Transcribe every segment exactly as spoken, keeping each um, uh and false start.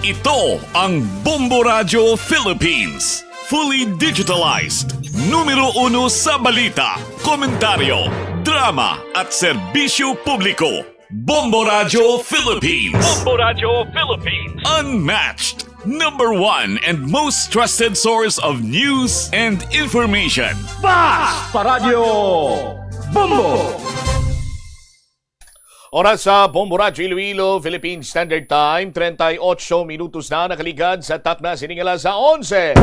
Ito ang Bombo Radyo Philippines. Fully digitalized. Numero uno sa balita, komentaryo, drama, at serbisyo publiko. Bombo Radyo Philippines. Bombo Radyo Philippines. Unmatched. Number one and most trusted source of news and information. Basta Radyo Bombo! Oras sa Bombo Radyo Iloilo, Philippine Standard Time, treinta y ocho minutos na nakaligad sa takna sining alas onse.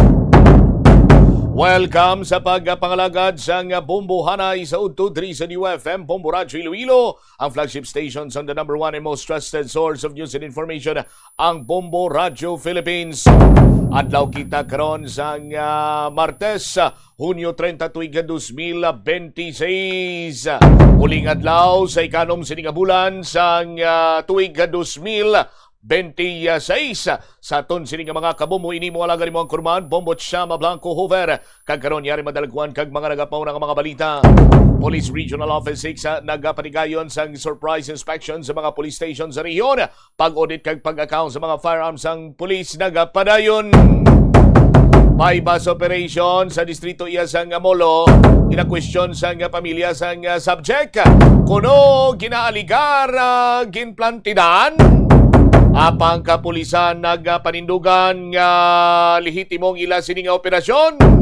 Welcome sa pagpangalagad sang Bombo Hanay sa udto diri sa New F M, Bombo Radyo Iloilo, ang flagship station sang the number one and most trusted source of news and information, ang Bombo Radyo Philippines. Adlaw kita karon sang, ah, Martes, Hunyo treinta, tuig nga dos mil bente seis. Huling adlaw sa ikanom sini nga bulan sang, ah, tuig nga dos mil bente seis. Sa aton sini nga mga kabombo, ini mo alagad mo ang kurman, Bombo Chama Blanco Hoover. Kag karon, yari madalagwan kag mga nagapauna nga mga balita. Police Regional Office six, ah, nagapatigayon sang surprise inspection sa mga police station sa rehiyon. Pag-audit kag pag-account sa mga firearms sang pulis nagapadayon. Buy-bust operation sa distrito iya sang Molo. Ginakwestiyon sang pamilya sang subject kuno ginaaligar, ah, ginplantidan. Apang kapulisan nagapanindugan nga lehitimong ila sini nga operasyon.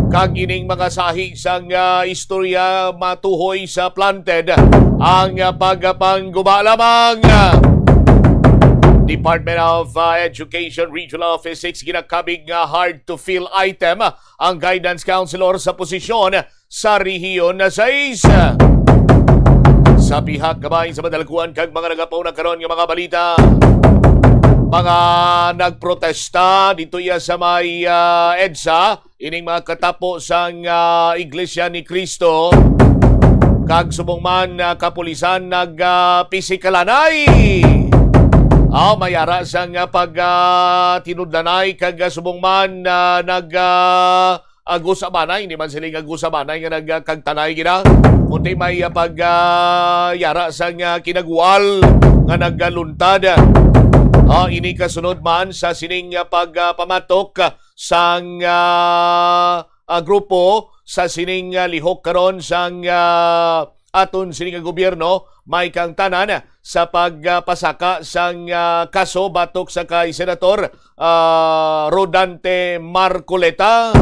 Kag ining mga sahi sang, ah, istorya matuhoy sa planted ang, ah, pagpangguba lamang. Department of, ah, Education Regional Office six ginakabig nga hard to fill item ang guidance counselor sa posisyon sa Rehiyon sais. Sa pihak gamay sa madalagkuan kag mga nagapauna karon nga mga balita, mga nagprotesta dito iya sa may, ah, EDSA, ining mga katapo sang, ah, Iglesia ni Cristo, kag subong man, ah, kapulisan nag, ah, pisikalanay. Aw, may ara sang, ah, pag, ah, tinudlanay kag, ah, subong man, ah, nag, ah, ah, gusabanay, hindi man sila nga gusabanay nga nagkagtanay gina. Kundi may, ah, pag, ah, yara sang, ah, kinagual nga nagaluntad. Ah, ini kasunod man sa sining, ah, pag, ah, pamatok, ah, sang, ah, ah, grupo sa sining, ah, lihok karon sang, ah, aton sini nga gobyerno, may kaangtanan sa pagpasaka sang, ah, kaso batok sa kay Senator, ah, Rodante Marcoleta.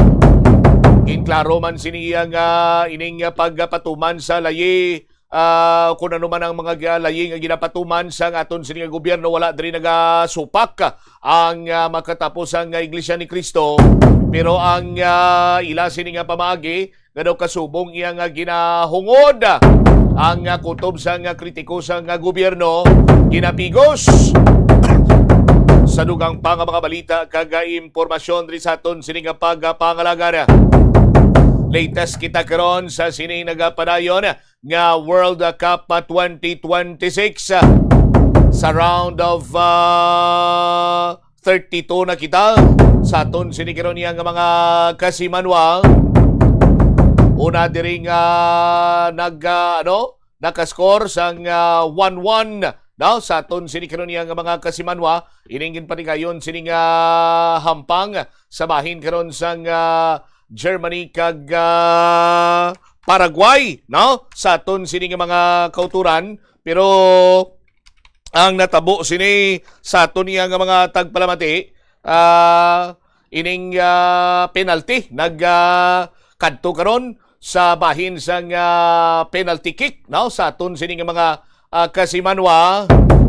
Ginklaro man sini iya nga ining pagpatuman sa layi, ah, kung ano man ang mga gi-, layi nga ginapatuman sang aton sini nga gobyerno, wala diri nagasupak ang, ah, makatapos ang Iglesia ni Cristo. Pero ang, ah, ila sini nga pamaagi, nga daw kasubong iya nga ginahungod ang, ah, kutob sang, ah, kritiko sang, ah, gobyerno, ginapigos. Sa dugang pa nga mga balita kag, ah, impormasyon diri sa aton sini nga pagpangalagan, latest kita karon sa sini nagapadayon nga World Cup, ah, twenty twenty-six, ah, sa round of, ah, thirty-two na kita sa aton sini karon niya nga mga kasimanwa. Una diri nga nag, ah, ano, nakascore sang, ah, one one, no? Sa aton sini karon niya nga mga kasimanwa, ining ginpatigayon sini nga hampang sa bahin karon sang, ah, Germany kag, ah, Paraguay, no? Sa aton sini nga mga kauturan, pero ang natabo sini sa aton niya nga mga tagpalamati, ah, ining, ah, penalty nag, ah, kadto karon sa bahin sang, ah, penalty kick, no? Sa aton sini nga mga, ah, kasimanwa,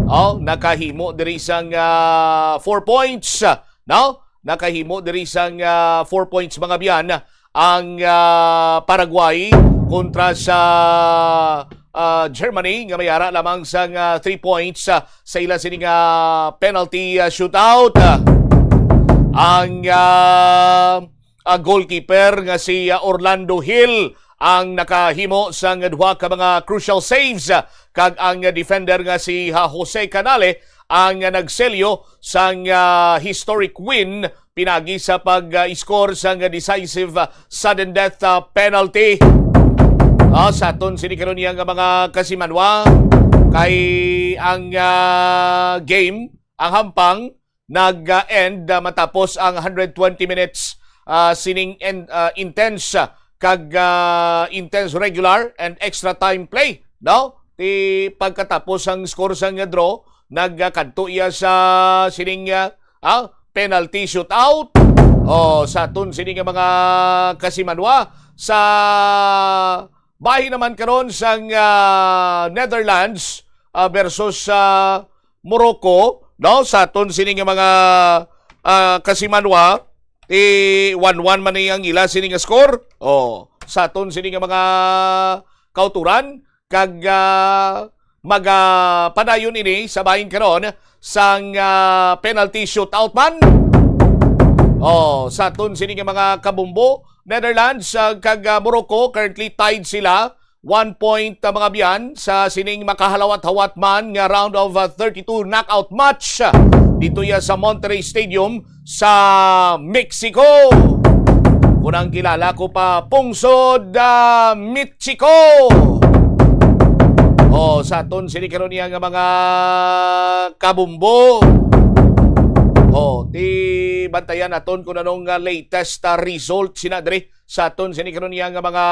oh, nakahimo diri sang, ah, four points, no? Nakahimo diri sang, ah, four points, mga biyan, ang, ah, Paraguay kontra sa, ah, Germany nga may ara lamang sang, ah, three points, ah, sa ila sini nga penalty, ah, shootout. Ang, ah, ah, goalkeeper nga si, ah, Orlando Hill ang nakahimo sang duha ka mga crucial saves, ah, kag ang defender nga si, ah, Jose Canale ang nagselyo sang, ah, historic win pinagi sa pag-score sang decisive, ah, sudden death, ah, penalty. Ah, sa aton sini karon niya nga mga kasimanwa, kay ang, ah, game, ang hampang, nag-end, ah, matapos ang hundred twenty minutes, ah, sining en-, ah, intense, ah, kag, ah, intense regular and extra time play, no? Ti pagkatapos ang score sang draw, nagkadto iya sa sining, ah, ah, penalty shootout. Oh, sa aton sini nga mga kasimanwa, sa bahin naman karon sang, ah, Netherlands, ah, versus sa Morocco, no? Sa aton sini nga mga, ah, kasimanwa, ti one one man ni ang ila sini nga score. Oh, sa aton sini nga mga kauturan, kag, ah, magapadayon ini sa bahin karon sang, ah, penalty shootout man. Oh, sa aton sini nga mga kabumbo, Netherlands, ah, kag, ah, Morocco, currently tied sila. One point, ah, mga biyan, sa sining makahalawat-hawat man nga round of, ah, thirty-two knockout match, ah, dito ya sa Monterrey Stadium sa Mexico. Kunang kilala ko pa, Pungsod, ah, Mexico. Oh, sa aton sini karon niya nga mga kabumbo. Oh, ti bantayan naton kung anong, ah, latest, ah, result sina diri sa aton sini karon niya nga mga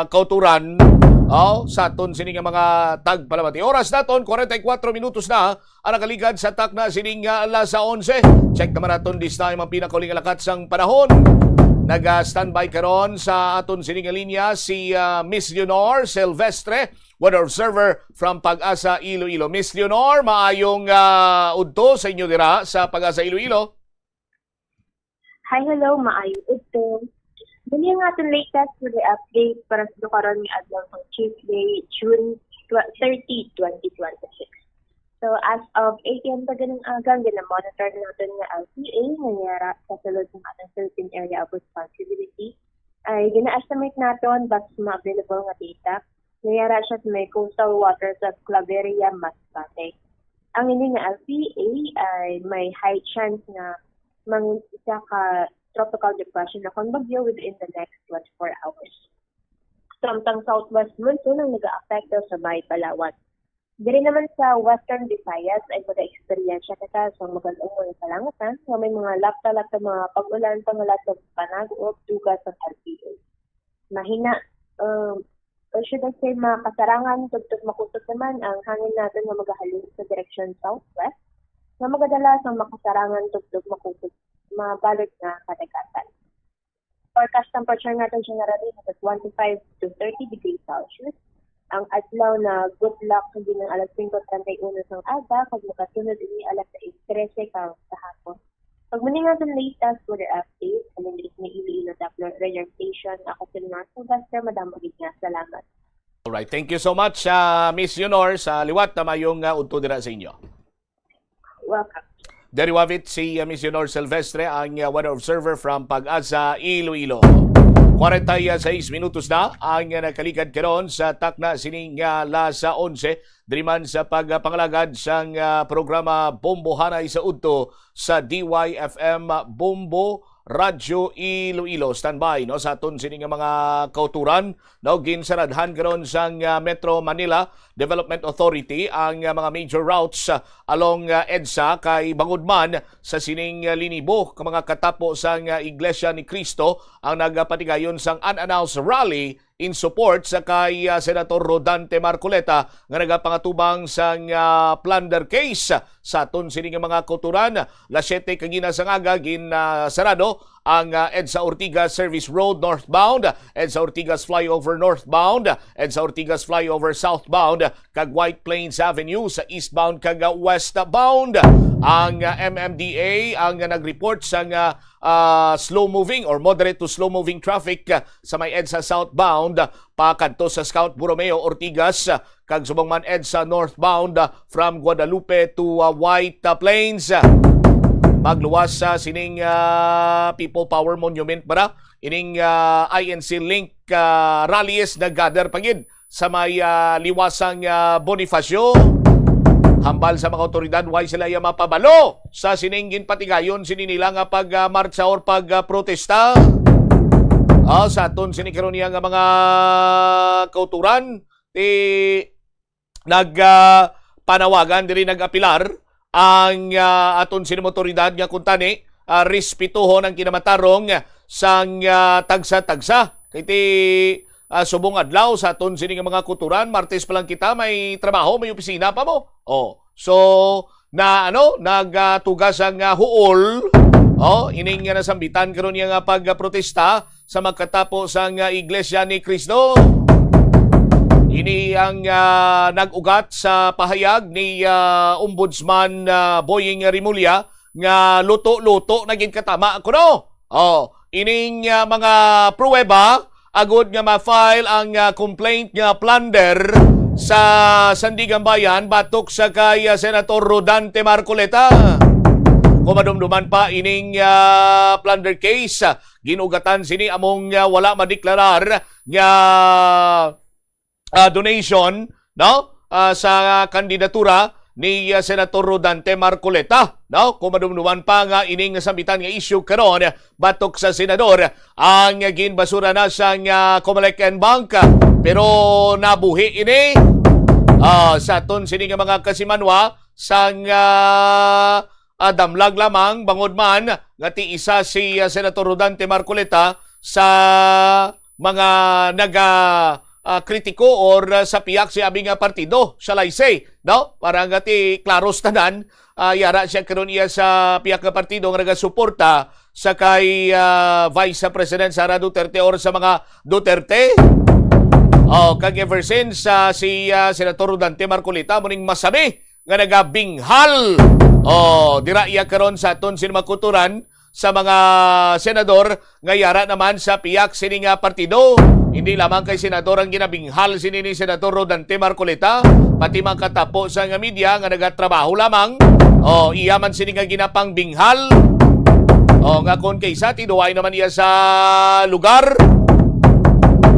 kauturan. Oh, sa aton sini nga mga tagpalamati. Oras naton, forty-four minutos na ang nakaligad sa takna sining, ah, alas onse. Check naman naton this time ang pinakauling lakat sang panahon. Naga-standby karon sa aton sining linya si, ah, Miss Leonor Silvestre, weather observer from Pag-asa Iloilo. Miss Leonor, maayong, ah, udto sa inyo dira sa Pag-asa Iloilo. Hi, hello, maayong udto. Dali ang aton latest weather update para sa karon nga adlaw sang Tuesday, June tw-, thirty, twenty twenty-six. So, as of eight a m pa ganing aga, gina-monitor naton nga L T A nga yara sa sulod ng ating Philippine Area of Responsibility. Ay gina-estimate naton base sa mga available nga data nga yara siya sa may coastal waters of Claveria, Masbate. Ang ini nga L T A ay may high chance nga mangin isa ka tropical depression na kon bagyo within the next twenty-four hours. Samtang southwest monsoon ang nagaapekto sa may Palawan. Diri naman sa Western Visayas ay mag-eksperyensya kita sa magal-ong mga kalangitan nga may mga lapta-lapta mga pag-ulan pangalat sa panag-uog duga sa L T A. Mahina, um, or should I say, makasarangan tubtob makusog naman ang hangin naton nga magahalin sa direksyon southwest nga magadala sa makasarangan tubtob makusog mabalod nga kadagatan. Forecast temperature natin generally nasa twenty-five to thirty degrees Celsius. Ang adlaw na good luck sa ginang alas singko treinta y uno sang aga kag makasunod ini alas sais trese ka sa hapon. Pag muli nga sa latest weather update, sa Lindris ni Iloilo Doppler Radar Station, ako si Leonor Sylvester. Madamo gid nga salamat. Alright, thank you so much, ah, Miss Leonor, sa liwat na mayong, ah, udto dira sa inyo. Welcome. Diri wavit si, uh, Miss Leonor Silvestre, ang, uh, weather observer from Pag-asa, Iloilo. Kwarenta y seis minutos na ang, uh, nakaligad karon sa takna sining, uh, alas onse. Diri man sa pagpangalagad sang, uh, programa Bombohanay sa Udto sa D Y F M Bombo Radyo Iloilo. Standby, no, sa aton sini nga mga kauturan, no, ginsaradhan karon sang, ah, Metro Manila Development Authority ang, ah, mga major routes, ah, along, ah, EDSA, kay bangod man sa sining, ah, linibo ka mga katapo sang, ah, Iglesia ni Cristo ang nagapatigayon sang unannounced rally in support sa kay, ah, Senator Rodante Marcoleta nga nagapangatubang sang, ah, plunder case. Sa aton sini nga mga kauturan, alas siyete kagina sang aga, gin, ah, sarado ang, ah, EDSA Ortigas Service Road northbound, EDSA Ortigas Flyover northbound, EDSA Ortigas Flyover southbound, kag White Plains Avenue sa eastbound kag, ah, westbound. Ang, ah, M M D A ang, ah, nag-report sang, ah, ah, slow moving or moderate to slow moving traffic, ah, sa may EDSA southbound, ah, pakadto sa Scout Borromeo Ortigas, ah, kag subong man EDSA northbound, ah, from Guadalupe to, ah, White, ah, Plains. Magluwas sa sining, ah, People Power Monument para ining, ah, I N C Link, ah, rallies nag-gather pa gid sa may, ah, liwasang, ah, Bonifacio. Hambal sa mga awtoridad, way sila iya mapabalo sa sining ginpatigayon sini nila nga pag, ah, martsa or pag, ah, protesta. Ah, sa aton sini karon niya nga mga kauturan, ti nag, ah, panawagan diri, nag-apilar ang, ah, aton sini mga awtoridad nga kuntani, ah, respetuhon ang kinamatarong sang, ah, tagsa-tagsa. Kay ti, ah, subong adlaw sa aton sini nga mga kulturan, Martes pa lang kita, may trabaho, may opisina pa mo. Oh, so, na, ano, nagtugas ang, ah, huol. Oh, ining nga nasambitan karon niya nga pagprotesta sa magkatapo sang, ah, Iglesia ni Cristo. Ini ang, ah, nag-ugat sa pahayag ni, ah, Ombudsman, ah, Boying Remulla nga luto-luto na gid katama kuno. Oh, ining, ah, mga pruweba agud nga ma-file ang, ah, complaint nga plunder sa Sandiganbayan batok sa kay, ah, Senator Rodante Marcoleta. Kung madumduman pa ining, ah, plunder case, ah, ginugatan sini among, ah, wala madeklarar nga, ah, donation, no? Ah, sa kandidatura ni, ah, Senator Rodante Marcoleta, no? Kung madumduman pa nga ining nasambitan nga issue karon batok sa senador ang ginbasura na sang, ah, Comelec and Bank, pero nabuhi ini, ah, sa aton sini nga mga kasimanwa sang, ah, ah, damlag lamang bangod man nga ti isa si, ah, Senator Rodante Marcoleta sa mga naga, ah, kritiko or, ah, sa pihak si abi nga partido, shall I say, no? Para nga ti klaros tanan, ah, yara siya karon iya sa pihak nga partido nga nagasuporta sa kay, ah, Vice President Sara Duterte or sa mga Duterte. Oh, kag ever since, ah, si, ah, Senator Rodante Marcoleta muning masami nga nagabinghal. Oh, dira iya karon sa aton sini mga kulturan sa mga senador nga yara naman sa pihak sini nga partido. Hindi lamang kay senador ang ginabinghal sini ni Senator Rodante Marcoleta, pati mga katapo sa nga media nga nagatrabaho lamang. Oh, iya man sini nga ginapangbinghal. Oh, nga kon kaysa tiduway naman iya sa lugar.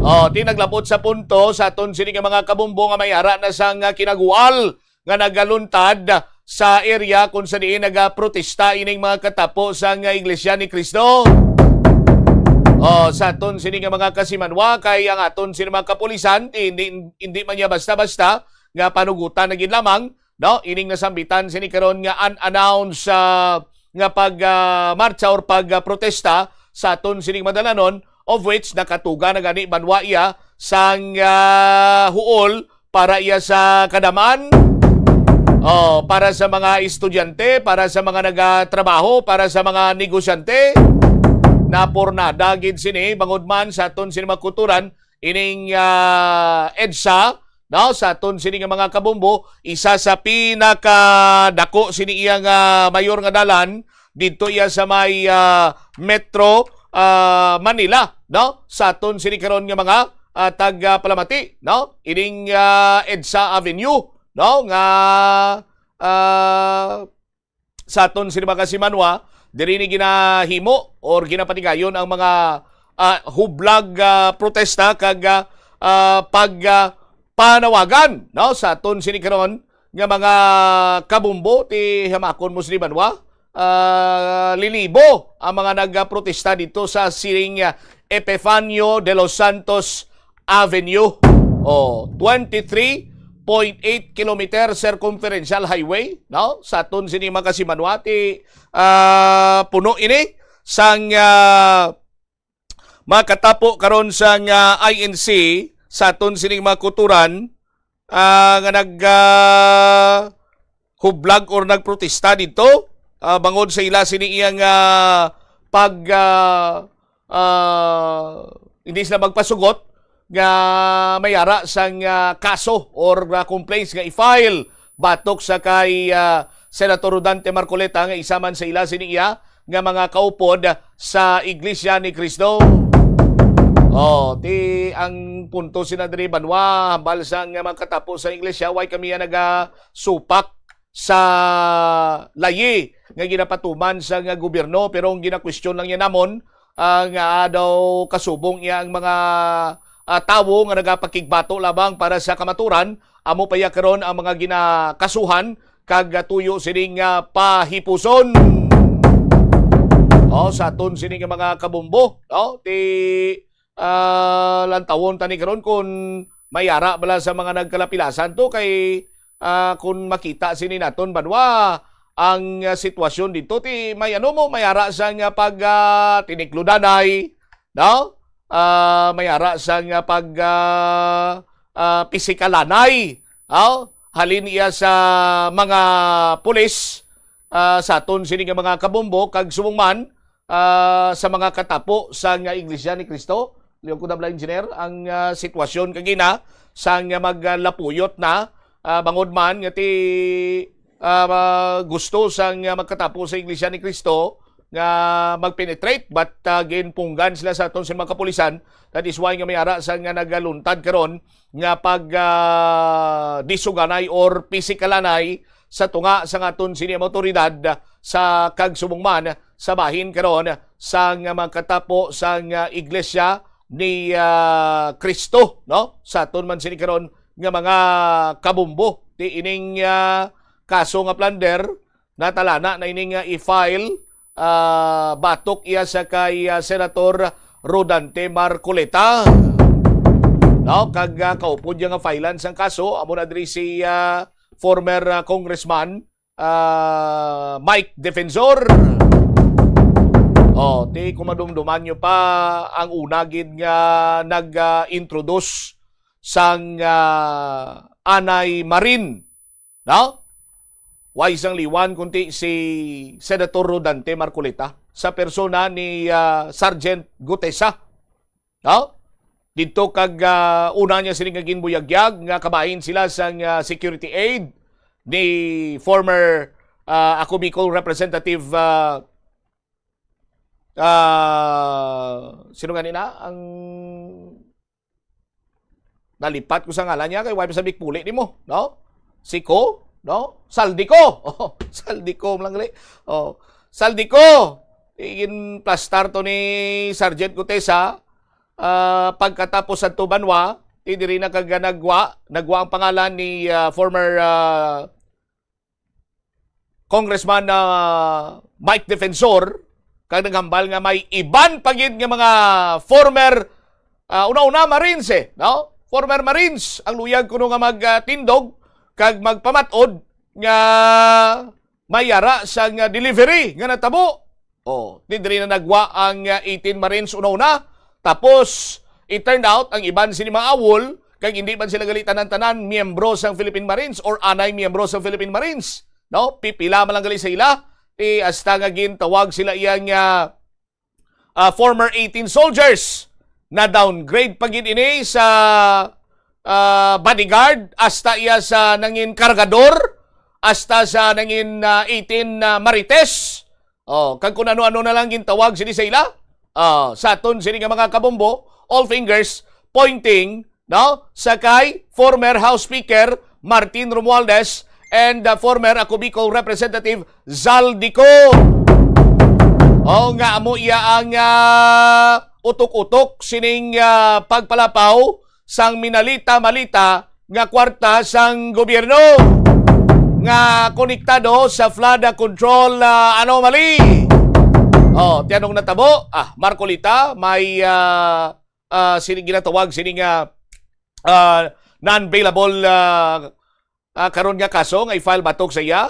Oh, ti naglabot sa punto sa aton sini nga mga kabumbo nga may ara na sang, ah, kinagual nga nagaluntad sa area kung sa diin nagaprotesta ining mga katapo sang Iglesia ni Cristo. Oh, sa aton sini nga mga kasimanwa, kay ang aton sini mga kapulisan, hindi, hindi man niya basta-basta nga panugutan na gid lamang, no? Ining nasambitan sini karon nga unannounced, ah, nga pag, ah, marcha or pag, ah, protesta sa aton sining madalanon, of which nakatuga na gani banwa iya sang, ah, huol para iya sa kadaman, oh, para sa mga estudyante, para sa mga nagatrabaho, para sa mga negosyante. Napurnada gid sini bangod man sa aton sini mga kulturan ining, ah, EDSA, no, sa aton sini nga mga kabumbo, isa sa pinakadako sini iya nga mayor nga dalan didto iya sa may, ah, Metro, ah, Manila, no, sa aton sini karon nga mga, ah, taga Palamati, no, ining, ah, EDSA Avenue, no, nga, ah, sa aton sini mga kasimanwa, diri ni ginahimo or ginapatigayon ang mga, ah, hublag, ah, protesta kag, ah, ah, pag, ah, panawagan, no, sa aton sini karon nga mga kabumbo. Ti hamakon mo sini banwa, ah, linibo ang mga nagprotesta dito sa siring, ah, Epifanio de los Santos Avenue. Oh, twenty-three point eight kilometer circumferential highway, no? Sa aton sini mga kasimanwa, ti, ah, puno ini sang, ah, makatapo karon sang, ah, I N C sa aton sining mga kulturan, ah, nga nag, ah, hublag or nagprotesta dito, ah, bangod sa ila sini iyang, ah, pag, ah, ah, hindi sila magpasugot nga may ara sang, ah, kaso or, ah, complaints nga i-file batok sa kay, ah, Senator Rodante Marcoleta nga isa man sa ila sini iya nga mga kaupod sa Iglesia ni Cristo. Oh, ti ang punto sina diri banwa, hambal sang mga katapo sa iglesia, why kami nga nagasupak sa layi nga ginapatuman sa nga gobyerno, pero ang ginakwestiyon lang niya namon, ah, nga daw kasubong iya ang mga, ah, tawo nga nagapakigbato lamang para sa kamaturan, amo pa iya karon ang mga ginakasuhan kag tuyo sining, ah, pahipuson. Oh, sa aton sini nga mga kabumbo, no? Ti, ah, lantawon tani karon kung may ara bala sa mga nagkalapilasan to kay, ah, kung makita sini naton banwa, ang, ah, sitwasyon dito. Ti may ano mo, may ara sang, ah, pag, ah, tinikludanay, no? Ah, may ara sang, ah, pag, ah, ah, pisikalanay, no? Halin iya sa mga pulis, ah, sa aton sini nga mga kabombo, kag subong man, ah, sa mga katapo sang Iglesia ni Cristo. Liwag ko na bala, Engineer, ang, ah, sitwasyon kagina sang, ah, maglapuyot na, ah, bangod man nga ti, ah, gusto sang, ah, magkatapo sa Iglesia ni Cristo nga mag-penetrate, but, ah, ginpunggan sila sa aton sa mga kapulisan. That is why nga may ara sang, ah, nagaluntad karon nga pag, ah, disuganay or pisikalanay sa tunga sang aton sini mga awtoridad sa, kag subong man sa bahin karon sang mga katapo sang, ah, Iglesia ni, ah, Cristo, no? Sa aton man sini karon nga mga kabombo. Ti ining, ah, kaso nga plunder, natalana na ini nga i-file, ah, batok iya sa kay, ah, Senator Rodante Marcoleta. No, kag, ah, kaupod niya nga filean sang kaso, amo na diri si, ah, former, ah, Congressman, ah, Mike Defensor. Oh, ti kung madumduman nyo pa ang una gid nga nag, ah, introduce sang, ah, anay Marin, no? Way sang liwan kundi si Senator Rodante Marcoleta sa persona ni, ah, Sergeant Gutesa, no? Didto kag, ah, una niya sini nga ginbuyagyag nga kabahin sila sang, ah, security aid ni former, ah, Ako Bicol Representative, ah, ah, sino gani na ang nalipat ko sa ngalan niya kay way pa sa bikpuli nimo, no? Si Ko, no? Saldi ko. Oh, Saldi ko lang gali. Oh, Saldi ko. Igin plastar to ni Sergeant Gutesa, ah, pagkatapos sa tubanwa, ti diri na kag nagwa, nagwa ang pangalan ni, ah, former, ah, Congressman, ah, Mike Defensor, kag naghambal nga may iban pa gid nga mga former, ah, una-una Marines, eh, no? Former Marines ang luyag kuno nga magtindog kag magpamat-od nga may ara sang, ah, delivery nga natabo. Oh, di diri na nagwa ang, ah, eighteen Marines una-una. Tapos, it turned out, ang iban sini mga awol, kag hindi man sila gali tanan-tanan miyembro sang Philippine Marines or anay miyembro sang Philippine Marines, no? Pipila man lang gali sa ila, eh, hasta nga gintawag sila iyang, ah, ah, former eighteen soldiers. Na-downgrade pa gid ini sa, ah, bodyguard, hasta iya sa nangin kargador, hasta sa nangin, ah, eighteen, ah, Marites. Oh, kag kung ano-ano na lang gintawag sini sa ila. Ah, sa aton sini nga mga kabombo, all fingers pointing, no, sa kay former House Speaker Martin Romualdez and the former Ako Bicol Representative Zaldy Co. Oh, nga amo iya ang, ah, utok-utok sining, ah, pagpalapaw sang minalita-malita nga kwarta sang gobyerno nga konektado sa flood control, ah, anomaly. Oh, ti anong natabo? Ah, Marcoleta, may, ah, ah, sini ginatawag sini nga, ah, non-bailable, ah, ah, karon nga kaso nga i-file batok sa iya.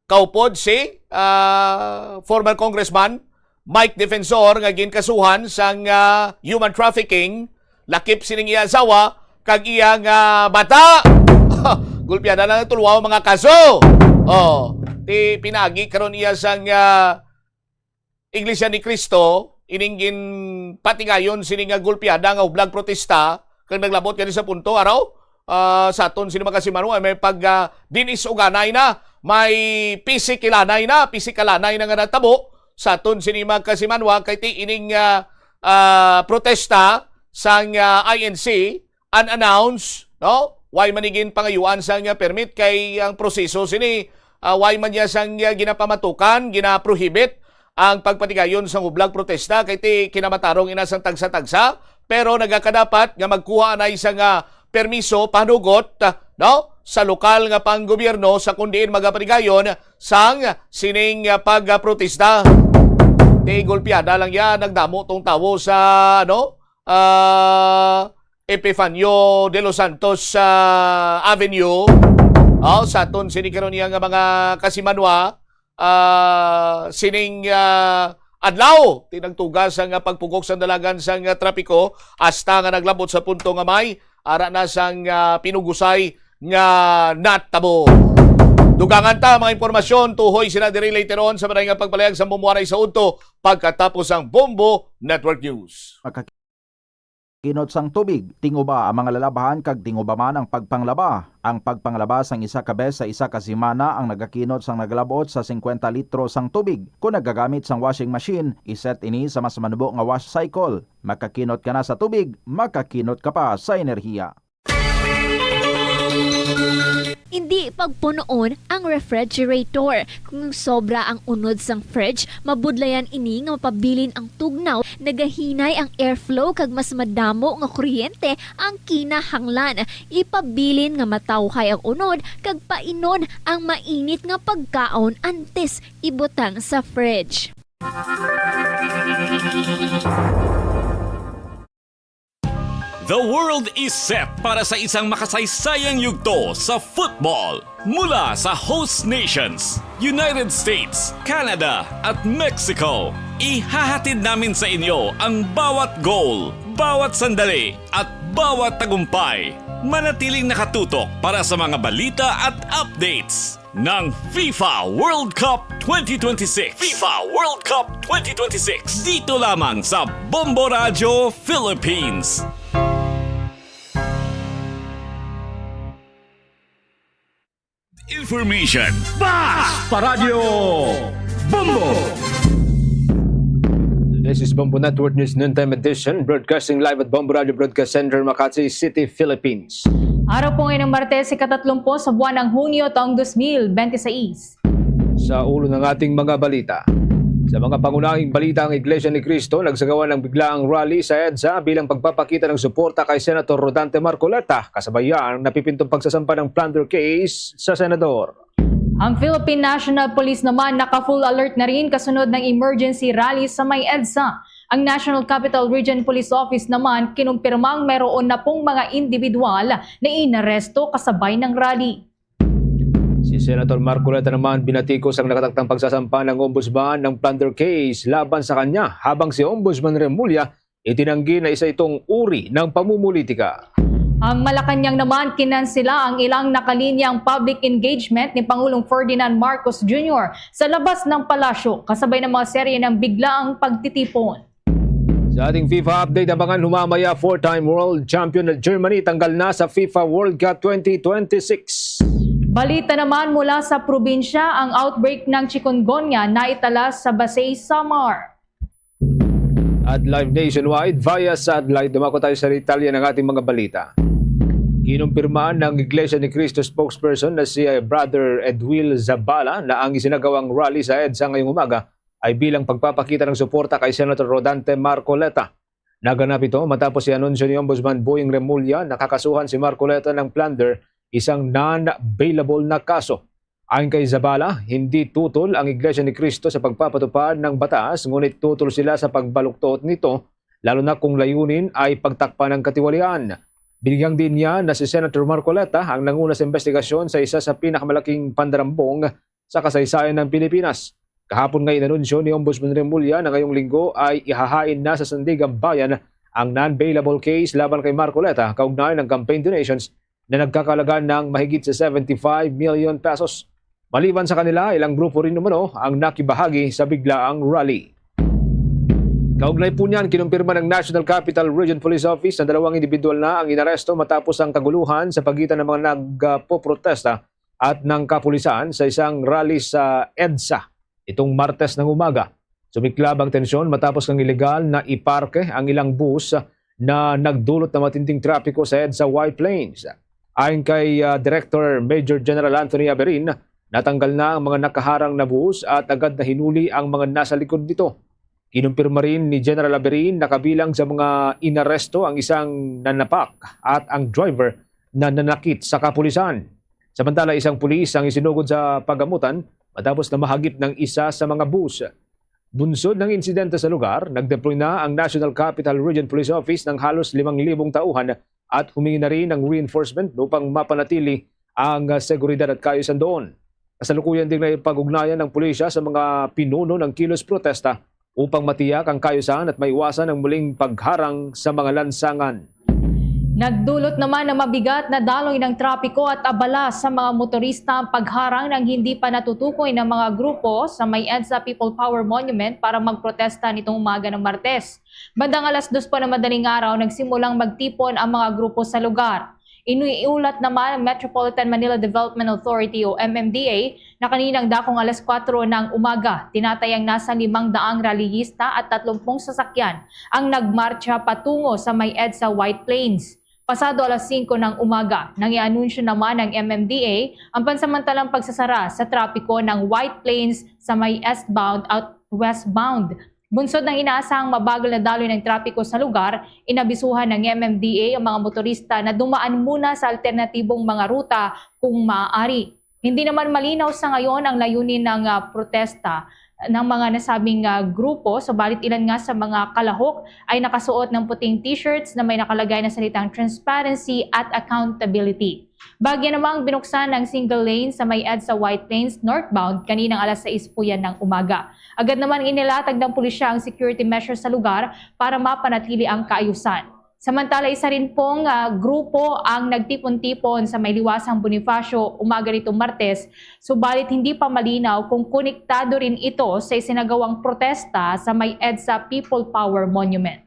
Kaupod si, ah, former Congressman Mike Defensor nga ginkasuhan sang, ah, human trafficking, lakip sining iya asawa kag iya nga bata. Gulpiada lang ang tuluwa ang mga kaso. Oh, ti pinagi karon iya sang, ah, Iglesia ni Cristo, ining ginpatigayon sini nga gulpiada nga hublag protesta, kag naglabot gani sa punto, araw, ah, sa aton sini mga kasimanwa, may pag, ah, dinis-uganay na, may pisikilanay na, pisikalanay na nga natabo sa aton sini mga kasimanwa, kay ti ining, ah, ah, protesta sang, ah, I N C, unannounced, no? Way man ni ginpangayuan sang, ah, permit kay ang proseso sini, ah, way man niya sang, ah, ginapamatukan, ginaprohibit ang pagpatigayon sang hublag protesta kay ti kinamatarong ina sang tagsa-tagsa, pero nagakadapat nga magkuha anay sang, ah, permiso panugot, ah, no? Sa lokal nga panggobyerno sa kun diin magapatigayon sang sining, ah, pagprotesta. Ti gulpiada lang ya, nagdamo tong tawo sa, ano, ah, Epifanio de los Santos, ah, Avenue. Oh, sa aton sini karon iya nga mga kasimanwa, ah, sining, ah, adlaw. Tinagtuga sang, ah, pagpugok sang dalagan sang, ah, trapiko hasta nga naglabot sa punto nga may ara na sang, ah, pinugusay nga natabo. Dugangan ta mga impormasyon tuhoy sila diri later on sa maray nga pagpalayag sa Bombo Aray sa Udto pagkatapos ang Bombo Network News. Kinot sang tubig, tinguba ang mga lalabahan kag tinguba man ang pagpanglaba. Ang pagpanglaba sang isa ka bes sa isa ka semana ang nagakinot sang naglabot sa singkwenta litro sang tubig. Kon nagagamit sang washing machine, iset ini sa mas manubo nga wash cycle. Makakinot ka na sa tubig, makakinot ka pa sa enerhiya. Indi pagpunoon ang refrigerator. Kung sobra ang unod sang fridge, mabudlayan ini nga mapabilin ang tugnaw, nagahinay ang airflow, kag mas madamo nga kuryente ang kinahanglan. Ipabilin nga matawhay ang unod kag painon ang mainit nga pagkaon antes ibutang sa fridge. The world is set para sa isang makasaysayang yugto sa football. Mula sa host nations, United States, Canada, at Mexico, ihahatid namin sa inyo ang bawat goal, bawat sandali, at bawat tagumpay. Manatiling nakatutok para sa mga balita at updates ng FIFA World Cup twenty twenty-six. FIFA World Cup twenty twenty-six. Dito lamang sa Bombo Radyo Philippines. Information. Bas! Paradyo Bombo! This is Bombo Network News Noontime Edition, broadcasting live at Bombo Radio Broadcast Center, Makati City, Philippines. Araw po ngayon ng Martes, ikatatlumpu sa buwan ng Hunyo, taong dos mil bente seis. Sa ulo ng ating mga balita. Sa mga pangunahing balita, ang Iglesia ni Cristo nagsagawa ng biglaang rally sa EDSA bilang pagpapakita ng suporta kay Senator Rodante Marcoleta. Kasabay yan, napipintong pagsasampa ng plunder case sa senador. Ang Philippine National Police naman naka-full alert na rin kasunod ng emergency rally sa may EDSA. Ang National Capital Region Police Office naman kinumpirmang mayroon na pong mga individual na inaresto kasabay ng rally. Si Senator Marcoleta naman binatikos ang nakatakdang pagsasampa ng Ombudsman ng plunder case laban sa kanya, habang si Ombudsman Remulla itinanggi na isa itong uri ng pamumulitika. Ang Malacañang naman, kinansela ang ilang nakalinyang public engagement ni Pangulong Ferdinand Marcos Junior sa labas ng palasyo, kasabay ng mga serye ng biglaang pagtitipon. Sa ating FIFA update, abangan humamaya, four-time world champion na Germany tanggal na sa FIFA World Cup twenty twenty-six. Balita naman mula sa probinsya, ang outbreak ng chikungunya naitala sa Basey, Samar. At live nationwide via satellite, dumako tayo sa detalye ng ating mga balita. Kinumpirma ng Iglesia ni Cristo spokesperson na si, eh, Brother Edwil Zabala na ang isinagawang rally sa EDSA ngayong umaga ay bilang pagpapakita ng suporta kay Senator Rodante Marcoleta. Naganap ito matapos i-anunsyo ni Ombudsman Boying Remulla na kakasuhan si Marcoleta ng plunder, isang non-bailable na kaso. Ayon kay Zabala, hindi tutol ang Iglesia ni Cristo sa pagpapatupad ng batas, ngunit tutol sila sa pagbaluktot nito, lalo na kung layunin ay pagtakpan ang katiwalian. Binigyang diin niya na si Senator Marcoleta ang nanguna sa investigasyon sa isa sa pinakamalaking pandarambong sa kasaysayan ng Pilipinas. Kahapon nga inanunsyo ni Ombudsman Remulla na ngayong linggo ay ihahain na sa Sandiganbayan ang non-bailable case laban kay Marcoleta kaugnay ng campaign donations na nagkakalaga ng mahigit sa seventy-five million pesos. Maliban sa kanila, ilang grupo rin umano ang nakibahagi sa biglaang rally. Kaugnay po niyan, kinumpirma ng National Capital Region Police Office na dalawang individual na ang inaresto matapos ang kaguluhan sa pagitan ng mga nagpoprotesta at ng kapulisan sa isang rally sa EDSA itong Martes ng umaga. Sumiklab ang tensyon matapos ng ilegal na iparke ang ilang bus na nagdulot ng matinding trapiko sa EDSA White Plains. Ayon kay, ah, Director Major General Anthony Aberin, natanggal na ang mga nakaharang na bus at agad na hinuli ang mga nasa likod nito. Kinumpirma rin ni General Aberin na kabilang sa mga inaresto ang isang nanapak at ang driver na nanakit sa kapulisan. Samantala, isang pulis ang isinugod sa pagamutan matapos na mahagip ng isa sa mga bus. Bunsod ng insidente sa lugar, nag-deploy na ang National Capital Region Police Office ng halos limang libong tauhan at humingi na rin ng reinforcement upang mapanatili ang, ah, seguridad at kaayusan doon. Kasalukuyan ding nakipag-ugnayan ang pulisya sa mga pinuno ng kilos protesta upang matiyak ang kaayusan at maiwasan ang muling pagharang sa mga lansangan. Nagdulot naman ng mabigat na daloy ng trapiko at abala sa mga motorista ang pagharang ng hindi pa natutukoy na mga grupo sa may EDSA People Power Monument para magprotesta nitong umaga ng Martes. Bandang alas dos pa ng madaling araw, nagsimulang magtipon ang mga grupo sa lugar. Iniulat naman ng Metropolitan Manila Development Authority o M M D A na kaninang dakong alas kuwatro ng umaga, tinatayang nasa limang daang rallyista at tatlumpung sasakyan ang nagmartsa patungo sa may EDSA White Plains. Pasado alas singko ng umaga, nang i-anunsyo naman ng M M D A ang pansamantalang pagsasara sa trapiko ng White Plains sa may eastbound at westbound. Bunsod ng inaasahang mabagal na daloy ng trapiko sa lugar, inabisuhan ng M M D A ang mga motorista na dumaan muna sa alternatibong mga ruta kung maaari. Hindi naman malinaw sa ngayon ang layunin ng, ah, protesta ng mga nasabing, ah, grupo, subalit ilan nga sa mga kalahok ay nakasuot ng puting t-shirts na may nakalagay na salitang transparency at accountability. Bago namang binuksan ang single lane sa may EDSA White Plains northbound kaninang alas sais puyan ng umaga. Agad naman inilatag ng pulisya ang security measures sa lugar para mapanatili ang kaayusan. Samantala, isa rin pong, ah, grupo ang nagtipon-tipon sa may Liwasang Bonifacio umaga nitong Martes, subalit hindi pa malinaw kung konektado rin ito sa isinagawang protesta sa may EDSA People Power Monument.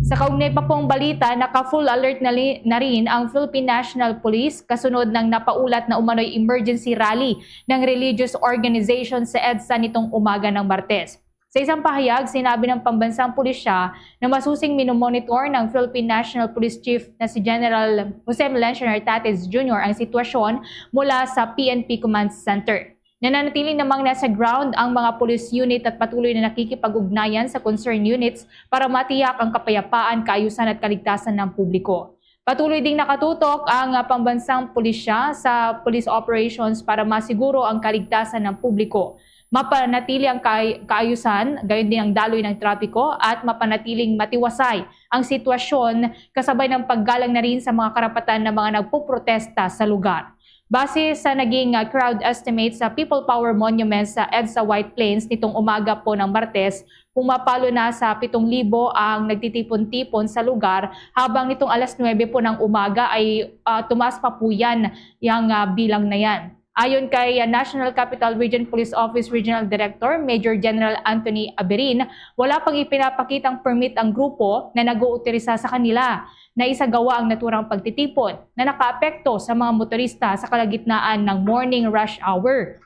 Sa kaugnay pa pong balita, naka-full alert na, li- na rin ang Philippine National Police kasunod ng napaulat na umano'y emergency rally ng religious organization sa EDSA nitong umaga ng Martes. Sa isang pahayag, sinabi ng pambansang pulisya na masusing minomonitor ng Philippine National Police Chief na si General Jose Melencio Nartates Junior ang sitwasyon mula sa P N P Command Center. Nananatili namang nasa ground ang mga police unit at patuloy na nakikipag-ugnayan sa concerned units para matiyak ang kapayapaan, kaayusan at kaligtasan ng publiko. Patuloy ding nakatutok ang, ah, pambansang pulisya sa police operations para masiguro ang kaligtasan ng publiko. Mapanatili ang kaay-, kaayusan, gayon din ang daloy ng trapiko at mapanatiling matiwasay ang sitwasyon kasabay ng paggalang na rin sa mga karapatan ng mga nagpoprotesta sa lugar. Base sa naging, ah, crowd estimate sa People Power Monument sa EDSA White Plains nitong umaga po ng Martes, pumapalo na sa pitong libo ang nagtitipon-tipon sa lugar, habang nitong alas nuwebe po ng umaga ay, ah, tumaas pa po yan, yang, ah, bilang na yan. Ayon kay, ah, National Capital Region Police Office Regional Director Major General Anthony Aberin, wala pang ipinapakitang permit ang grupo na nag-uutirisa sa kanila na isagawa ang naturang pagtitipon na nakaapekto sa mga motorista sa kalagitnaan ng morning rush hour.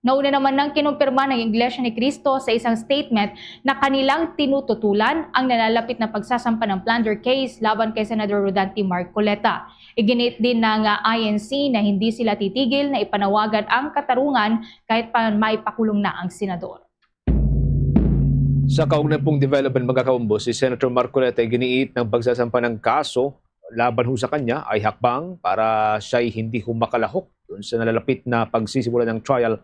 Nauna naman nang kinumpirma ng Iglesia ni Cristo sa isang statement na kanilang tinututulan ang nalalapit na pagsasampa ng plunder case laban kay Senador Rodante Marcoleta. Iginiit din ng, ah, I N C na hindi sila titigil na ipanawagan ang katarungan kahit pa maipakulong na ang senador. Sa kaugnay pong development, mga kabombo, si Senator Marcoleta ay giniit ng pagsasampa ng kaso laban ho sa kanya ay hakbang para siya'y hindi ho makalahok dun sa nalalapit na pagsisimula ng trial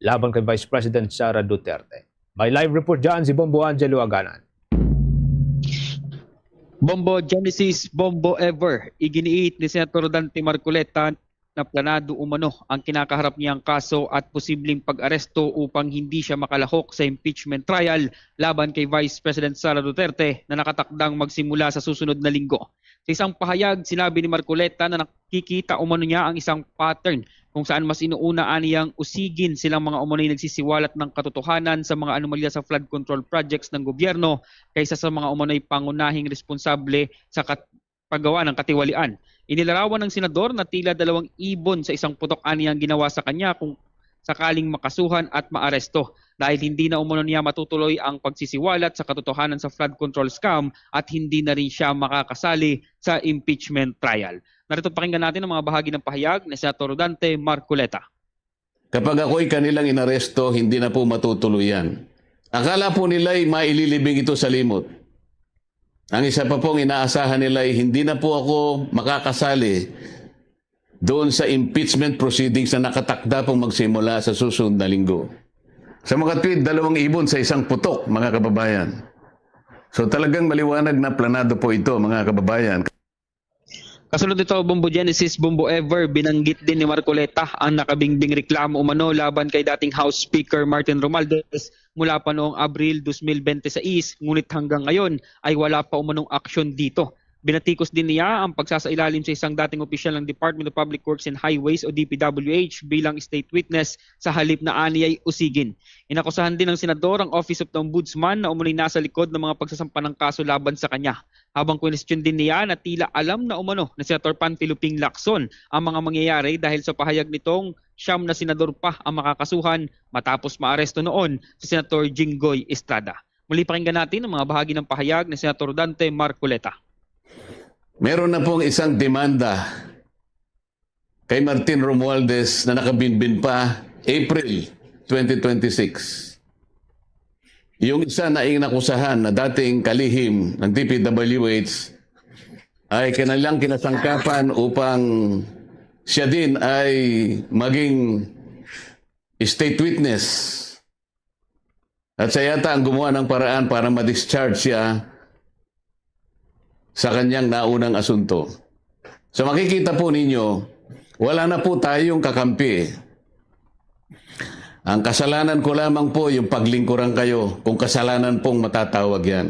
laban kay Vice President Sara Duterte. May live report dyan si Bombo Angelo Aganan. Bombo Genesis, Bombo Ever, iginiit ni Senator Dante Marcoleta na planado umano ang kinakaharap niyang kaso at posibleng pag-aresto upang hindi siya makalahok sa impeachment trial laban kay Vice President Sara Duterte na nakatakdang magsimula sa susunod na linggo. Sa isang pahayag, sinabi ni Marcoleta na nakikita umano niya ang isang pattern kung saan mas inuuna aniyang usigin silang mga umano'y nagsisiwalat ng katotohanan sa mga anomalya sa flood control projects ng gobyerno kaysa sa mga umano'y pangunahing responsable sa kat- paggawa ng katiwalian. Inilarawan ng senador na tila dalawang ibon sa isang putok ani ang ginawa sa kanya kung sakaling makasuhan at maaresto, dahil hindi na umano niya matutuloy ang pagsisiwalat sa katotohanan sa flood control scam at hindi na rin siya makakasali sa impeachment trial. Narito, pakinggan natin ang mga bahagi ng pahayag ni Senator Dante Marcoleta. Kapag ako'y kanilang inaresto, hindi na po matutuloy yan. Akala po nila'y maililibing ito sa limot. Ang isa pa pong inaasahan nila ay hindi na po ako makakasali doon sa impeachment proceedings na nakatakda pong magsimula sa susunod na linggo. Sa mga tweet, dalawang ibon sa isang putok, mga kababayan. So, talagang maliwanag na planado po ito, mga kababayan. Kasunod nito, Bombo Genesis, Bombo Ever, binanggit din ni Marcoleta ang nakabingbing reklamo umano laban kay dating House Speaker Martin Romualdez mula pa noong Abril dos mil bente sais, ngunit hanggang ngayon ay wala pa umanong aksyon dito. Binatikos din niya ang pagsasailalim sa isang dating opisyal ng Department of Public Works and Highways o D P W H bilang state witness sa halip na aniyay usigin. Inakusahan din ng senador ang Office of the Ombudsman na umano'y nasa likod ng mga pagsasampa ng kaso laban sa kanya. Habang kwestiyon din niya na tila alam na umano ni Senator Panfilo Ping Lacson ang mga mangyayari dahil sa pahayag nitong siyam na senador pa ang makakasuhan matapos maaresto noon si Senator Jinggoy Estrada. Muli, pakinggan natin ang mga bahagi ng pahayag ni Senator Dante Marcoleta. Meron na pong isang demanda kay Martin Romualdez na nakabinbin pa April twenty twenty-six. Yung isa na inakusahan na dating kalihim ng D P W H ay kanilang kinasangkapan upang siya din ay maging state witness. At siya yata ang gumawa ng paraan para ma-discharge siya sa kanyang naunang asunto. So makikita po ninyo, wala na po tayong kakampi. Ang kasalanan ko lamang po yung paglingkuran kayo kung kasalanan pong matatawag yan.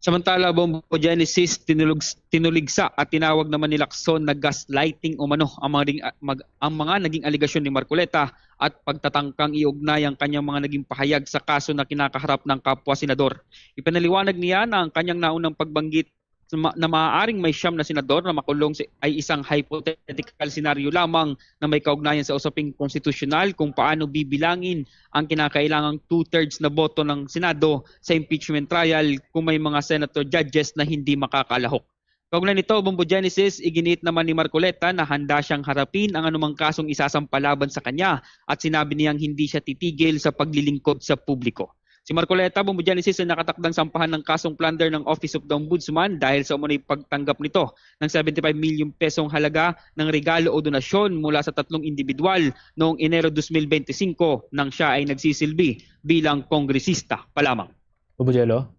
Samantala, Bombo Genesis, tinulog, tinuligsa at tinawag naman ni Lacson na gaslighting umano ang mga, ding- mag, ang mga naging alegasyon ni Marcoleta at pagtatangkang iugnay ang kanyang mga naging pahayag sa kaso na kinakaharap ng kapwa senador. Ipinaliwanag niya na ang kanyang naunang pagbanggit sa ma- na maaaring may siyam na senador na makulong si- ay isang hypothetical scenario lamang na may kaugnayan sa usaping konstitusyonal kung paano bibilangin ang kinakailangang two-thirds na boto ng Senado sa impeachment trial kung may mga senator judges na hindi makakalahok. Kaugnay nito, Bombo Genesis, iginiit naman ni Marcoleta na handa siyang harapin ang anumang kasong isasampa laban sa kanya at sinabi niyang hindi siya titigil sa paglilingkod sa publiko. Si Marcoleta, Bombo Genesis, ay nakatakdang sampahan ng kasong plunder ng Office of the Ombudsman dahil sa umunay pagtanggap nito ng seventy-five million pesong halaga ng regalo o donasyon mula sa tatlong individual noong Enero dos mil bente singko nang siya ay nagsisilbi bilang kongresista pa lamang. Bombo Jello?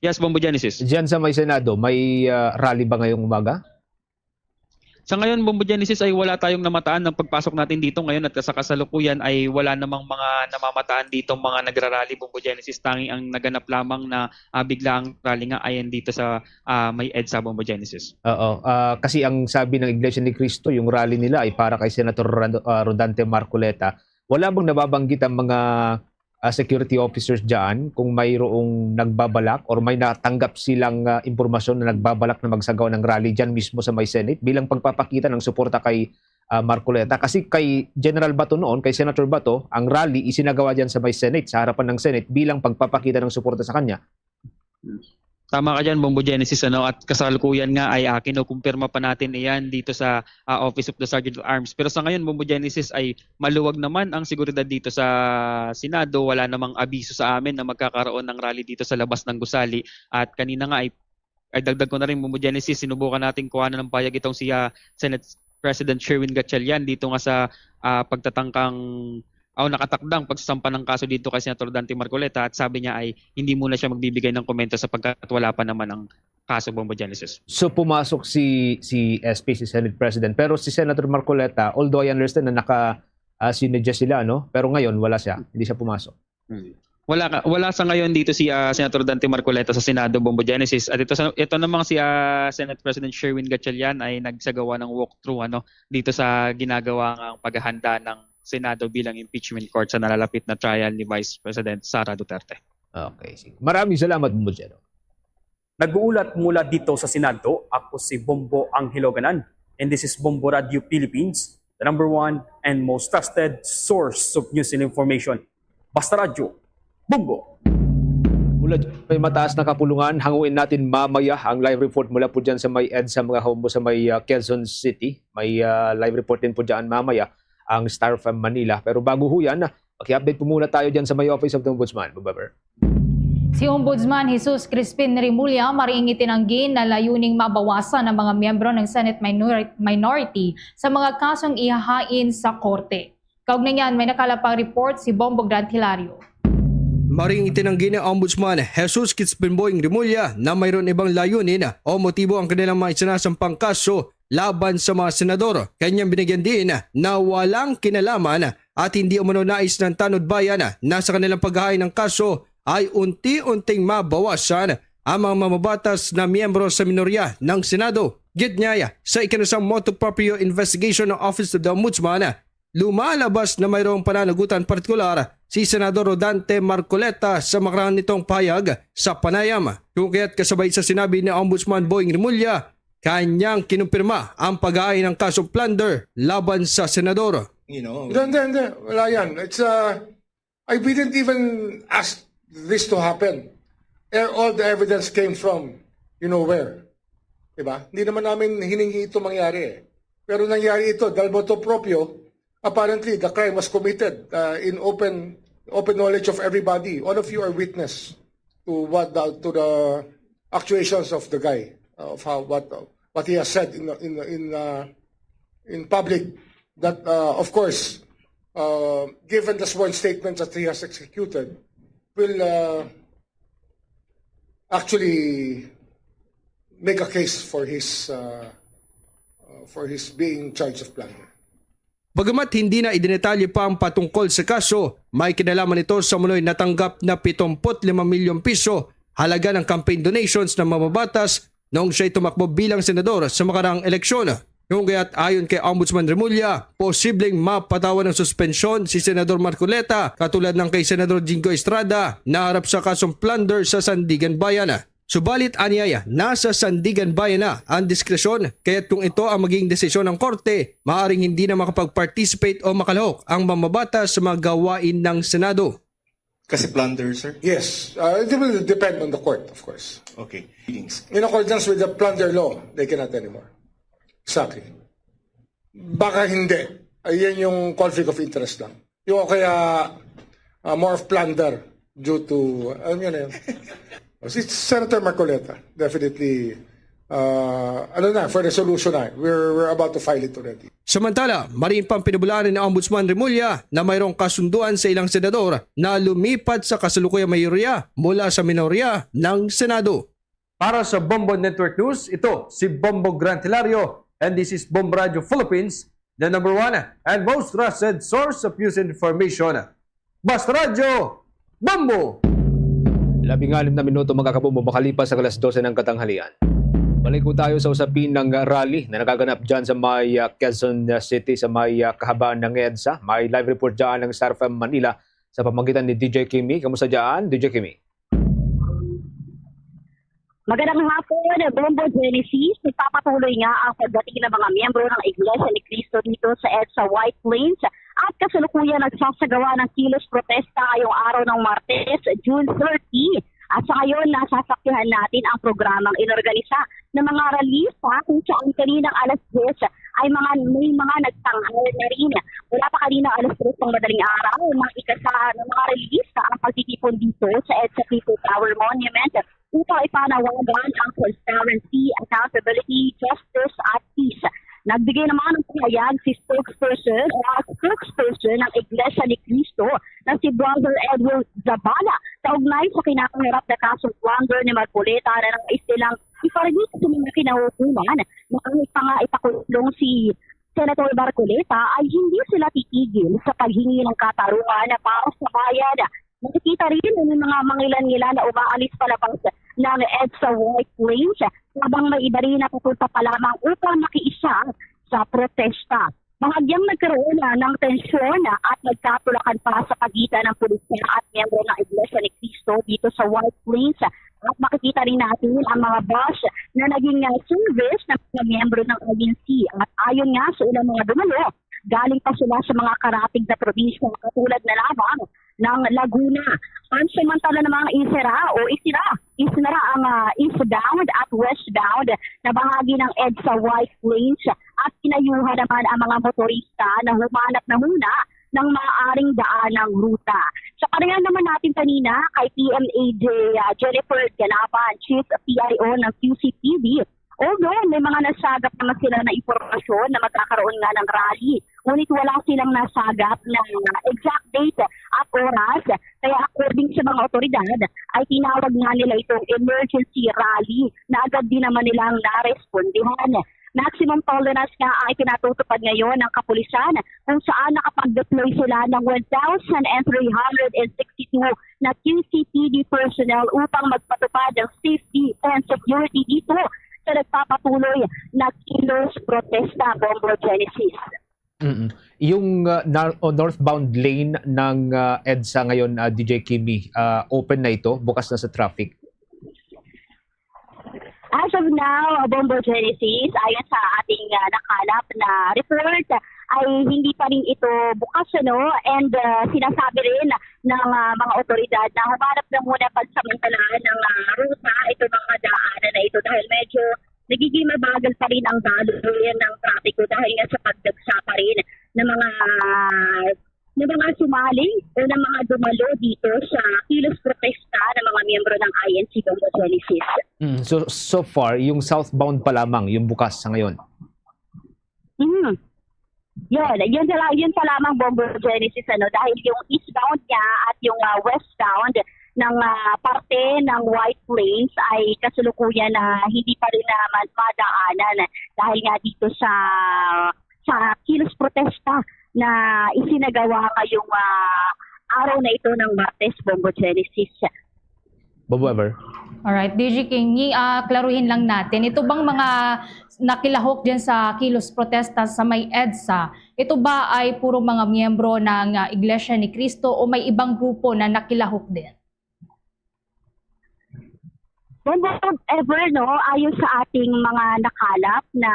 Yes, Bombo Genesis. Diyan sa may Senado, may ah, rally ba ngayong umaga? Sa ngayon, Bombo Genesis, ay wala tayong namataan ng pagpasok natin dito ngayon at sa kasalukuyan ay wala namang mga namamataan dito, mga nagrarally, Bombo Genesis. Tanging ang naganap lamang na ah, biglaang rally nga ay dito sa ah, may EDSA, Bombo Genesis. Oo. Ah, kasi ang sabi ng Iglesia ni Cristo, yung rally nila ay para kay Senator Rod- ah, Rodante Marcoleta. Wala bang nababanggit ang mga ah, security officers dyan kung mayroong nagbabalak or may natanggap silang ah, impormasyon na nagbabalak na magsagawa ng rally dyan mismo sa may Senate bilang pagpapakita ng suporta kay ah, Marcoleta? Kasi kay General Bato noon, kay Senator Bato, ang rally isinagawa dyan sa may Senate, sa harapan ng Senate bilang pagpapakita ng suporta sa kanya. Tama ka dyan, Bombo Genesis, ano, at kasalukuyan nga ay uh, kinukumpirma pa natin iyan dito sa ah, Office of the Sergeant of Arms. Pero sa ngayon, Bombo Genesis, ay maluwag naman ang seguridad dito sa Senado. Wala namang abiso sa amin na magkakaroon ng rally dito sa labas ng gusali. At kanina nga ay, ay dagdag ko na rin, Bombo Genesis, sinubukan natin kuhanan ng payag itong si ah, Senate President Sherwin Gatchalian dito nga sa ah, pagtatangkang o nakatakdang pagsasampa ng kaso dito kay Senator Dante Marcoleta at sabi niya ay hindi muna siya magbibigay ng komento sapagkat wala pa naman ang kaso, Bombo Genesis. So pumasok si si S P, si Senate President, pero si Senator Marcoleta, although I understand na naka ah, sinadya sila, no? Pero ngayon wala siya, hindi siya pumasok. Wala ka, wala sa ngayon dito si ah, Senator Dante Marcoleta sa Senado, Bombo Genesis, at ito sa, ito namang si ah, Senate President Sherwin Gatchalian ay nagsagawa ng walkthrough, ano, dito sa ginagawa ng paghahanda ng Senado bilang impeachment court sa nalalapit na trial ni Vice President Sara Duterte. Okay, sige. Maraming salamat, Bombo Jello. Nag-uulat mula dito sa Senado, ako si Bombo Angelo Ganan. And this is Bombo Radio Philippines, the number one and most trusted source of news and information. Basta Radyo, Bombo! Mula dyan, may mataas na kapulungan. Hanguin natin mamaya ang live report mula po dyan sa may EDSA, mga hombo, sa may ah, Quezon City. May ah, live report din po dyan mamaya ang Star F M Manila. Pero bago ho yan, paki-update po muna tayo dyan sa may Office of the Ombudsman. Bye-bye. Si Ombudsman Jesus Crispin Remulla mariing itinanggi na layuning mabawasan ang mga miyembro ng Senate minor- minority sa mga kasong ihahain sa korte. Kaugnay niyan, may nakalapang report si Bombo Grant Hilario. Maring itinanggi ni Ombudsman Jesus Crispin Boying Remulla na mayroon ibang layunin o motibo ang kanilang mga isinasampang kaso laban sa mga senador. Kanyang binigyan din na walang kinalaman at hindi umano nais ng Tanod Bayan na sa kanilang paghahain ng kaso ay unti-unting mabawasan ang mga mamabatas na miyembro sa minorya ng Senado. Gid niya, sa ikinasang motu proprio investigation ng Office of the Ombudsman, lumalabas na mayroong pananagutan partikular si Senador Rodante Marcoleta sa makaraan nitong pahayag sa panayam. Kung kaya't kasabay sa sinabi ni Ombudsman Boying Remulla, kanyang kinumpirma ang pag-aay ng kasong plunder laban sa senador. You know, Hindi, hindi, hindi. Wala yan. It's, uh, I didn't even ask this to happen. Eh, all the evidence came from, you know where. Diba? Hindi naman namin hiningi ito mangyari eh. Pero nangyari ito, dahil motu proprio, apparently the crime was committed uh, in open open knowledge of everybody. All of you are witness to what the, to the actuations of the guy, uh, of how what uh, what he has said in in in uh, in public. That uh, of course, uh, given the sworn statements that he has executed, will uh, actually make a case for his uh, uh, for his being charged of plunder. Bagamat hindi na idinetalye pa ang patungkol sa kaso, may kinalaman ito sa umano'y natanggap na pitumpu't lima milyon piso halaga ng campaign donations ng mamabatas noong siya'y tumakbo bilang senador sa makaraang eleksyon. Kung kaya't ayon kay Ombudsman Remulla, posibleng mapatawan ng suspensyon si Senador Marcoleta katulad ng kay Senador Jingo Estrada na harap sa kasong plunder sa Sandigan Bayan. Subalit aniya, nasa Sandigan Bayan na ang diskresyon, kaya't kung ito ang maging desisyon ng korte, maaring hindi na makapag-participate o makalahok ang mamabata sa mga gawain ng Senado. Kasi plunder, sir? Yes. Uh, it will depend on the court, of course. Okay. Feelings. In accordance with the plunder law, they cannot anymore. Exactly. Baka hindi. Ayan yung conflict of interest lang. Yung kaya uh, more of plunder due to, alam nyo na yun. Si Senator Marcoleta, definitely, uh, ano na, for resolution na. We're, we're about to file it already. Samantala, marin pang pinabulaan ni Ombudsman Remulla na mayroong kasunduan sa ilang senador na lumipat sa kasalukuyang mayorya mula sa minorya ng Senado. Para sa Bombo Network News, ito si Bombo Grant Hilario, and this is Bombo Radio Philippines, the number one and most trusted source of news and information. Basta Radyo, Bombo! Labing anim na minuto, mga kabombo, makalipas sa alas dose ng katanghalian. Balik po tayo sa usapin ng rally na nagaganap dyan sa may, ah, Quezon City, sa may, ah, kahabaan ng EDSA. May live report dyan ng Star F M Manila sa pamagitan ni D J Kimi. Kamusta dyan, D J Kimi? Magandang hapon, Bombo Genesis. Nagpapatuloy nga ang pagdating ng mga miyembro ng Iglesia ni Cristo dito sa EDSA White Plains at kasalukuyan nagsasagawa ng kilos protesta ngayong araw ng Martes, June thirty. At sa ngayon, nasasaksihan natin ang programang inorganisa ng mga rallyista kung saan kaninang alas diyes ay mga, may mga nagtanghal na rin. Mula pa kaninang alas tres ng madaling araw, mga ikasa ng mga rallyista ang pagtitipon dito sa EDSA People Power Monument upang ipanawagan ang transparency, accountability, justice, at peace. Nagbigay naman ng pahayag si spokesperson o spokesperson ng Iglesia ni Cristo na si Brother Edwin Zabala kaugnay sa kinakaharap na kasong plunder ni Marcoleta na nangaistilang iparinig sa mga kinahukuman na kahit pa nga ipakulong si Senator Marcoleta ay hindi sila titigil sa paghingi ng katarungan para sa bayan. Nakikita rin ang mga mangilan-ngilan na umaalis palabas ng EDSA White Plains habang may iba rin na pupunta pa lamang upang makiisa sa protesta. Bahagyang nagkaroon na ng tensyon at nagkatulakan pa sa pagitan ng pulisya at miyembro ng Iglesia ni Cristo dito sa White Plains. At makikita rin natin ang mga bus na naging, ah, service ng mga miyembro ng I N C. At ayon nga sa ilang mga dumalo, galing pa sila sa mga karatig na probinsya katulad na lamang ng Laguna. Pansamantala namang isira o isira, isinara ang, ah, eastbound at westbound na bahagi ng EDSA White Plains at pinayuhan naman ang mga motorista na humanap na muna ng maaaring daanang ruta. Sa panayam naman natin kanina kay P M A J, ah, Jennifer Ganapan, Chief P I O ng Q C T V, although may mga nasagap naman sila na impormasyon na magkakaroon nga ng rally, ngunit wala silang nasagap na exact date at oras. Kaya ako According sa mga otoridad, ay tinawag nga nila itong emergency rally na agad din naman nilang narespondihan. Maximum tolerance nga ang ipinatutupad ngayon ng kapulisan, kung saan nakapag-deploy sila ng one thousand three hundred sixty-two na Q C P D personnel upang magpatupad ng safety and security dito sa nagpapatuloy na kilos protesta, Bombo Genesis. Mm. Yung uh, nar- o northbound lane ng uh, EDSA ngayon, uh, D J Kimi, uh, open na ito, bukas na sa traffic. As of now, Bombo Genesis, ayon sa ating uh, nakalap na report, ay hindi pa rin ito bukas, ano, and uh, sinasabi rin ng uh, mga otoridad na humanap na muna pagsamantalahan ng uh, ruta ito, mga daanan na ito, dahil medyo nagiging mabagal pa rin ang daloy ng trapiko dahil nga sa pagdagsa pa rin ng mga ng mga sumali o ng mga dumalo dito sa kilos protesta ng mga miyembro ng I N C Bombo Genesis. Mm, so, so far, yung southbound pa lamang yung bukas sa ngayon? Mm. Yun, yun, na lang, yun pa lamang, Bombo Genesis, ano, dahil yung eastbound niya at yung uh, westbound ng uh, parte ng White Plains ay kasulukuyan na hindi pa rin naman madaanan dahil nga dito sa sa kilos protesta na isinagawa ngayong uh, araw na ito ng Martes, Bombo Genesis. Bobo Ever. Alright, D J Kimi, uh, klaruhin lang natin. Ito bang mga nakilahok dyan sa kilos protesta sa may EDSA? Ito ba ay puro mga miyembro ng uh, Iglesia ni Cristo o may ibang grupo na nakilahok din? Bombo Ever, no, ayon sa ating mga nakalap na,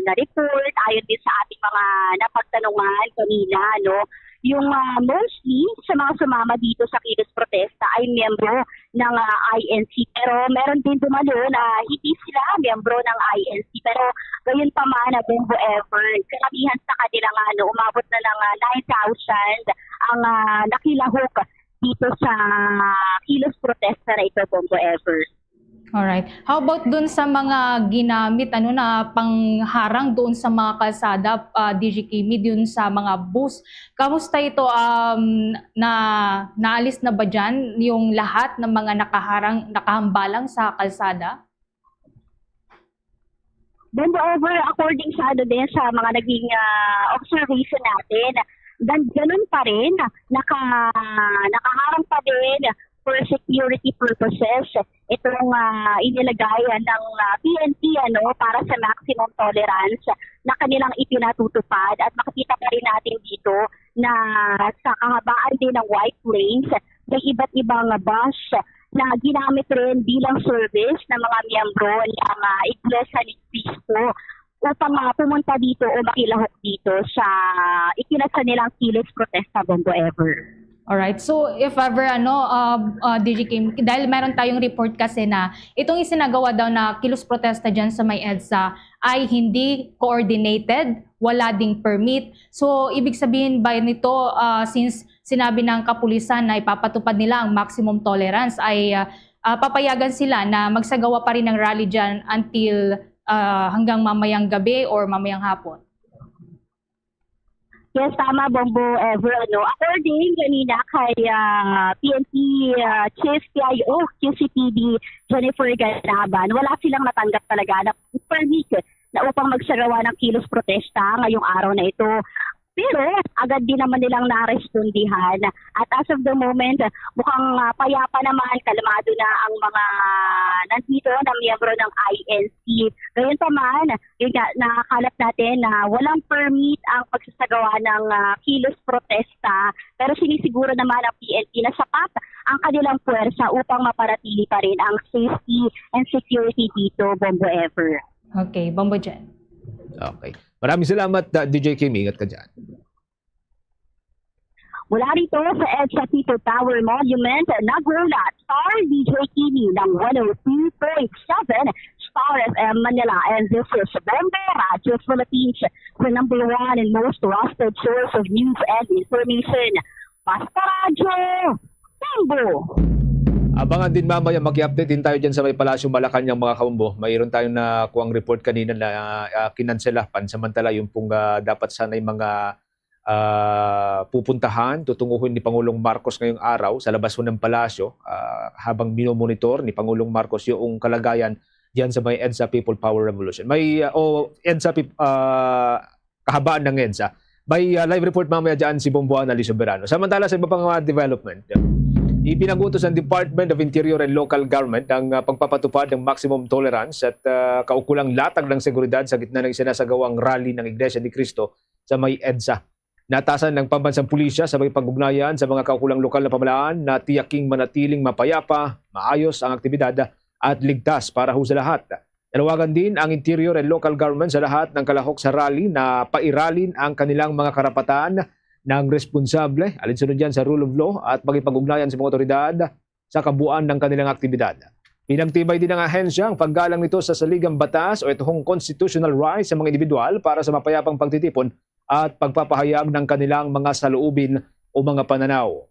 na report, ayon din sa ating mga napagtanungan kanina, no, yung uh, mostly sa mga sumama dito sa kilos protesta ay miyembro ng uh, I N C. Pero meron din dumalo na hindi sila miyembro ng I N C. Pero gayon pa man, uh, Bombo Ever, karamihan sa kanila nga, no, umabot na ng uh, nine thousand ang uh, nakilahok dito sa kilos protesta na ito, Bombo Ever. Alright. How about dun sa mga ginamit, ano, na pangharang doon sa mga kalsada, uh, D J Kimi, dun sa mga bus? Kamusta ito? Um, na naalis na ba dyan yung lahat ng mga nakaharang, nakahambalang sa kalsada? Then, moreover, according sa ano din, sa mga naging uh, observation natin, dan ganun pa rin, naka, nakaharang pa din for security purposes itong uh, inilagay ng uh, P N P, ano, para sa maximum tolerance na kanilang ipinatutupad. At makikita pa rin natin dito na sa kahabaan din ng White Plains, may iba't ibang bus na ginamit rin bilang service ng mga miyembro ng uh, Iglesia ni Cristo upang uh, pumunta dito o makilahok dito sa ikinasa nilang kilos protesta, Bombo Ever. Alright. So, if ever, ano, uh, uh, D J Kim, dahil meron tayong report kasi na itong isinagawa daw na kilos protesta dyan sa may EDSA ay hindi coordinated, wala ding permit. So, ibig sabihin ba nito, uh, since sinabi ng kapulisan na ipapatupad nila ang maximum tolerance, ay uh, uh, papayagan sila na magsagawa pa rin ng rally dyan until uh, hanggang mamayang gabi or mamayang hapon? Yes, tama, Bombo Ever. Ano? According kanina kay uh, P N P uh, Chief P I O, Q C P D, Jennifer Ganaban, wala silang natanggap talaga na permit na upang magsagawa ng kilos protesta ngayong araw na ito. Pero agad din naman nilang narespondihan. At as of the moment, mukhang uh, payapa naman, kalmado na ang mga nandito na miyembro ng I N C. Gayunpaman, yun nga, nakakalap natin na walang permit ang pagsasagawa ng uh, kilos protesta. Pero sinisiguro naman ang P N P na sapat ang kanilang puwersa upang mapanatili pa rin ang safety and security dito, Bombo Ever. Okay, Bombo Jen. Okay. Maraming salamat, uh, D J Kim. Ingat ka dyan. Mula rito sa EDSA People Power Monument, naghulat, Star D J Kimi ng one oh two point seven Star F M Manila. And this is Bombo Radyo Philippines, the number one and most trusted source of news and information. Basta Radyo, Bombo! Abangan din mamaya, mag-update din tayo dyan sa may Palasyo Malacanang, mga kabombo. Mayroon tayong nakuhang report kanina na uh, kinansela pansamantala yung pong uh, dapat sana'y mga ah, pupuntahan, tutunguhin ni Pangulong Marcos ngayong araw sa labas ng palasyo, ah, habang minomonitor ni Pangulong Marcos yung kalagayan diyan sa may EDSA People Power Revolution. May, ah, o EDSA Peop-, ah, kahabaan ng EDSA. May, ah, live report mamaya diyan si Bomboana Lee Soberano. Samantala sa iba pang mga development, ipinagutos ng Department of Interior and Local Government ang, ah, pagpapatupad ng maximum tolerance at, ah, kaukulang latag ng seguridad sa gitna ng sinasagawang rally ng Iglesia ni Cristo sa may EDSA. Natasan ng pambansang pulisya sa pag-ugnayan sa mga kaukulang lokal na pamalaan na tiyaking manatiling mapayapa, maayos ang aktibidad at ligtas para ho sa lahat. Nanawagan din ang Interior and Local Government sa lahat ng kalahok sa rally na pairalin ang kanilang mga karapatan ng responsable, alinsunod yan sa rule of law at makipag-ugnayan sa mga otoridad sa kabuuan ng kanilang aktibidad. Pinagtibay din ng ahensya ang paggalang nito sa saligang batas o ito hong constitutional rights sa mga individual para sa mapayapang pagtitipon at pagpapahayag ng kanilang mga saloobin o mga pananaw.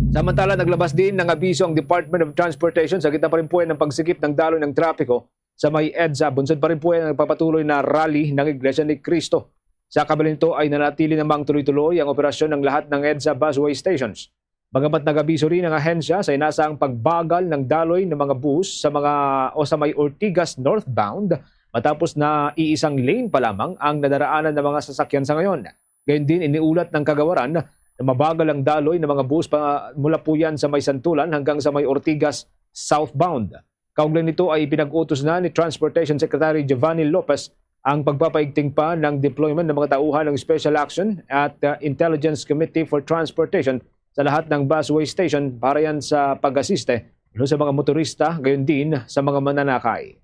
Samantala, naglabas din ng abiso ang Department of Transportation sa gitna pa rin po ng pagsikip ng daloy ng trapiko sa may EDSA. Bunsod pa rin po ang nagpapatuloy na rally ng Iglesia ni Cristo. Sa kabila nito ay nanatili namang tuloy-tuloy ang operasyon ng lahat ng EDSA busway stations. Bagamat nag-abiso rin ang ahensya sa inasang pagbagal ng daloy ng mga bus sa mga o sa may Ortigas northbound matapos na iisang lane pa lamang ang nadaraanan ng mga sasakyan sa ngayon. Gayon din, iniulat ng kagawaran na mabagal ang daloy ng mga bus pa mula po yan sa may Santulan hanggang sa may Ortigas southbound. Kaugnay nito ay ipinag-utos na ni Transportation Secretary Giovanni Lopez ang pagpapaigting pa ng deployment ng mga tauhan ng Special Action at, uh, Intelligence Committee for Transportation sa lahat ng busway station para yan sa pag-asiste sa mga motorista, gayon din sa mga mananakay.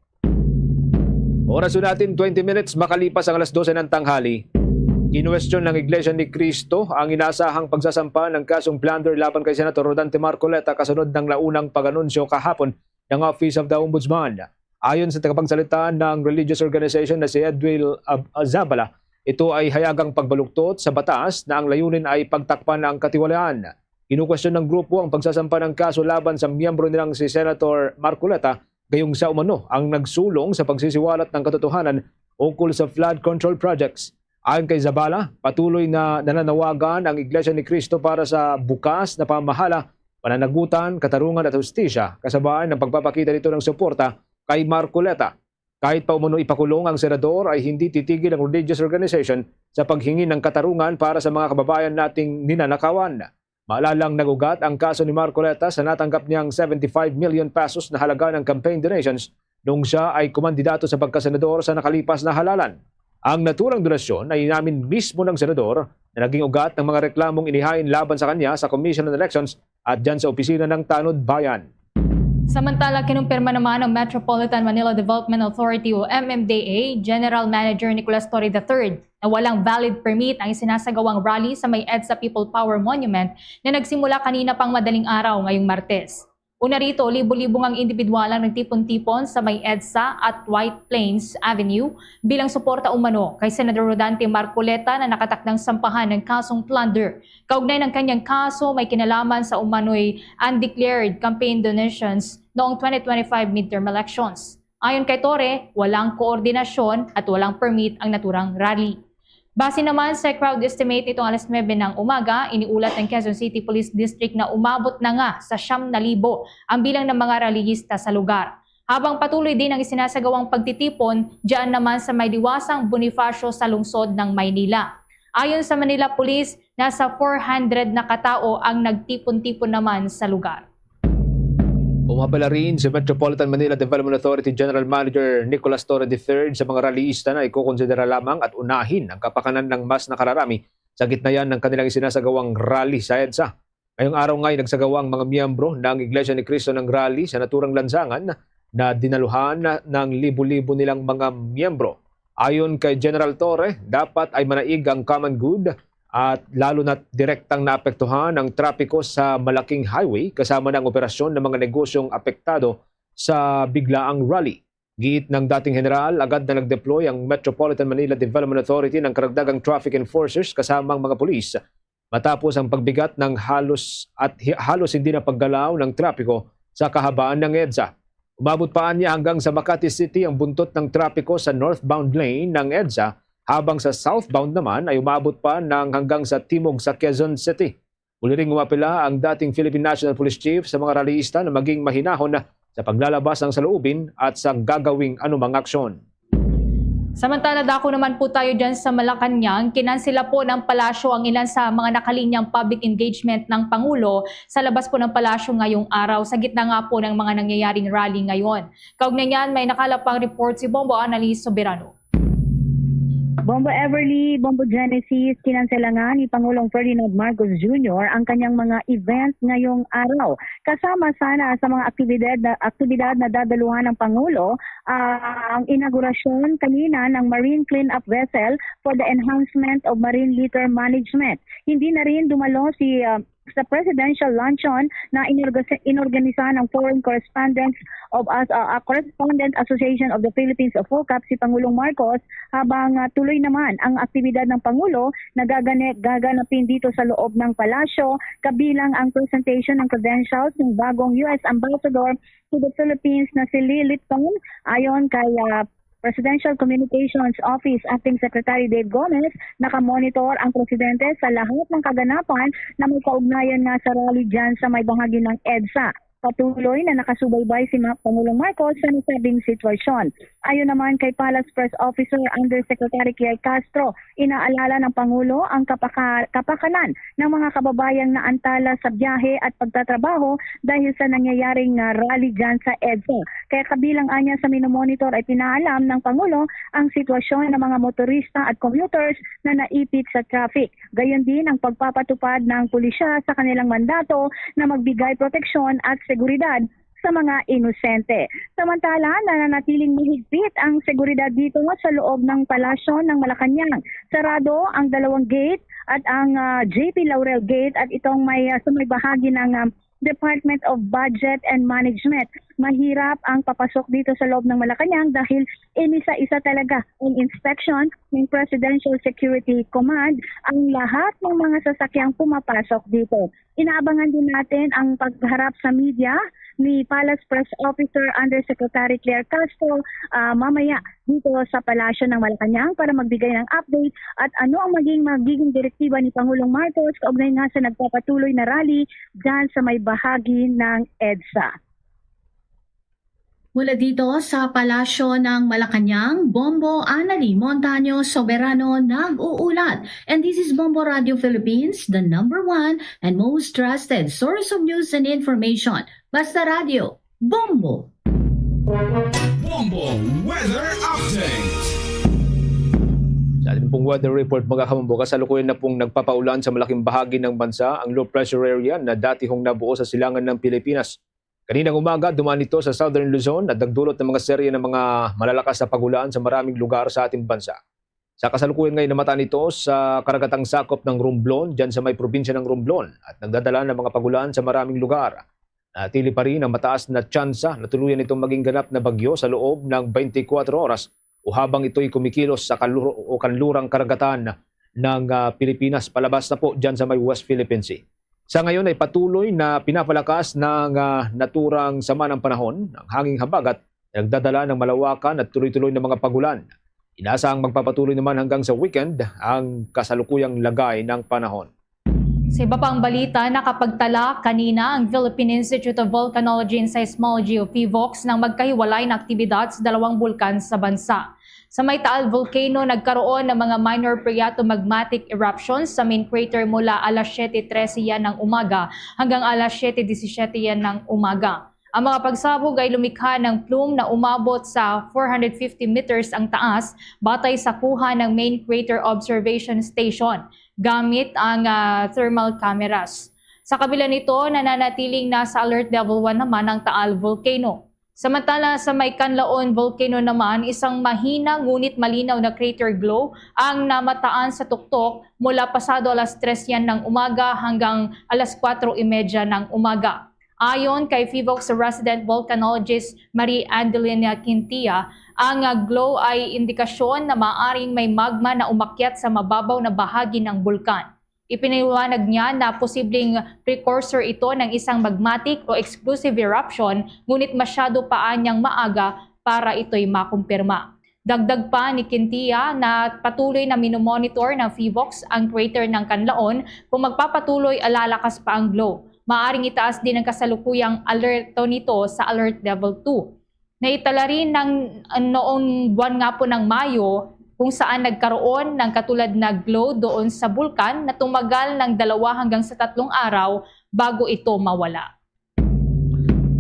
Oras natin, twenty minutes makalipas ang alas dose ng tanghali. Kinwestiyon ng Iglesia ni Cristo ang inasahang pagsasampa ng kasong plunder laban kay Senator Rodante Marcoleta kasunod ng naunang pag-anunsyo kahapon ng Office of the Ombudsman. Ayon sa tagapagsalita ng religious organization na si Edwil Ab-, Zabala, ito ay hayagang pagbaluktot sa batas na ang layunin ay pagtakpan ang katiwalaan. Kinukwestiyon ng grupo ang pagsasampa ng kaso laban sa miyembro nilang si Senator Marcoleta, gayong siya umano ang nagsulong sa pagsisiwalat ng katotohanan ukol sa flood control projects. Ayon kay Zabala, patuloy na nananawagan ang Iglesia ni Cristo para sa bukas na pamahala, pananagutan, katarungan at hustisya, kasabay ng pagpapakita nito ng suporta kay Marcoleta. Kahit pa umano ipakulong ang senador, ay hindi titigil ang religious organization sa paghingi ng katarungan para sa mga kababayan nating ninanakawan. Maalalang nag-ugat ang kaso ni Marcoleta sa natanggap niyang seventy-five million pesos na halaga ng campaign donations noong siya ay kumandidato sa pagkasenador sa nakalipas na halalan. Ang naturang donasyon ay inamin mismo ng senador na naging ugat ng mga reklamong inihain laban sa kanya sa Commission on Elections at dyan sa opisina ng Tanod Bayan. Samantala, kinumpirma naman ng Metropolitan Manila Development Authority o M M D A General Manager Nicolas Torre the third na walang valid permit ang isinasagawang rally sa may EDSA People Power Monument na nagsimula kanina pang madaling araw ngayong Martes. Una rito, libo-libo ang individual ang nagtipon-tipon sa may EDSA at White Plains Avenue bilang suporta umano kay Senador Rodante Marcoleta na nakatakdang sampahan ng kasong plunder kaugnay ng kanyang kaso may kinalaman sa umano'y undeclared campaign donations noong twenty twenty-five midterm elections. Ayon kay Torre, walang koordinasyon at walang permit ang naturang rally. Base naman sa crowd estimate nitong alas nuebe ng umaga, iniulat ng Quezon City Police District na umabot na nga sa siyam na libo ang bilang ng mga rallyista sa lugar. Habang patuloy din ang isinasagawang pagtitipon diyan naman sa may Liwasang Bonifacio sa lungsod ng Maynila. Ayon sa Manila Police, nasa four hundred na katao ang nagtipon-tipon naman sa lugar. Pumapala rin si Metropolitan Manila Development Authority General Manager Nicolas Torre the third sa mga rallyista na ikokonsidera lamang at unahin ang kapakanan ng mas nakararami sa gitna yan ng kanilang isinasagawang rally sa EDSA. Ngayong araw nga'y nagsagawa ang mga miyembro ng Iglesia ni Cristo ng rally sa naturang lansangan na dinaluhan ng libo-libo nilang mga miyembro. Ayon kay General Torre, dapat ay manaig ang common good at lalo na't direktang naapektuhan ang trapiko sa malaking highway kasama ng operasyon ng mga negosyong apektado sa biglaang rally. Giit ng dating general, agad na nag-deploy ang Metropolitan Manila Development Authority ng karagdagang traffic enforcers kasama ang mga pulis matapos ang pagbigat ng halos at hi-, halos hindi na paggalaw ng trapiko sa kahabaan ng EDSA. Umabot pa niya hanggang sa Makati City ang buntot ng trapiko sa northbound lane ng EDSA habang sa southbound naman ay umabot pa ng hanggang sa timog sa Quezon City. Muli ring umapela ang dating Philippine National Police Chief sa mga rallyista na maging mahinahon sa paglalabas ng saloobin at sa gagawing anumang aksyon. Samantala, dako naman po tayo dyan sa Malacañang. Kinansela po ng palasyo ang ilan sa mga nakalinyang public engagement ng Pangulo sa labas po ng palasyo ngayong araw, sa gitna nga po ng mga nangyayaring rally ngayon. Kaugnay niyan, may nakalap pang report si Bombo Annalise Soberano. Bombo Everly, Bombo Genesis, kinansela nga ni Pangulong Ferdinand Marcos Junior ang kanyang mga event ngayong araw. Kasama sana sa mga aktibidad na, aktibidad na dadaluhan ng Pangulo, ah, ang inaugurasyon kanina ng marine cleanup vessel for the enhancement of marine litter management. Hindi na rin dumalo si, ah, sa presidential luncheon na inorga-, inorganisa ng Foreign Correspondents of As-, ah, ah, Correspondent Association of the Philippines o FOCAP si Pangulong Marcos, habang, ah, tuloy naman ang aktibidad ng Pangulo na gagane-, gaganapin dito sa loob ng palasyo, kabilang ang presentation ng credentials ng bagong U S Ambassador to the Philippines na si Lee Litton. Ayon kay, ah, Presidential Communications Office Acting Secretary Dave Gomez, nakamonitor ang presidente sa lahat ng kaganapan na may kaugnayan nga sa rally dyan sa may bahagi ng EDSA. Patuloy na nakasubaybay si Ma-, Pangulong Marcos sa nasabing sitwasyon. Ayon naman kay Palace Press Officer Undersecretary Claire Castro, inaalala ng Pangulo ang kapaka-, kapakanan ng mga kababayang naantala sa biyahe at pagtatrabaho dahil sa nangyayaring, ah, rally dyan sa EDSA. Kaya kabilang anya sa minomonitor ay pinaalam ng Pangulo ang sitwasyon ng mga motorista at commuters na naipit sa traffic. Gayon din ang pagpapatupad ng pulisya sa kanilang mandato na magbigay proteksyon at seguridad sa mga inosente. Samantala, nananatiling mahigpit ang seguridad dito sa loob ng palasyo ng Malacañang. Sarado ang dalawang gate at ang, ah, J P Laurel Gate at itong may, ah, sa may bahagi ng, ah, Department of Budget and Management. Mahirap ang papasok dito sa loob ng Malacañang dahil inisa-isa talaga ang inspection ng Presidential Security Command ang lahat ng mga sasakyang pumapasok dito. Inaabangan din natin ang pagharap sa media ni Palace Press Officer Undersecretary Claire Castro, ah, mamaya dito sa Palasyo ng Malacañang para magbigay ng update at ano ang maging, magiging direktiba ni Pangulong Marcos kaugnay nga sa nagpapatuloy na rally dyan sa may bahagi ng EDSA. Mula dito sa Palasyo ng Malacañang, Bombo Anali Montaño Soberano nag-uulat. And this is Bombo Radio Philippines, the number one and most trusted source of news and information. Basta Radio, Bombo! Bombo Weather Update. Sa ating pong weather report, mga kamambo, kasalukuyan na pong nagpapaulan sa malaking bahagi ng bansa ang low pressure area na dati hong nabuo sa silangan ng Pilipinas. Kaninang umaga, dumaan ito sa Southern Luzon at nagdulot ng mga serye ng mga malalakas na pag-ulan sa maraming lugar sa ating bansa. Sa kasalukuyan ngayon, namataan ito sa karagatang sakop ng Romblon, dyan sa may probinsya ng Romblon, at nagdadala ng mga pag-ulan sa maraming lugar. Natili pa rin ang mataas na tsansa na tuluyan itong maging ganap na bagyo sa loob ng twenty-four oras o habang ito'y kumikilos sa kaluro-, o kanlurang karagatan ng, ah, Pilipinas, palabas na po dyan sa may West Philippine Sea. Sa ngayon ay patuloy na pinapalakas ng, ah, naturang sama ng panahon, ang hanging habagat na nagdadala ng malawakan at tuloy-tuloy na mga pagulan. Inasahang magpapatuloy naman hanggang sa weekend ang kasalukuyang lagay ng panahon. Sa iba pang balita, nakapagtala kanina ang Philippine Institute of Volcanology and Seismology o PHIVOLCS ng magkahiwalay na aktibidad sa dalawang bulkan sa bansa. Sa may Taal Volcano, nagkaroon ng mga minor phreatomagmatic eruptions sa main crater mula alas siyete trese yan ng umaga hanggang alas siyete disisiete yan ng umaga. Ang mga pagsabog ay lumikha ng plume na umabot sa four hundred fifty meters ang taas, batay sa kuha ng Main Crater Observation Station gamit ang, ah, thermal cameras. Sa kabila nito, nananatiling nasa alert level one naman ang Taal Volcano. Samantala, sa may Canlaon Volcano naman, isang mahina ngunit malinaw na crater glow ang namataan sa tuktok mula pasado alas tres yan ng umaga hanggang alas kuwatro imedya ng umaga. Ayon kay PHIVOLCS Resident Volcanologist Marie Angelina Quintia, ang, ah, glow ay indikasyon na maaring may magma na umakyat sa mababaw na bahagi ng bulkan. Ipinaliwanag niya na posibleng precursor ito ng isang magmatic o explosive eruption, ngunit masyado pa anyang maaga para ito'y makumpirma. Dagdag pa ni Quintia na patuloy na minomonitor ng PHIVOLCS ang crater ng Canlaon kung magpapatuloy o lalakas pa ang glow. Maaring itaas din ang kasalukuyang alerto nito sa Alert Level two. Naitala rin ng noong buwan nga po ng Mayo kung saan nagkaroon ng katulad na glow doon sa bulkan na tumagal ng dalawa hanggang sa tatlong araw bago ito mawala.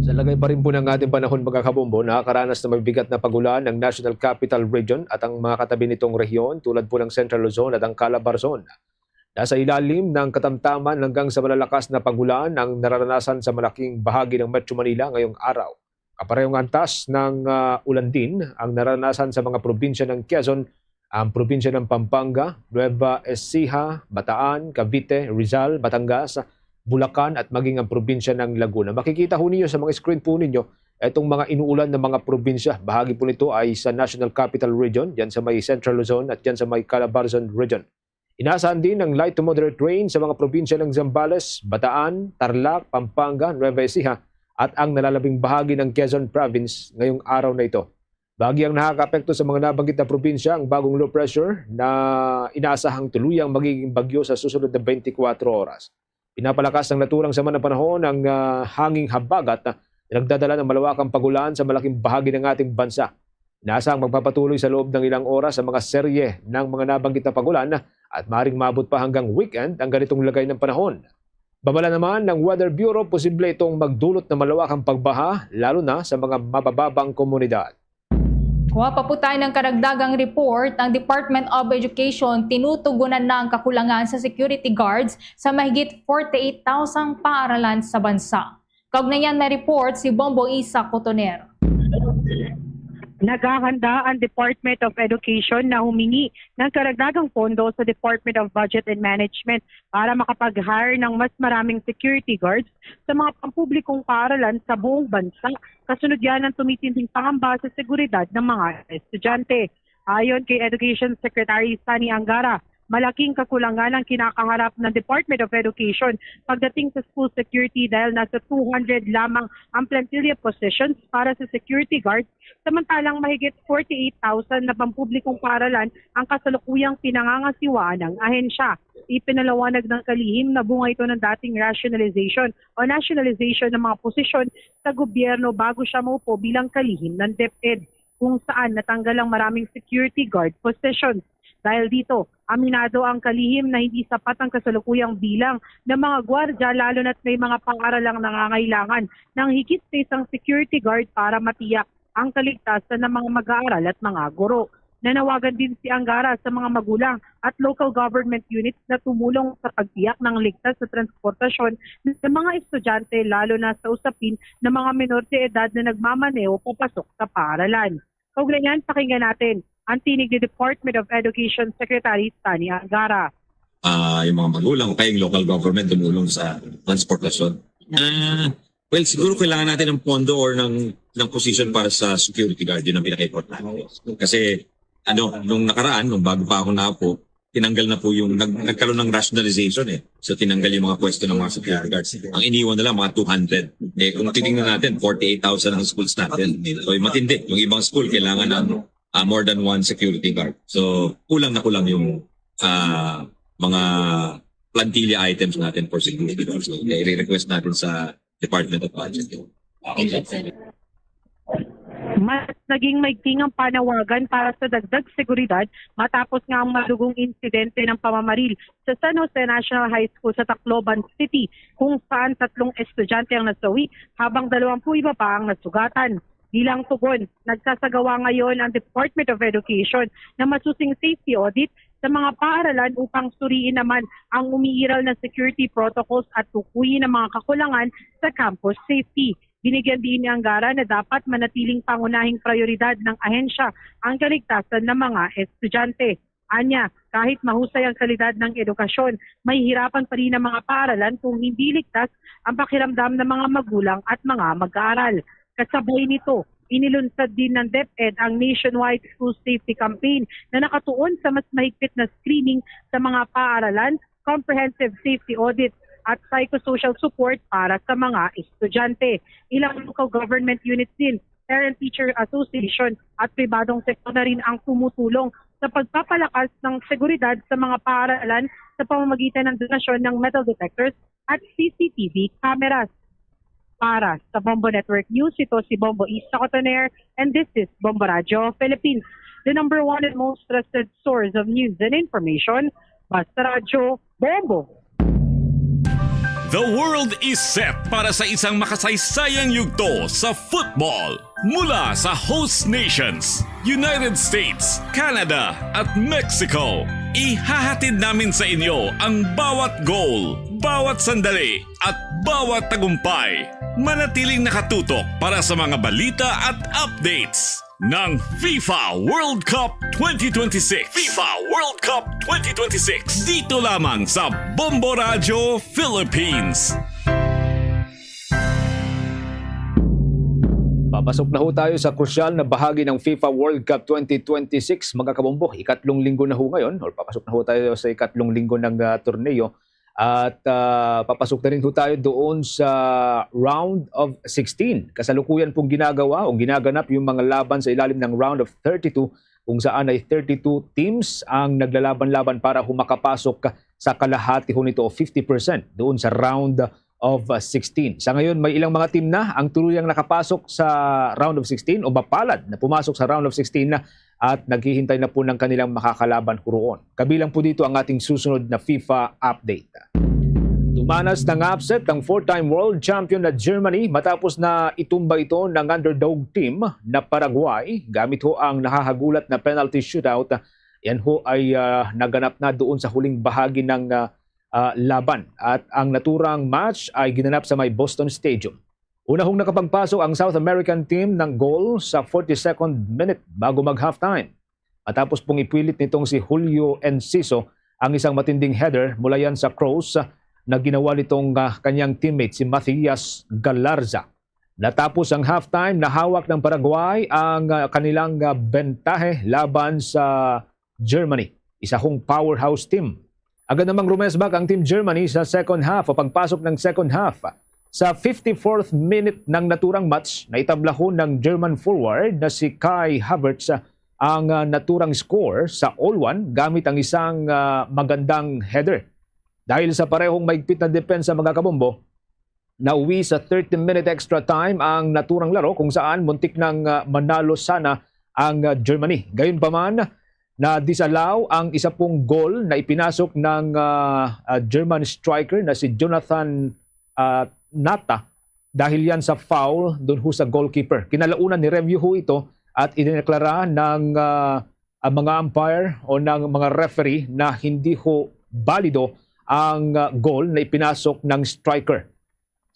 Sa lagay pa rin po ng ating panahon, mga kabombo, nakakaranas na mabigat na pagulan ang National Capital Region at ang mga katabi nitong rehiyon tulad po ng Central Luzon at ang Calabarzon. Nasa ilalim ng katamtaman hanggang sa malalakas na pagulan ang nararanasan sa malaking bahagi ng Metro Manila ngayong araw. Kaparehong antas ng ah, ulan din ang nararanasan sa mga probinsya ng Quezon, ang probinsya ng Pampanga, Nueva Ecija, Bataan, Cavite, Rizal, Batangas, Bulacan at maging ang probinsya ng Laguna. Makikita ho ninyo sa mga screen po ninyo itong mga inuulan ng mga probinsya. Bahagi po nito ay sa National Capital Region, dyan sa may Central Luzon at dyan sa may Calabarzon Region. Inaasahan din ang light to moderate rain sa mga probinsya ng Zambales, Bataan, Tarlac, Pampanga, Nueva Ecija at ang nalalabing bahagi ng Quezon Province ngayong araw na ito. Bahagyang nakakaapekto sa mga nabanggit na probinsya ang bagong low pressure na inaasahang tuluyang magiging bagyo sa susunod na twenty-four oras. Pinapalakas ng naturang sama ng panahon ang ah, hanging habagat na nagdadala ng malawakang pagulan sa malaking bahagi ng ating bansa. Inasahang magpapatuloy sa loob ng ilang oras ang mga serye ng mga nabanggit na pagulan at maring maabot pa hanggang weekend ang ganitong lagay ng panahon. Babala naman ng Weather Bureau, posible itong magdulot ng malawakang pagbaha, lalo na sa mga mabababang komunidad. Kuha pa po tayo ng karagdagang report, ang Department of Education tinutugunan na ang kakulangan sa security guards sa mahigit forty-eight thousand paaralan sa bansa. Kaugnayan may report si Bombo Isa Cotoner. Naghahanda ang Department of Education na humingi ng karagdagang pondo sa Department of Budget and Management para makapag-hire ng mas maraming security guards sa mga pampublikong paaralan sa buong bansa, kasunod yan ng tumitinding pangamba sa seguridad ng mga estudyante. Ayon kay Education Secretary Sani Angara, malaking kakulangan ang kinakaharap ng Department of Education pagdating sa school security dahil nasa two hundred lamang ang plantilla positions para sa security guards, samantalang mahigit forty-eight thousand na pampublikong paaralan ang kasalukuyang pinangangasiwaan ng ahensya. Ipinalawanag ng kalihim na bunga ito ng dating rationalization o nationalization ng mga posisyon sa gobyerno bago siya maupo bilang kalihim ng DepEd, kung saan natanggal ang maraming security guard positions. Dahil dito, aminado ang kalihim na hindi sapat ang kasalukuyang bilang ng mga gwardya, lalo na't may mga paaralang nangangailangan ng higit sa isang security guard para matiyak ang kaligtasan ng mga mag-aaral at mga guro. Nanawagan din si Angara sa mga magulang at local government units na tumulong sa pagtiyak ng ligtas sa transportasyon ng mga estudyante, lalo na sa usapin ng mga menor de edad na nagmamaneho papasok sa paaralan. Kaugnayan, pakinggan natin ang tinig ni Department of Education Secretary Sani Angara. Ah, yung mga magulang o kaya yung local government tumulong sa transportasyon. Ah, well, siguro kailangan natin ng pondo or ng, ng position para sa security guard. Yun ang pinaka-importante. Kasi, ano, nung nakaraan, nung bago pa ako napo, tinanggal na po yung, nag, nagkaroon ng rationalization eh. So, tinanggal yung mga pwesto ng mga security guards. Ang iniwan nila, mga two hundred. Eh, kung titingnan natin, forty-eight thousand ang schools natin. So, yung matindi. Yung ibang school, kailangan ng ah, more than one security guard. So, kulang na kulang yung ah, mga plantilla items natin for security guards. So, i-request natin sa Department of Budget. Mas naging maigting ang panawagan para sa dagdag seguridad matapos nga ang madugong insidente ng pamamaril sa San Jose National High School sa Tacloban City, kung saan tatlong estudyante ang nasawi habang dalawampu iba pa ang nasugatan. Bilang tugon, nagsasagawa ngayon ang Department of Education ng masusing safety audit sa mga paaralan upang suriin naman ang umiiral na security protocols at tukuyin ang mga kakulangan sa campus safety. Binigyan din ni Angara na dapat manatiling pangunahing prioridad ng ahensya ang kaligtasan ng mga estudyante. Anya, kahit mahusay ang kalidad ng edukasyon, mahihirapan pa rin ang mga paaralan kung hindi ligtas ang pakiramdam ng mga magulang at mga mag-aaral. Kasabay nito, inilunsad din ng DepEd ang nationwide school safety campaign na nakatuon sa mas mahigpit na screening sa mga paaralan, comprehensive safety audit, at psychosocial support para sa mga estudyante. Ilang local government units din Parent Teacher Association at pribadong sektor na rin ang tumutulong sa pagpapalakas ng seguridad sa mga paaralan sa pamamagitan ng donasyon ng metal detectors at C C T V cameras. Para sa Bombo Network News, ito si Bombo Isa Cotoner, and this is Bombo Radyo Philippines, the number one and most trusted source of news and information. Basta Radyo, Bombo! The world is set para sa isang makasaysayang yugto sa football. Mula sa host nations, United States, Canada, at Mexico, ihahatid namin sa inyo ang bawat goal, bawat sandali, at bawat tagumpay. Manatiling nakatutok para sa mga balita at updates ng FIFA World Cup twenty twenty-six. FIFA World Cup twenty twenty-six. Dito lamang sa Bombo Radyo Philippines. Papasok na ho tayo sa krusyal na bahagi ng FIFA World Cup twenty twenty-six, mga kabombo. Ikatlong linggo na ho ngayon, or papasok na ho tayo sa ikatlong linggo ng ah, torneo. At ah, papasok na rin ho tayo doon sa round of sixteen. Kasalukuyan pong ginagawa o ginaganap yung mga laban sa ilalim ng round of thirty-two, kung saan ay thirty-two teams ang naglalaban-laban para ho makapasok sa kalahati ho nito o fifty percent doon sa round of uh, sixteen. Sa ngayon, may ilang mga team na ang tuluyang nakapasok sa round of sixteen o mapalad na pumasok sa round of sixteen na at naghihintay na po ng kanilang makakalaban huroon. Kabilang po dito ang ating susunod na FIFA update. Dumanas ng upset ang four-time world champion na Germany matapos na itumba ito ng underdog team na Paraguay gamit ho ang nahahagulat na penalty shootout. Yan ho ay ah, naganap na doon sa huling bahagi ng ah, ah, laban at ang naturang match ay ginanap sa may Boston Stadium. Una hong nakapagpasok ang South American team ng goal sa forty-second minute bago mag-halftime. Matapos pong ipilit nitong si Julio Enciso ang isang matinding header mula yan sa cross na ginawa nitong ah, kanyang teammate si Matthias Galarza. Natapos ang halftime, nahawak ng Paraguay ang ah, kanilang ah, bentahe laban sa Germany, isa hong powerhouse team. Agad namang rumesbak ang Team Germany sa second half o pagpasok ng second half. Sa fifty-fourth minute ng naturang match, naitablahon ng German forward na si Kai Havertz ang ah, naturang score sa all one gamit ang isang ah, magandang header. Dahil sa parehong maigpit na depensa, mga kabombo, nauwi sa thirty-minute extra time ang naturang laro kung saan muntik nang ah, manalo sana ang ah, Germany. Gayunpaman, na-disallow ang isa pong goal na ipinasok ng ah, ah, German striker na si Jonathan ah, Nata dahil yan sa foul dun ho sa goalkeeper. Kinalaunan ni-review ho ito at idineklara ng ah, ang mga umpire o ng mga referee na hindi ho balido ang ah, goal na ipinasok ng striker.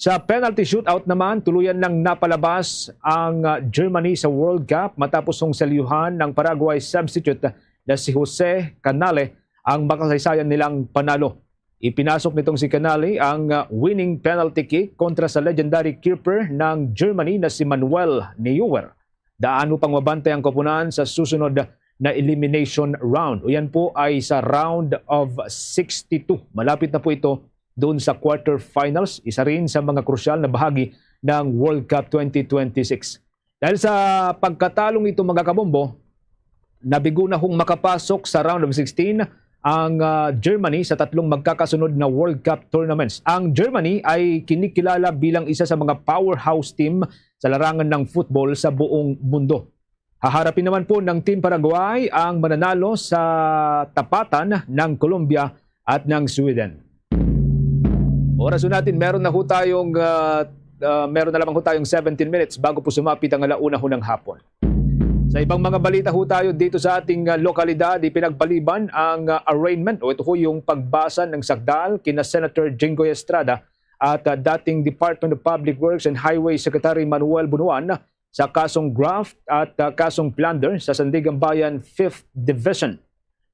Sa penalty shootout naman, tuluyan nang napalabas ang ah, Germany sa World Cup matapos hong selyuhan ng Paraguay substitute na si Jose Canale ang makasaysayan nilang panalo. Ipinasok nitong si Canale ang ah, winning penalty kick kontra sa legendary keeper ng Germany na si Manuel Neuer. Daan mo pang mabantay ang koponan sa susunod na elimination round. O yan po ay sa round of sixty-two. Malapit na po ito doon sa quarterfinals, isa rin sa mga krusyal na bahagi ng World Cup twenty twenty-six. Dahil sa pagkatalong ito, mga kabombo, nabigo na hong makapasok sa round of sixteen ang ah, Germany sa tatlong magkakasunod na World Cup tournaments. Ang Germany ay kinikilala bilang isa sa mga powerhouse team sa larangan ng football sa buong mundo. Haharapin naman po ng Team Paraguay ang mananalo sa tapatan ng Colombia at ng Sweden. Oras po natin, meron na ho tayong ah, ah, meron na lamang ho tayong seventeen minutes bago po sumapit ang alauna ho ng hapon. Sa ibang mga balita ho tayo dito sa ating ah, lokalidad, ipinagpaliban ang ah, arraignment o ito ho yung pagbasa ng sakdal kina Senator Jinggoy Estrada at ah, dating Department of Public Works and Highway Secretary Manuel Bunuan sa kasong graft at ah, kasong plunder sa Sandiganbayan Fifth Division.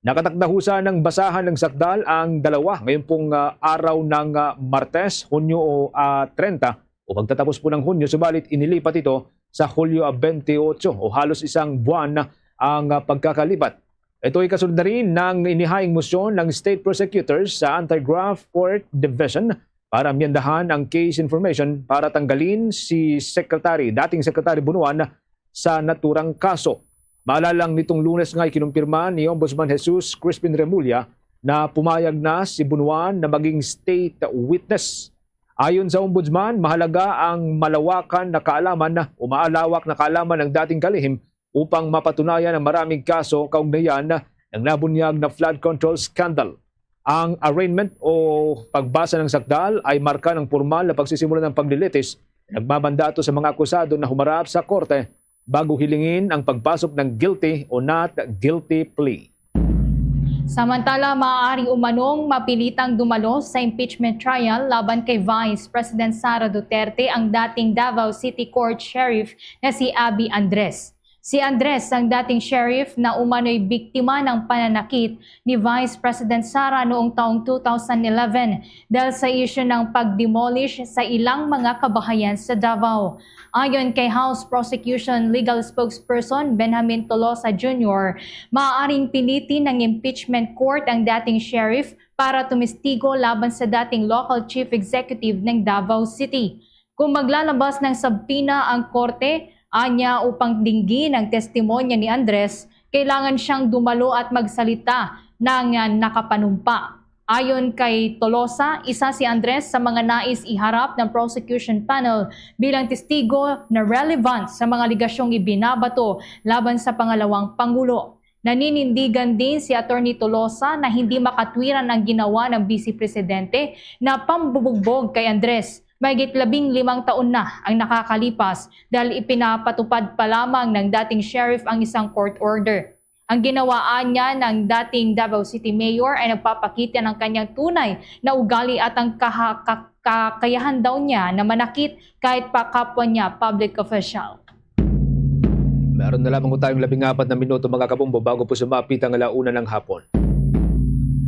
Nakatakda ho sanang basahan ng sakdal ang dalawa ngayon pong ah, araw ng ah, Martes, Hunyo ah, treinta o pagtatapos po ng Hunyo, subalit inilipat ito sa Hulyo ah, twenty-eight o halos isang buwan na ang ah, pagkakalipat. Ito ay kasunod na rin ng inihaing motion ng State Prosecutors sa Anti-Graft Court Division para amyendahan ang case information para tanggalin si Secretary, dating Secretary Bunuan sa naturang kaso. Maalalang nitong Lunes nga ikinumpirma ni Ombudsman Jesus Crispin Remulla na pumayag na si Bunuan na maging state witness. Ayon sa Ombudsman, mahalaga ang malawakan na kaalaman o maalawak na kaalaman ng dating kalihim upang mapatunayan ang maraming kaso kaugnayan ng nabunyag na flood control scandal. Ang arraignment o pagbasa ng sakdal ay marka ng pormal na pagsisimula ng paglilitis na nagmamandato sa mga akusado na humarap sa korte bago hilingin ang pagpasok ng guilty o not guilty plea. Samantala, maaari umanong mapilitang dumalo sa impeachment trial laban kay Vice President Sara Duterte ang dating Davao City Court Sheriff na si Abby Andres. Si Andres, ang dating sheriff na umano'y biktima ng pananakit ni Vice President Sara noong taong two thousand eleven dahil sa isyu ng pag-demolish sa ilang mga kabahayan sa Davao. Ayon kay House Prosecution Legal Spokesperson Benjamin Tolosa Junior, maaaring pilitin ng impeachment court ang dating sheriff para tumistigo laban sa dating local chief executive ng Davao City. Kung maglalabas ng subpoena ang korte, anya upang dinggin ang testimonya ni Andres, kailangan siyang dumalo at magsalita ng nakapanumpa. Ayon kay Tolosa, isa si Andres sa mga nais iharap ng prosecution panel bilang testigo na relevant sa mga aligasyong ibinabato laban sa pangalawang pangulo. Naninindigan din si Attorney Tolosa na hindi makatwiran ang ginawa ng Vice Presidente na pambubugbog kay Andres. Mahigit labing limang taon na ang nakakalipas dahil ipinapatupad pa lamang ng dating sheriff ang isang court order. Ang ginawaan niya ng dating Davao City Mayor ay nagpapakita ng kanyang tunay na ugali at ang kaha- ka- kakayahan daw niya na manakit kahit pa kapwa niya public official. Meron na lamang po tayong labing apat na minuto, mga kabombo, bago po sumapit ang alauna ng hapon.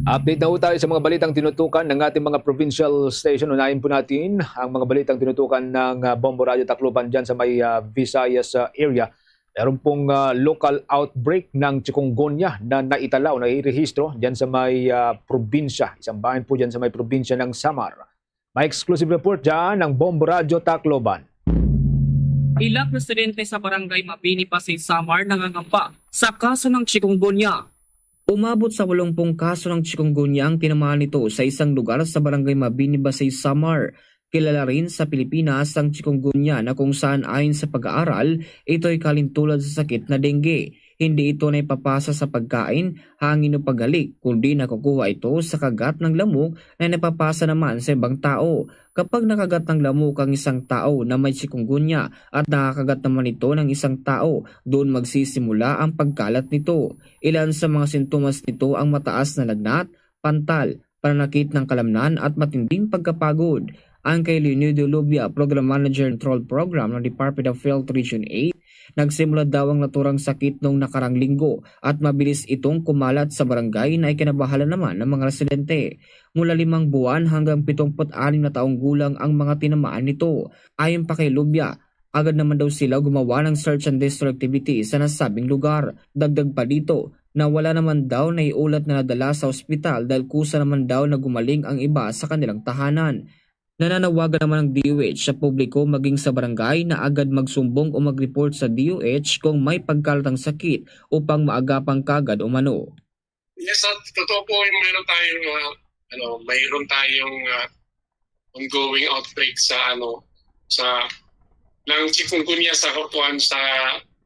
Update na po tayo sa mga balitang tinutukan ng ating mga provincial station. Unahin po natin ang mga balitang tinutukan ng ah, Bombo Radio Tacloban dyan sa may ah, Visayas ah, area. Meron pong ah, local outbreak ng chikungunya na naitala o nairehistro dyan sa may ah, probinsya. Isang bayan po dyan sa may probinsya ng Samar. May exclusive report dyan ng Bombo Radio Tacloban. Ilang residente sa Barangay Mabini, Pasay Samar nangangamba sa kaso ng chikungunya. Umabot sa walumpung kaso ng chikungunya ang tinamaan nito sa isang lugar sa Barangay Mabini, Pasay Samar. Kilala rin sa Pilipinas ang chikungunya na kung saan ayon sa pag-aaral, ito'y kalintulad sa sakit na dengue. Hindi ito naipapasa sa pagkain, hangin o paghalik, kundi nakukuha ito sa kagat ng lamok na napapasa naman sa ibang tao. Kapag nakagat ng lamok ang isang tao na may chikungunya at nakakagat naman ito ng isang tao, doon magsisimula ang pagkalat nito. Ilan sa mga sintomas nito ang mataas na lagnat, pantal, pananakit ng kalamnan at matinding pagkapagod. Ang kay Leonido Lubia, Program Manager Control Program ng Department of Health Region eight, nagsimula daw ang naturang sakit noong nakarang linggo at mabilis itong kumalat sa barangay na ikinabahala naman ng mga residente. Mula limang buwan hanggang pitong put anim na taong gulang ang mga tinamaan nito. Ayon pa kay Lubia, agad naman daw sila gumawa ng search and destroy activity sa nasabing lugar. Dagdag pa dito na wala naman daw naiulat na nadala sa ospital dahil kusa naman daw na gumaling ang iba sa kanilang tahanan. Nananawagan naman ang D O H sa publiko maging sa barangay na agad magsumbong o mag-report sa D O H kung may pagkalat ang sakit upang maagapang kagad umano. Yes, at totoo po yung meron tayong uh, ano, mayroon tayong uh, ongoing outbreak sa ano sa ng chikungunya sa kuan sa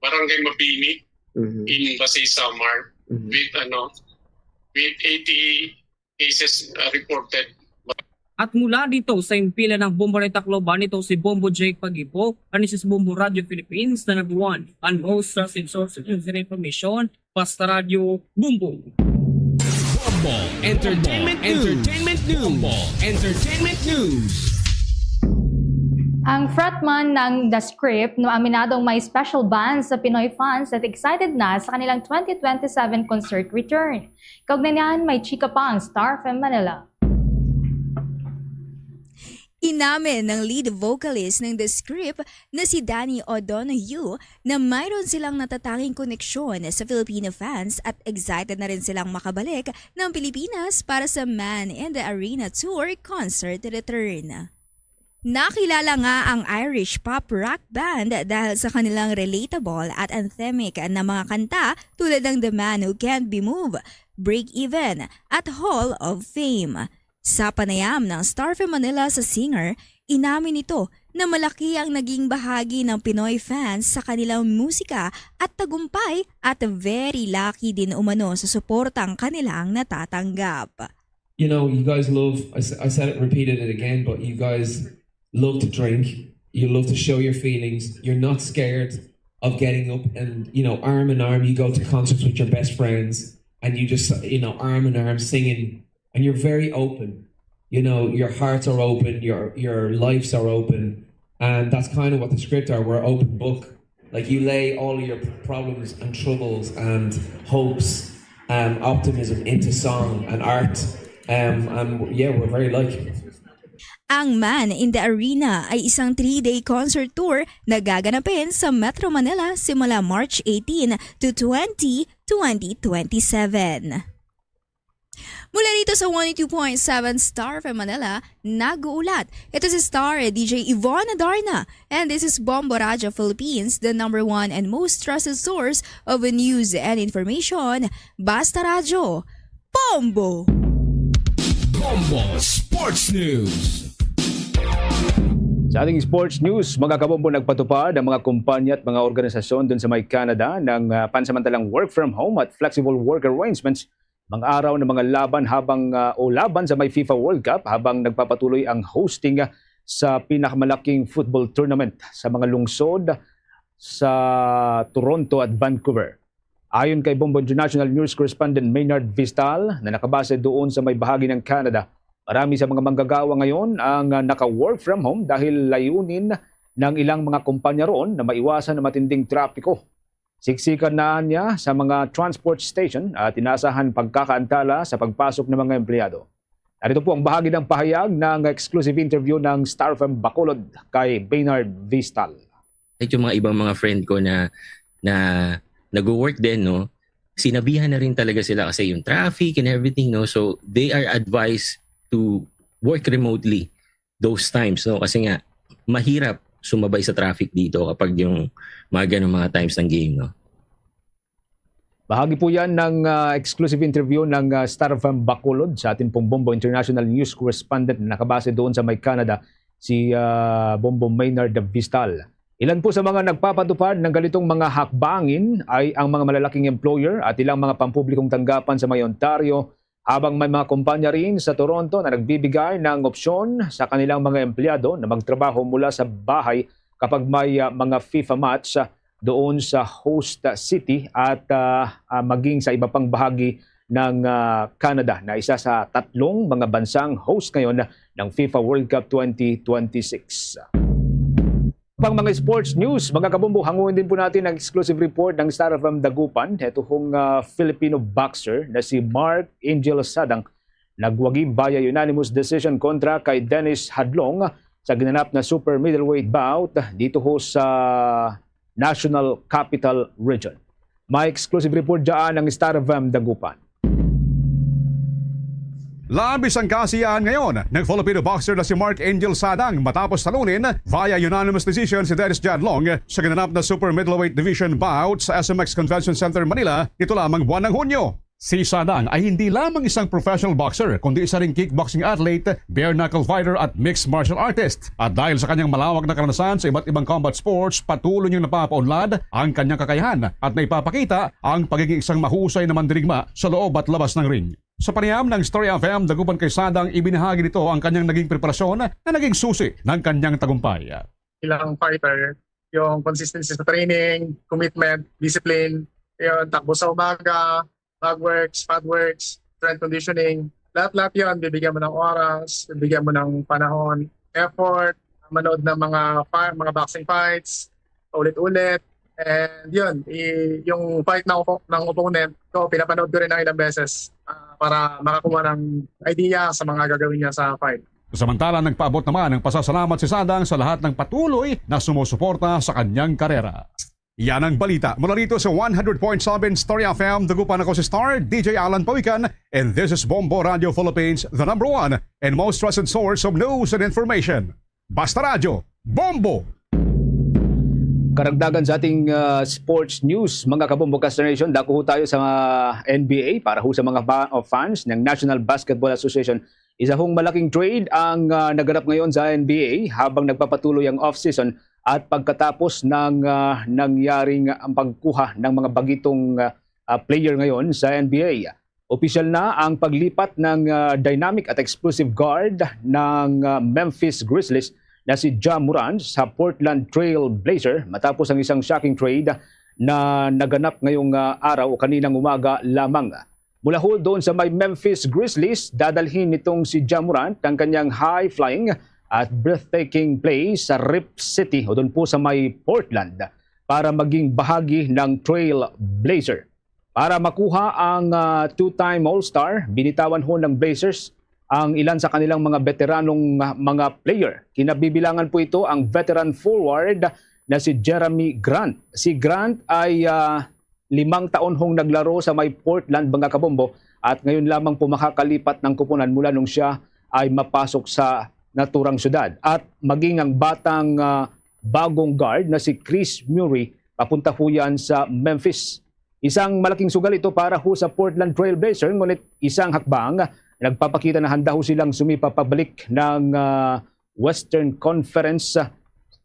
Barangay Mabini mm-hmm. in Pasay Samar mm-hmm. with ano with eighty cases uh, reported. At mula dito sa impila ng Bombo ng Tacloban, ito si Bombo Jake Pagipo, ano si Bombo Radio Philippines na nag-one, ang host sa Sensor Information, Basta Radyo, Bombo. Bombo Entertainment News. Entertainment News. Bombo Entertainment News. Ang frontman ng The Script na aminadong may special band sa Pinoy fans at excited na sa kanilang twenty twenty-seven concert return. Kaugnay niyan, may chika pa ang Star F M Manila. Inamin ng lead vocalist ng The Script na si Danny O'Donoghue na mayroon silang natatanging koneksyon sa Filipino fans at excited na rin silang makabalik ng Pilipinas para sa Man in the Arena Tour concert return. Nakilala nga ang Irish pop rock band dahil sa kanilang relatable at anthemic na mga kanta tulad ng The Man Who Can't Be Moved, Break Even, at Hall of Fame. Sa panayam ng Star F M Manila sa singer, inamin nito na malaki ang naging bahagi ng Pinoy fans sa kanilang musika at tagumpay at very lucky din umano sa suportang kanilang natatanggap. You know, you guys love, I, s- I said it, repeated it again, but you guys love to drink. You love to show your feelings. You're not scared of getting up and, you know, arm in arm. You go to concerts with your best friends and you just, you know, arm in arm singing. And you're very open. You know, your hearts are open, your, your lives are open. And that's kind of what the Script are. We're an open book. Like, you lay all of your problems and troubles and hopes and optimism into song and art. Um, and yeah, we're very like. Ang Man in the Arena ay isang three-day concert tour na gaganapin sa Metro Manila simula March eighteen to twenty, twenty twenty-seven. Mula rito sa one oh two point seven Star F M Manila, nag-uulat. Ito si Star D J Yvonne Adarna. And this is Bombo Radyo Philippines, the number one and most trusted source of news and information. Basta Radyo, Bombo! Bombo Sports News. Sa ating sports news, mga kabombo, nagpatupad ang mga kumpanya at mga organisasyon dun sa may Canada ng ah, pansamantalang work from home at flexible work arrangements, mga araw ng mga laban habang ah, o laban sa may FIFA World Cup habang nagpapatuloy ang hosting ah, sa pinakamalaking football tournament sa mga lungsod sa Toronto at Vancouver. Ayon kay Bombo International News Correspondent Maynard Vistal na nakabase doon sa may bahagi ng Canada, marami sa mga manggagawa ngayon ang ah, naka-work from home dahil layunin ng ilang mga kumpanya roon na maiwasan ang matinding trapiko. Siksikan na niya sa mga transport station at inasahan pagkakaantala sa pagpasok ng mga empleyado. Narito po ang bahagi ng pahayag ng exclusive interview ng Star F M Bacolod kay Baynard Vistal. At yung mga ibang mga friend ko na na nagwo-work din, no, sinabihan na rin talaga sila kasi yung traffic and everything, no, so they are advised to work remotely those times, no, kasi nga mahirap sumabay sa traffic dito kapag yung mga ganong mga times ng game, no. Bahagi po yan ng ah, exclusive interview ng ah, Star F M Bacolod sa ating pong Bombo International News Correspondent na nakabase doon sa may Canada, si ah, Bombo Maynard Vistal. Ilan po sa mga nagpapatupad ng ganitong mga hakbangin ay ang mga malalaking employer at ilang mga pampublikong tanggapan sa may Ontario, habang may mga kumpanya rin sa Toronto na nagbibigay ng opsyon sa kanilang mga empleyado na magtrabaho mula sa bahay kapag may ah, mga FIFA match ah, doon sa host city at ah, ah, maging sa iba pang bahagi ng ah, Canada na isa sa tatlong mga bansang host ngayon ng FIFA World Cup twenty twenty-six. Pang mga sports news, mga kabombo, hanguin din po natin ang exclusive report ng Star F M Dagupan. Ito hong ah, Filipino boxer na si Mark Angel Sadang nagwagi via unanimous decision kontra kay Dennis Hadlong sa ginanap na super middleweight bout dito ho sa National Capital Region. May exclusive report dyan ng Star F M Dagupan. Labis ang kasiyahan ngayon ng Filipino boxer na si Mark Angel Sadang matapos talunin via unanimous decision si Dennis Hadlong sa ginanap na super middleweight division bout sa S M X Convention Center, Manila, nito lamang buwan ng Hunyo. Si Sadang ay hindi lamang isang professional boxer, kundi isa ring kickboxing athlete, bare knuckle fighter at mixed martial artist. At dahil sa kanyang malawak na karanasan sa iba't ibang combat sports, patuloy niyang napapaunlad ang kanyang kakayahan at naipapakita ang pagiging isang mahusay na mandirigma sa loob at labas ng ring. Sa panayam ng Story F M, Dagupan kay Sadang, ibinahagi nito ang kanyang naging preparasyon na naging susi ng kanyang tagumpay. Bilang fighter, yung consistency sa training, commitment, discipline, yun, takbo sa umaga, bag works, pad works, strength conditioning, lahat-lahat yun, bibigyan mo ng oras, bibigyan mo ng panahon, effort, manood ng mga fi- mga boxing fights, ulit-ulit. And yun, i- yung fight ng, oppo- ng opponent ko, pinapanood ko rin ng ilang beses ah, para makakuha ng idea sa mga gagawin niya sa fight. Samantala, nagpaabot naman ng pasasalamat si Sadang sa lahat ng patuloy na sumusuporta sa kanyang karera. Yan ang balita mula rito sa one hundred point seven Story F M. Dagupan, ako si Star D J Alan Pawikan, and this is Bombo Radio Philippines, the number one and most trusted source of news and information. Basta Radyo, Bombo! Karagdagan sa ating, ah, sports news, mga kabombo, Caster Nation, dako ho tayo sa, ah, N B A. Para ho sa mga fa-, o fans ng National Basketball Association, isa hong malaking trade ang, ah, naganap ngayon sa N B A habang nagpapatuloy ang off-season at pagkatapos ng, ah, nangyaring, ah, pagkuha ng mga bagitong, ah, ah, player ngayon sa N B A. Opisyal na ang paglipat ng, ah, dynamic at explosive guard ng, ah, Memphis Grizzlies na si Ja Morant sa Portland Trail Blazer matapos ang isang shocking trade na naganap ngayong, ah, araw o kaninang umaga lamang. Mula ho doon sa may Memphis Grizzlies, dadalhin nitong si Ja Morant ang kanyang high-flying at breathtaking play sa Rip City o doon po sa may Portland para maging bahagi ng Trail Blazer. Para makuha ang, ah, two-time All-Star, binitawan ho ng Blazers ang ilan sa kanilang mga beteranong, ah, mga player. Kinabibilangan po ito ang veteran forward na si Jerami Grant. Si Grant ay, ah, limang taon hong naglaro sa may Portland, mga kabombo, at ngayon lamang po makakalipat ng kupunan mula nung siya ay mapasok sa naturang syudad. At maging ang batang, ah, bagong guard na si Chris Murray, papunta ho yan sa Memphis. Isang malaking sugal ito para ho sa Portland Trail Blazer, ngunit isang hakbang na nagpapakita na handa ho silang sumipa pabalik ng, ah, Western Conference.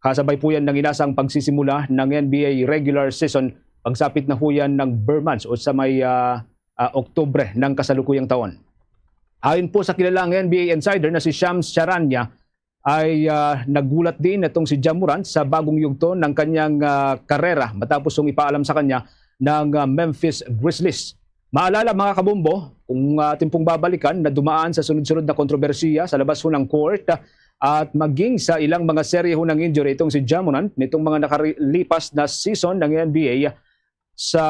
Kasabay po yan ng inasang pagsisimula ng N B A regular season. Pagsapit na ho yan ng ber months o sa may, ah, ah, Oktubre ng kasalukuyang taon. Ayon po sa kilalang N B A insider na si Shams Charania, ay, ah, nagulat din itong si Ja Morant sa bagong yugto ng kanyang, ah, karera matapos yung ipaalam sa kanya ng, ah, Memphis Grizzlies. Maalala, mga kabombo, kung, ah, atin pong babalikan na dumaan sa sunod-sunod na kontrobersiya sa labas ho ng court, ah, at maging sa ilang mga serye ho ng injury itong si Ja Morant nitong mga nakalipas na season ng N B A sa,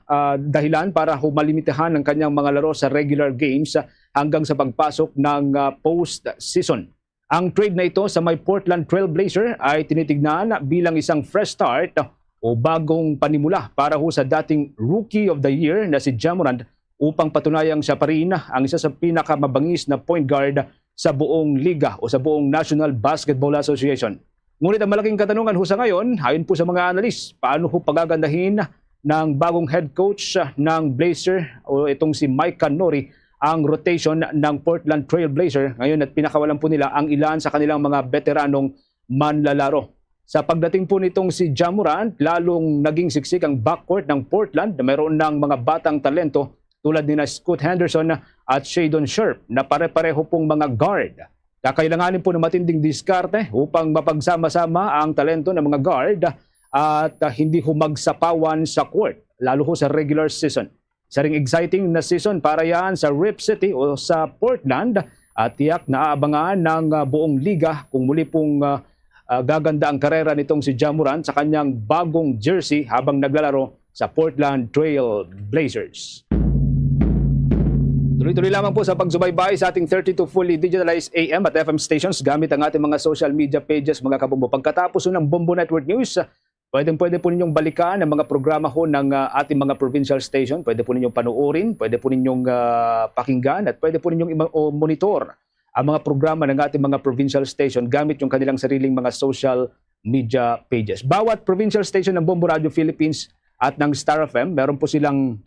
ah, dahilan para humalimitahan ang kanyang mga laro sa regular games, ah, hanggang sa pagpasok ng, ah, post-season. Ang trade na ito sa may Portland Trail Blazer ay tinitignan bilang isang fresh start o bagong panimula para ho sa dating Rookie of the Year na si Ja Morant, upang patunayang siya pa rin ang isa sa pinakamabangis na point guard sa buong liga o sa buong National Basketball Association. Ngunit ang malaking katanungan ho sa ngayon, ayon po sa mga analis, paano ho pagagandahin ng bagong head coach ng Blazer o itong si Mike Connery ang rotation ng Portland Trail Blazer ngayon at pinakawalan po nila ang ilan sa kanilang mga beteranong manlalaro. Sa pagdating po nitong si Ja Morant, lalong naging siksik ang backcourt ng Portland na mayroon ng mga batang talento tulad ni na Scoot Henderson at Shaedon Sharpe na pare-pareho pong mga guard. Kakailanganin po ng matinding diskarte upang mapagsama-sama ang talento ng mga guard at, ah, hindi humagsapawan sa court, lalo ho sa regular season. Isa ring exciting na season para yan sa Rip City o sa Portland, at tiyak na aabangan ng, ah, buong liga kung muli pong, ah, ah, gaganda ang karera nitong si Ja Morant sa kanyang bagong jersey habang naglalaro sa Portland Trail Blazers. Tuloy-tuloy lamang po sa pagsubaybay sa ating thirty-two fully digitalized A M at F M stations gamit ang ating mga social media pages, mga kabombo. Pagkatapos ng Bombo Network News, pwedeng-pwede po ninyong balikan ang mga programa ho ng, ah, ating mga provincial station. Pwede po ninyong panoorin, pwede po ninyong, ah, pakinggan, at pwede po ninyong ima-, o monitor ang mga programa ng ating mga provincial station gamit yung kanilang sariling mga social media pages. Bawat provincial station ng Bombo Radio Philippines at ng Star F M, meron po silang,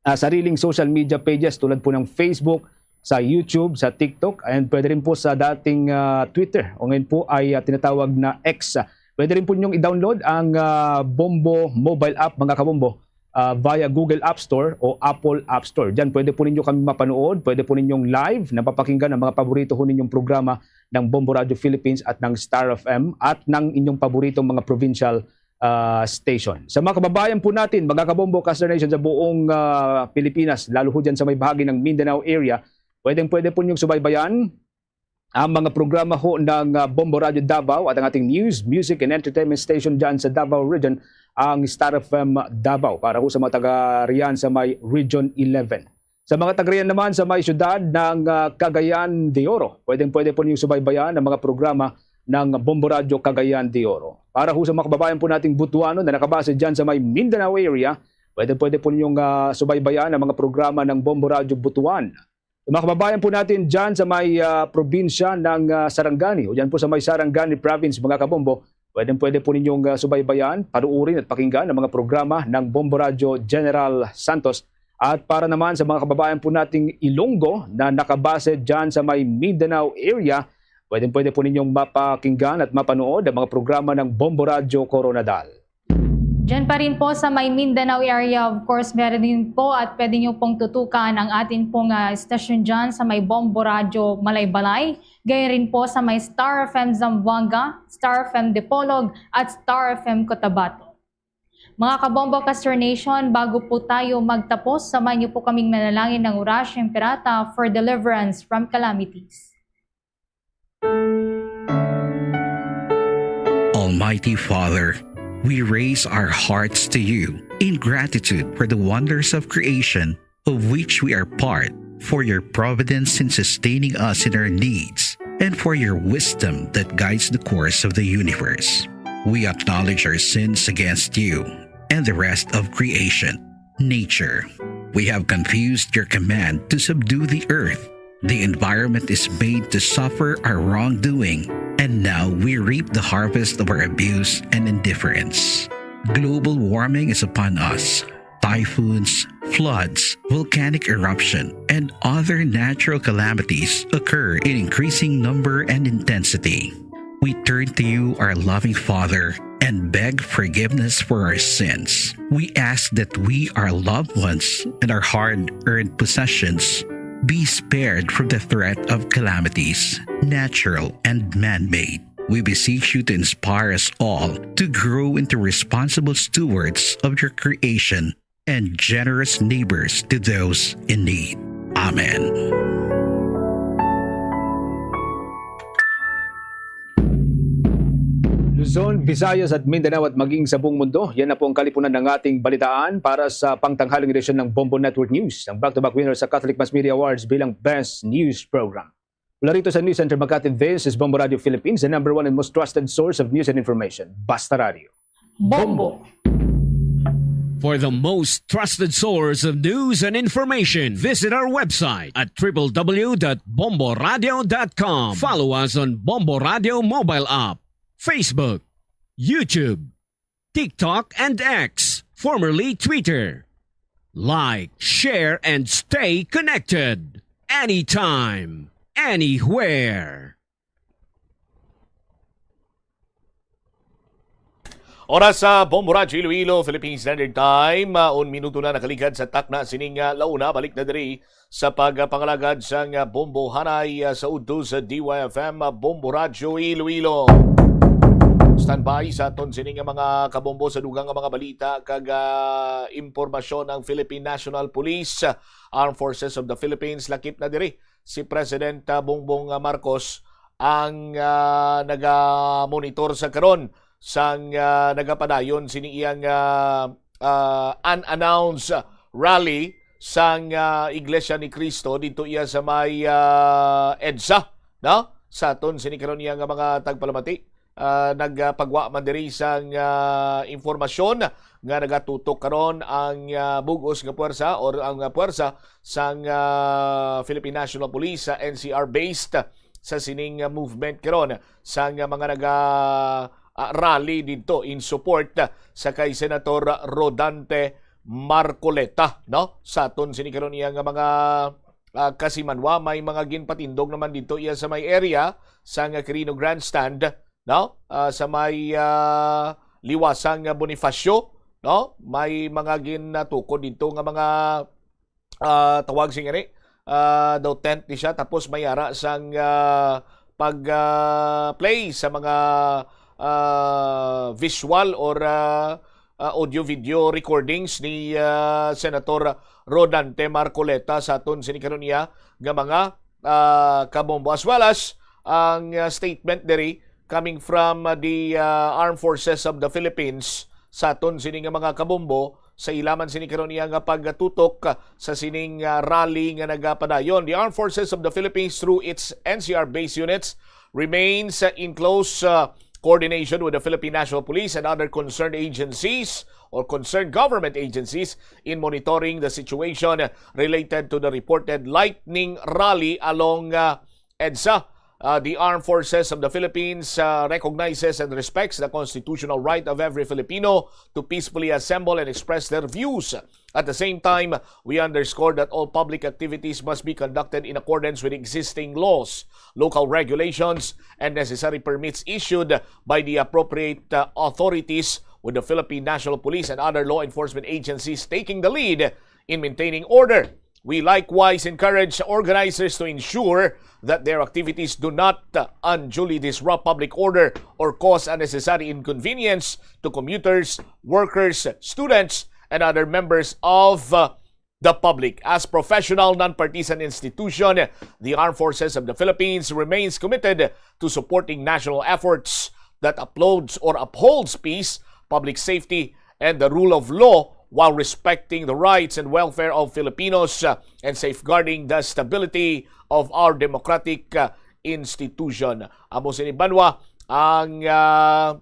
ah, sariling social media pages tulad po ng Facebook, sa YouTube, sa TikTok, and pwede rin po sa dating, ah, Twitter o ngayon po ay, ah, tinatawag na X. Pwede rin po ninyong i-download ang, ah, Bombo mobile app, mga kabombo, ah, via Google App Store o Apple App Store. Diyan pwede po ninyo kami mapanood, pwede po ninyong live napapakinggan ang mga paborito ho ninyong programa ng Bombo Radio Philippines at ng Star F M at ng inyong paboritong mga provincial, ah, station. Sa mga kababayan po natin, mga kabombo, Caster Nation sa buong, ah, Pilipinas, lalo ho dyan sa may bahagi ng Mindanao area, pwedeng-pwede po ninyong subaybayan ang mga programa ho ng, ah, Bombo Radio Davao at ang ating news, music, and entertainment station dyan sa Davao Region, ang Star F M Davao, para ho sa mga taga riyan sa may Region eleven. Sa mga taga riyan naman sa may siyudad ng, ah, Cagayan de Oro, pwedeng-pwede po ninyong subaybayan ang mga programa ng Bombo Radio Cagayan de Oro. Para ho sa mga kababayan po nating Butuano na nakabase dyan sa may Mindanao area, pwede-pwede po ninyong, ah, subaybayan ang mga programa ng Bombo Radio Butuan. Sa mga kababayan po natin dyan sa may, ah, probinsya ng, ah, Sarangani o dyan po sa may Sarangani Province, mga kabombo, pwedeng-pwede po ninyong, ah, subaybayan, panuorin at pakinggan ang mga programa ng Bombo Radyo General Santos. At para naman sa mga kababayan po nating Ilonggo na nakabase dyan sa may Mindanao area, pwedeng-pwede po ninyong mapakinggan at mapanood ang mga programa ng Bombo Radyo Koronadal. Diyan pa rin po sa may Mindanao area, of course, meron din po at pwede niyo pong tutukan ang atin pong, ah, stasyon diyan sa may Bombo Radyo Malaybalay, gayon rin po sa may Star F M Zamboanga, Star F M Dipolog, at Star F M Cotabato. Mga Kabombo Castro Nation, bago po tayo magtapos, samahan niyo po kaming manalangin ng Orasyo Imperata for deliverance from calamities. Almighty Father, we raise our hearts to you in gratitude for the wonders of creation of which we are part, for your providence in sustaining us in our needs, and for your wisdom that guides the course of the universe. We acknowledge our sins against you and the rest of creation, nature. We have confused your command to subdue the earth. The environment is made to suffer our wrongdoing, and now we reap the harvest of our abuse and indifference. Global warming is upon us. Typhoons, floods, volcanic eruption, and other natural calamities occur in increasing number and intensity. We turn to you, our loving Father, and beg forgiveness for our sins. We ask that we, our loved ones, and our hard earned possessions be spared from the threat of calamities, natural and man made. We beseech you to inspire us all to grow into responsible stewards of your creation and generous neighbors to those in need. Amen. Luzon, Visayas at Mindanao at maging sa buong mundo, yan na po ang kalipunan ng ating balitaan para sa pangtanghaling edisyon ng Bombo Network News, ang back-to-back winner sa Catholic Mass Media Awards bilang Best News Program. Mula rito sa News Center Makati, this is Bombo Radio Philippines, the number one and most trusted source of news and information. Basta Radio. Bombo. For the most trusted source of news and information, visit our website at triple W dot bombo radio dot com. Follow us on Bombo Radio mobile app, Facebook, YouTube, TikTok, and X, formerly Twitter. Like, share, and stay connected. Anytime, anywhere. Oras sa Bombo Radyo Iloilo, Philippine Standard Time, ah, un minuto na nakaligad sa takna sining, ah, launa. Balik na diri sa pagpangalagad sang, ah, Bombo Hanay, ah, sa udto sa D Y F M, ah, Bombo Radyo Iloilo. Standby sa aton sini nga mga kabombo sa dugang nga mga balita kag, ah, impormasyon. Ang Philippine National Police, ah, Armed Forces of the Philippines, lakip na diri si President, ah, Bongbong, ah, Marcos ang, ah, naga-monitor sa karon sang, ah, nagapadayon sini iyang, ah, ah, unannounced rally sang, ah, Iglesia ni Cristo dito iya sa may, ah, EDSA, no? Sa aton sini karon iya nga mga tagpalamati, ah, nagpagwa man diri sang, ah, impormasyon nga nagatutok karon ang, ah, bug-os nga puwersa or ang, ah, puwersa sang, ah, Philippine National Police sa N C R based sa sining, ah, movement karon sang, ah, mga naga, ah, rally didto in support sa kay Senator Rodante Marcoleta, no? Sa aton sini karon iya nga mga, ah, kasimanwa, may mga ginpatindog naman didto iya sa may area sang Quirino Grandstand, no? Ah, sa may, ah, liwasang Bonifacio, no? May mga ginatukod didto nga mga, ah, tawag sing ini, ah, daw tent ni siya, tapos may ara sang, ah, pag, ah, play sa mga, ah, visual or, ah, ah, audio-video recordings ni, ah, Senator Rodante Marcoleta sa aton sini karon iya nga mga, ah, kabombo, as well as ang, ah, statement diri coming from, ah, the, ah, Armed Forces of the Philippines sa aton sini nga mga kabombo sa ila man sini karon iya nga pagtutok sa sining, ah, rally nga nagapadayon. The Armed Forces of the Philippines, through its N C R based units, remains, ah, in close, ah, coordination with the Philippine National Police and other concerned agencies or concerned government agencies in monitoring the situation related to the reported lightning rally along uh, EDSA. Uh, the Armed Forces of the Philippines uh, recognizes and respects the constitutional right of every Filipino to peacefully assemble and express their views. At the same time, we underscore that all public activities must be conducted in accordance with existing laws, local regulations, and necessary permits issued by the appropriate uh, authorities, with the Philippine National Police and other law enforcement agencies taking the lead in maintaining order. We likewise encourage organizers to ensure that their activities do not uh, unduly disrupt public order or cause unnecessary inconvenience to commuters, workers, students, and other members of uh, the public. As professional, non-partisan institution, the Armed Forces of the Philippines remains committed to supporting national efforts that uploads or upholds peace, public safety, and the rule of law while respecting the rights and welfare of Filipinos uh, and safeguarding the stability of our democratic uh, institution. Amo sini banwa ang uh,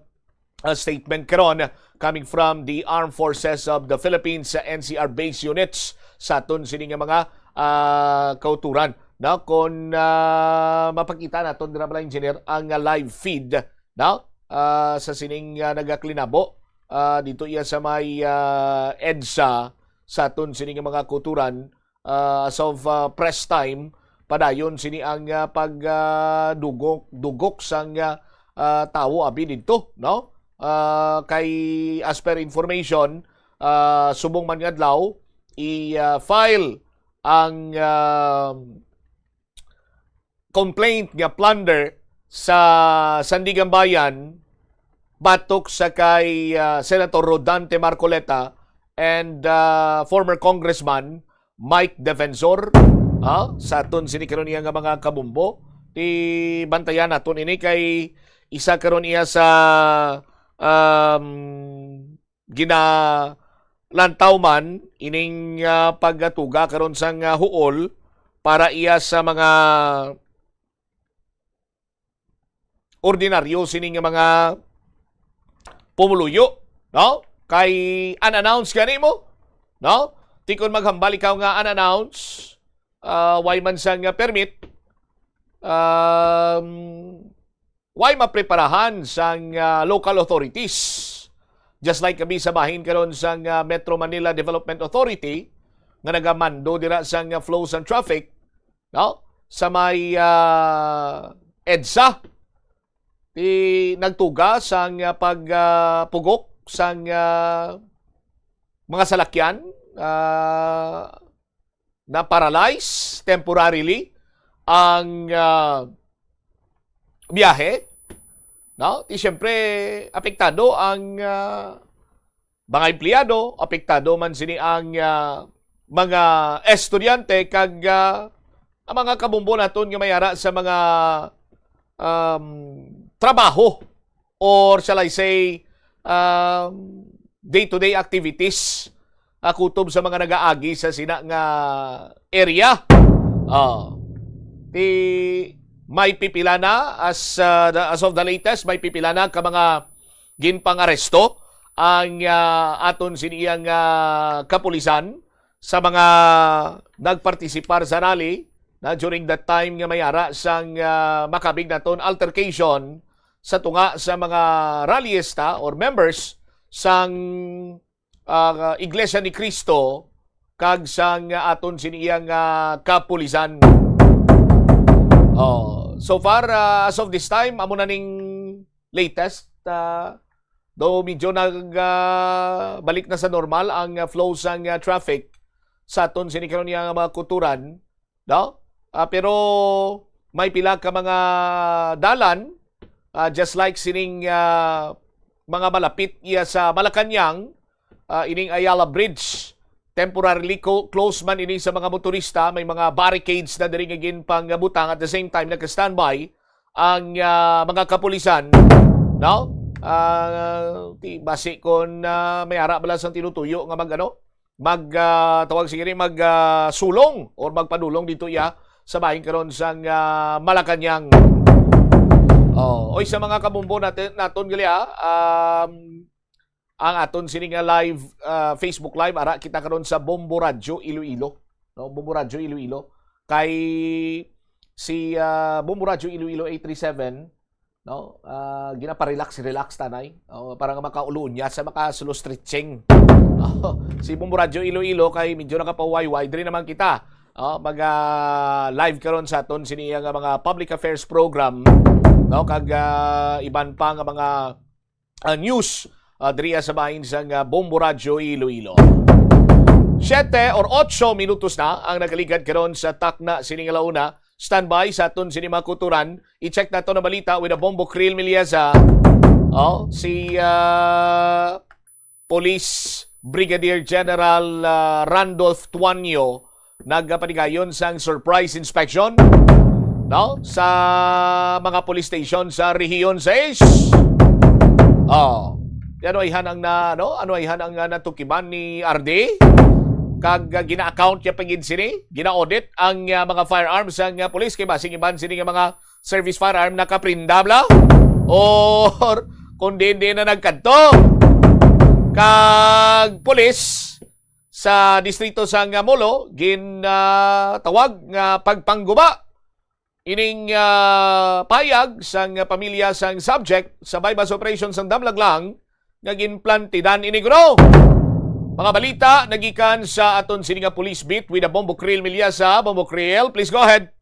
uh, statement karon coming from the Armed Forces of the Philippines sa N C R base units sa aton sini nga mga uh, kauturan, no? Kung uh, mapakita naton dira bala, engineer, ang uh, live feed, no? Uh, sa sining uh, nagaklinabo uh, dito iya sa may uh, EDSA sa aton sini nga mga kauturan uh, as of uh, press time, padayon sini ang uh, pag uh, dugok dugok sang uh, uh, tawo abi didto, no? Uh, kay as per information, uh, subong man nga adlaw i-file ang uh, complaint nga plunder sa Sandiganbayan batok sa kay uh, Senator Rodante Marcoleta and uh, former Congressman Mike Defensor, ha? Sa aton sini karon iya nga mga kabumbo, ti bantayan naton ini kay isa karon iya sa um, ginalantaw man ining uh, pagtuga karon sang uh, huol para iya sa mga ordinaryo sini nga mga pumuluyo, no? Kay unannounced gani mo, no? Tikon maghambal ikaw nga unannounced, uh, way man sang uh, permit, um, way mapreparahan sang uh, local authorities. Just like kami sa bahin karon sang uh, Metro Manila Development Authority nga nagamando dira sang uh, flow sang traffic, no? Sa may uh, EDSA, ti nagtuga sang uh, pagpugok uh, sang uh, mga salakyan, uh, na-paralyze temporarily ang uh, biyahe, no? Ti siyempre apektado ang uh, mga empleyado, apektado man sini ang uh, mga estudyante kag uh, ang mga kabumbo naton nga may ara sa mga um, trabaho or shall I say um, day-to-day activities uh, kutob sa mga nagaagi sa sina nga area. Uh, ti may pipila na as uh, the, as of the latest, may pipila na ka mga ginpangaresto ang uh, aton sini iyang uh, kapulisan sa mga nagpartisipar sa rally na during that time nga may ara sang uh, makabig naton altercation sa tunga sa mga rallyista or members sang uh, Iglesia ni Cristo kag sang uh, aton sini iyang uh, kapulisan. Oh, so far uh, as of this time amo na ning latest uh, though medyo nag uh, balik na sa normal ang uh, flow sang uh, traffic sa aton sini karon nga mga kuturan, no? Uh, pero may pila ka mga dalan uh, just like sining uh, mga malapit iya sa Malacañang, uh, ining Ayala Bridge temporarily co- closed man ini sa mga motorista. May mga barricades na diri nga ginpangbutang. At the same time, nagka-standby ang uh, mga kapulisan, no? Uh, ti, basi kon uh, may ara bala sang tinutuyo nga mag ano, mag uh, tawag siguro mag uh, sulong or magpadulong dito iya sa bahin karon sang uh, Malacañang. Oh, Oy, sa mga kabombo natin, naton gali, ah, um, ang aton sini nga live, ah, Facebook Live, ara kita karon sa Bombo Radyo Iloilo, no? Bombo Radyo Iloilo. Kay si, ah, Bombo Radyo Iloilo eight three seven, no? Ah, ginapa-relax, relax tanay. Oh, para nga makaulo niya sa maka-slow stretching. Oh, si Bombo Radyo Iloilo kay medyo nakapawayway, diri naman kita. Oh, mag, ah, live karon sa aton sini nga mga public affairs program, no? Kag, ah, iban pa nga mga, ah, news, ah, diri sa bahin sang, ah, Bombo Radyo Iloilo. Siyete or otso minutos na ang nakaligad karon sa takna sini nga launa. Standby sa aton sini mga kutoran. I-check nato na balita with a Bombo Krill Miliasa. Oh, si, ah, Police Brigadier General, ah, Randolph Tuanyo nagapatigayon sang surprise inspection, no, sa mga police station sa Rehiyon six. Oh. Ano ayhan ang na, no? Ano ayhan ang, ah, natukiban ni R D? Kag, ah, gina-account niya pa gid sini, gina-audit ang, ah, mga firearms sang, ah, police kay basing iban sini nga mga service firearm nakaprinda bala? Or kung diin-diin na nagkadto? Kag pulis sa distrito sang Molo gin, ah, tawag nga pagpangguba ining, ah, payag sang pamilya sang subject sa buy-bust operation sang Damlaglang nga ginplantidan ini kuno. Mga balita nagikan sa aton sini nga police beat with a Bombo Krill Miliasa. Bombo Krill, please go ahead.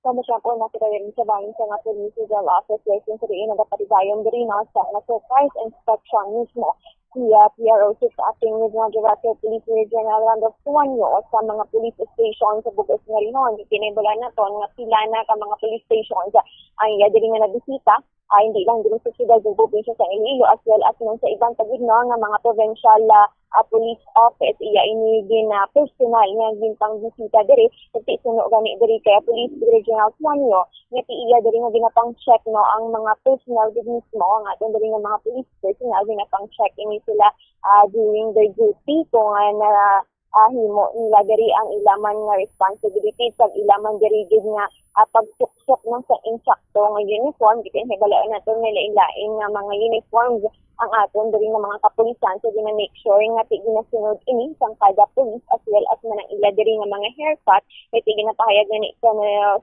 Kamusta po na kita rin sa bangin sa nga Police Regional Office License Rin nagapatigayon diri, no, sa nga surprise inspection mismo. Siya, P R O six Acting Regional Director Police Regional Randolph Tuanyo sa mga police station sa Bugos nga Rihon. Kinaibalan naton nga pila na ka mga police stations ang iya diri nga nabisita. Ah, hindi lang diri sa siyudad ug probinsya sa Iloilo, as well as man sa iban pa gid, no, nga mga provincial, ah, ah, police office. Iya ini gin, ah, personal nga ginpangbisita diri. Kay suno gani diri kay Police Regional Tuanyo, nga ti iya diri nga ginapang-check, no, ang mga personnel gid mismo, ang aton diri nga mga police personnel, ginapang-check ini sila, ah, during their duty kung, ah, na, ah, himo nila diri ang ila man nga responsibility, kag ila man diri gid nga, ah, pagsuksok ng sa insakto nga uniform. Gikan hibalaon naton may lain-lain nga mga uniforms ang aton diri nga mga kapulisan, so gina-make sure nga ti ginasunod ini sang kada pulis, as well as man ang ila diri nga mga haircut, kay ti ginapahayag gani sa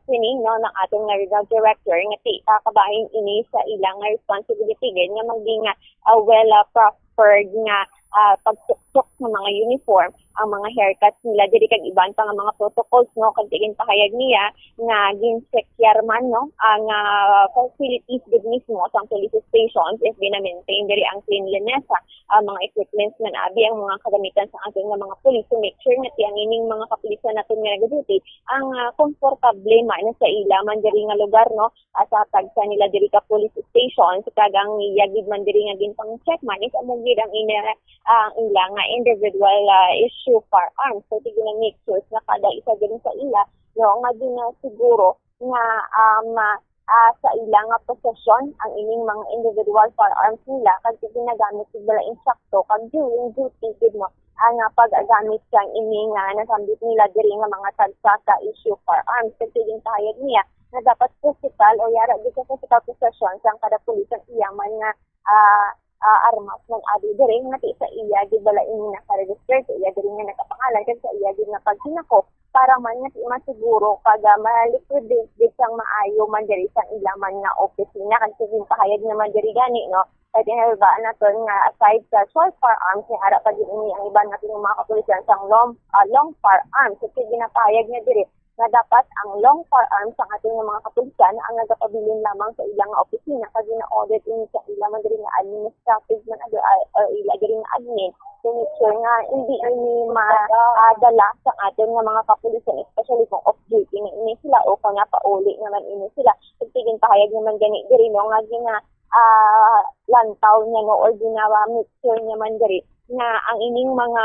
sini, no, ng aton nga regional director nga ti, ah, kabahin ini sa ila nga responsibility gid nga maging, ah, well, ah, proper nga, ah, pagsuksok sa mga uniform, ang mga haircuts nila diri kag iban pa nga mga protocols, no, kag ginpahayag niya nga ginsekyar man, no, ang, ah, facilities gid mismo sang police stations if gina-maintain diri ang cleanliness, ah, ang mga equipments man abi ang mga kagamitan sa aton nga mga pulis to make sure nga ti ang ining mga kapulisan naton nga nagaduty ang, ah, komportable man sa ila man diri nga lugar, no, ah, sa tagsa nila diri ka police stations, kag ang iya gid man diri nga ginpang-check man is amo gid ang ina, ang ila nga individual, ah, issue firearms. So, sige na make sure nga kada isa diri sa ila, no, nga ginasiguro nga, um, ah, ah, sa ila nga posesyon ang ining mga individual firearms nila, kag ginagamit gid bala insakto kag during duty gid, no, ang, ah, pag-agamit sang ini nga nasambit nila diri nga mga tagsa ka issue firearms. Kag ginpahayag niya nga dapat physical o yara gid sa physical possession sang kada pulis ang iya man nga, ah, ah, armas man abi diri nga ti sa iya gid bala ini naka-register, sa iya diri nga nakapangalan, kag sa iya gid nga paghinakop para man nga ti masiguro kag, ah, ma-liquidate gid sang maayo man diri sang ila man nga opisina. Kag ginpahayag naman diri gani, no, kay tinalbaan naton nga aside sa short firearms, ni ara pa gid ini ang iban natin nga mga kapulisan sang long, ah, long firearms. So, kay ginapahayag niya diri nga dapat ang long firearms sang aton nga mga kapulisan ang nagapabilin lamang sa ila nga opisina, kag gina-audit ini sa ila man diri nga administrative man ado, ah, or ila diri nga admin, to make sure nga hindi ini ma-, ah, dala sa aton nga mga kapulisan, especially kung off duty na ini sila o kung napauli naman ini sila. Kag ginpahayag naman gani diri, no, nga gina, ah, lantaw niya, no, or ginawa make sure niya man diri nga ang ining mga,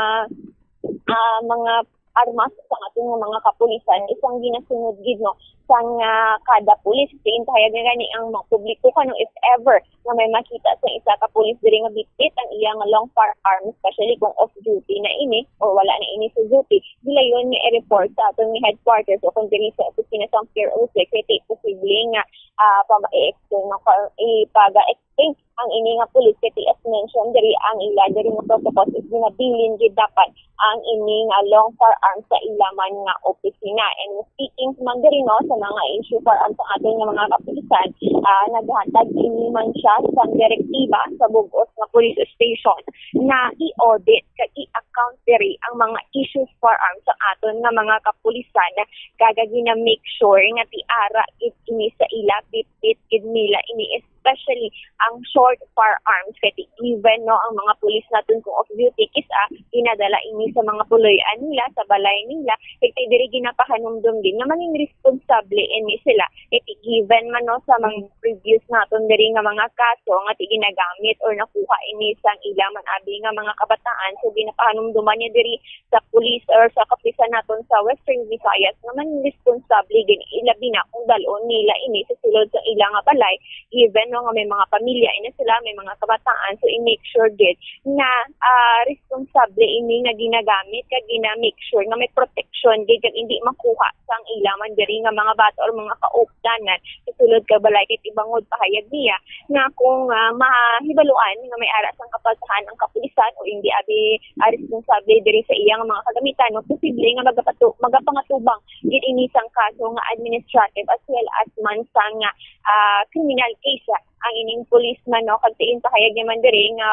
ah, mga armas sa aton nga mga kapulisan, isang ginasunod gid, no, sang, ah, kada pulis. Diin pahayag nga gani ang mga publiko kano if ever nga may makita sa isa ka pulis diri nga bitbit ang iya nga long firearm, especially kung off duty na ini or wala na ini sa duty, gilayon nga i-report sa aton nga headquarters o kung diri sa opisina sang P R O six, kay ti posible nga, ah, pag-explain, no, ka-, ipaga-explain ang ini nga pulis, kay ti as mentioned diri ang ila diri nga protocol is ginabilin gid dapat ang ini nga long firearm sa ila man nga opisina. And speaking man diri, no, sa mga issue firearm sa aton nga mga kapulisan, ah, naghatag ini man siya sa direktiba sa bug-os nga police station na i-audit kag i-account diri ang mga issues firearm sa aton nga mga kapulisan, kag gina-make sure nga ti ara gid ini sa ila, bitbit gid nila ini, especially ang short firearms, kay ti even, no, ang mga pulis naton kung off duty, kis-a ginadala ini sa mga puloy-an nila, sa balay nila, kay ti diri ginapahanumdom din nga maging responsable ini sila. Kay ti given man, no, sa mga previous naton diri nga mga kaso nga ti ginagamit or nakuha ini sang ila man abi nga mga kabataan, so ginapahanumduman niya diri sa pulis or sa kapulisan naton sa Western Visayas nga maging responsable gid, ilabi na kung dal-on nila ini sa sulod sa ila nga balay, given, no, nga may mga pamilya ini sila, may mga kabataan, so i-make sure gid nga, ah, responsable ini nga ginagamit kag gina-make sure nga may protection gid kag hindi makuha sang ila man diri nga mga bata or mga kaupdanan sa sulod ka balay. Kay ti bangod pahayag niya nga kung, ah, mahibaluan nga may ara sang kapasahan ang kapulisan o hindi abi, ah, responsable diri sa iya nga mga kagamitan, no, posible nga magapatu-, magapangatubang gid ini sang kaso nga administrative as well as man sang, ah, criminal case ang ining policeman, no, kag diin pahayag niya man diri nga,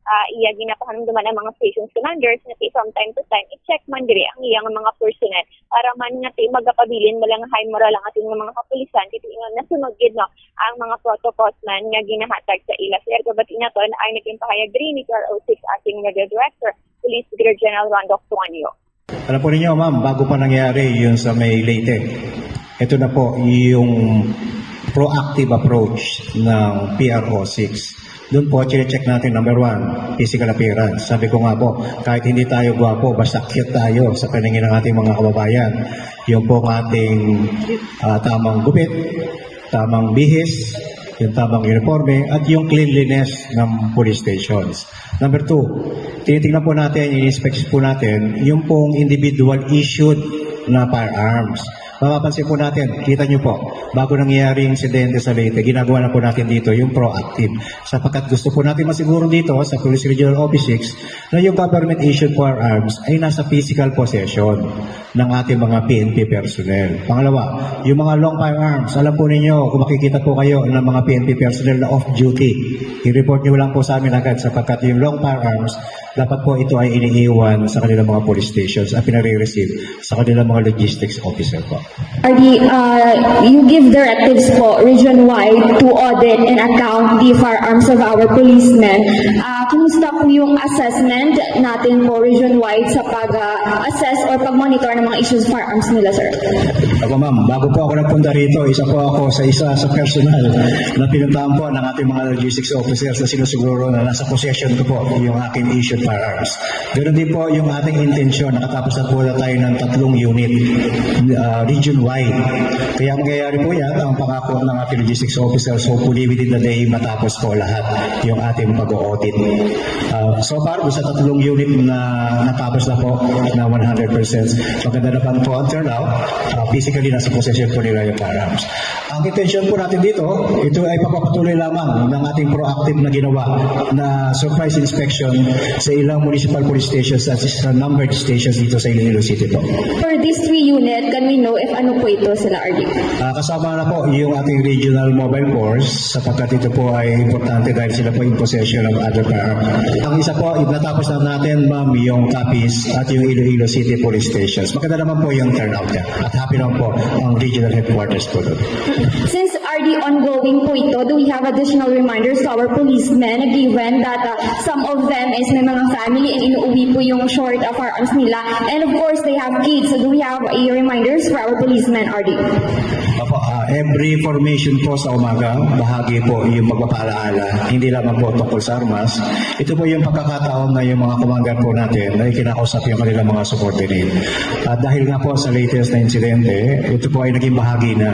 ah, iya ginapahanumduman ang mga stations commanders nga ti from time to time i-check man diri ang iya nga mga personnel para man nga ti magapabilin man lang high morale ang aton nga mga kapulisan, kay ti nga nasunod gid, no, ang mga protocols man nga ginahatag sa ila. Sir, kabati naton ang naging pahayag diri ni P R O six Acting Media Director, Police Brigadier General Rondo Tuanio. Alam po ninyo, ma'am, bago pa nangyari yun sa may Leyte, ito na po yung proactive approach ng P R O six. Doon po, chine-check natin, number one, physical appearance. Sabi ko nga po, kahit hindi tayo gwapo, basta cute tayo sa paningin ng ating mga kababayan. Yung po ang ating, ah, tamang gupit, tamang bihis, yung tamang uniforme, at yung cleanliness ng police stations. Number two, tinitingnan po natin, ini-inspect po natin, yung pong individual issued na firearms. Mapapansin po natin, kita nyo po, bago nangyayari yung insidente sa Leyte, ginagawa na po natin dito yung proactive. Sapagkat gusto po natin masiguro dito sa Police Regional Office six na yung government-issued firearms ay nasa physical possession ng ating mga P N P personnel. Pangalawa, yung mga long firearms, alam po ninyo, kung makikita po kayo ng mga P N P personnel na off-duty, i-report nyo lang po sa amin agad sapagkat yung long firearms, dapat po ito ay iniiwan sa kanilang mga police stations at pinare-receive sa kanilang mga logistics officer po. Ardy, uh, you give directives po region-wide to audit and account the firearms of our policemen. Uh, kumusta po yung assessment natin po region-wide sa pag-assess or pag-monitor ng mga issues firearms nila, sir? Ako, ma'am, bago po ako nagpunta rito, isa po ako sa isa sa personal na pinuntahan po ng ating mga logistics officers na sinusiguro na nasa possession ko po yung aking issued firearms. Ganun din po yung ating intensyon. Nakatapos na po na tayo ng tatlong unit, ah, region-wide. Kaya mangyayari po yan, ang pangako ng ating logistics officers, hopefully within the day, matapos po lahat yung ating pag-audit. Ah, so far, sa tatlong unit na natapos na po na one hundred percent, maganda naman po ang turnout. Ah, physically, nasa possession po nila yung firearms. Ang intensyon po natin dito, ito ay pagpapatuloy lamang ng ating proactive na ginawa na surprise inspection sa ilang municipal police stations at sa numbered stations dito sa Iloilo City po. For these three unit, can we know if ano po ito sila, Ardy? Ah, kasama na po yung ating regional mobile force sapagkat ito po ay importante dahil sila po in possession of other firearms. Ang isa po, natapos na natin, ma'am, yung Capiz at yung Iloilo City police stations. Maganda naman po yung turnout niya at happy naman po ang regional headquarters po doon. Since Ongoing po ito. Do we have additional reminders to our policemen, given that uh, some of them is may mga family and inuwi po yung short uh, firearms nila? And of course, they have kids. So do we have a reminders for our policemen, R D? Opo, ah, every formation po sa umaga, bahagi po yung pagpapaalaala. Hindi lamang po tungkol sa armas. Ito po yung pagkakataon na yung mga commander po natin na ikinakausap yung kanilang mga subordinate. At dahil nga po sa latest na insidente, ito po ay naging bahagi na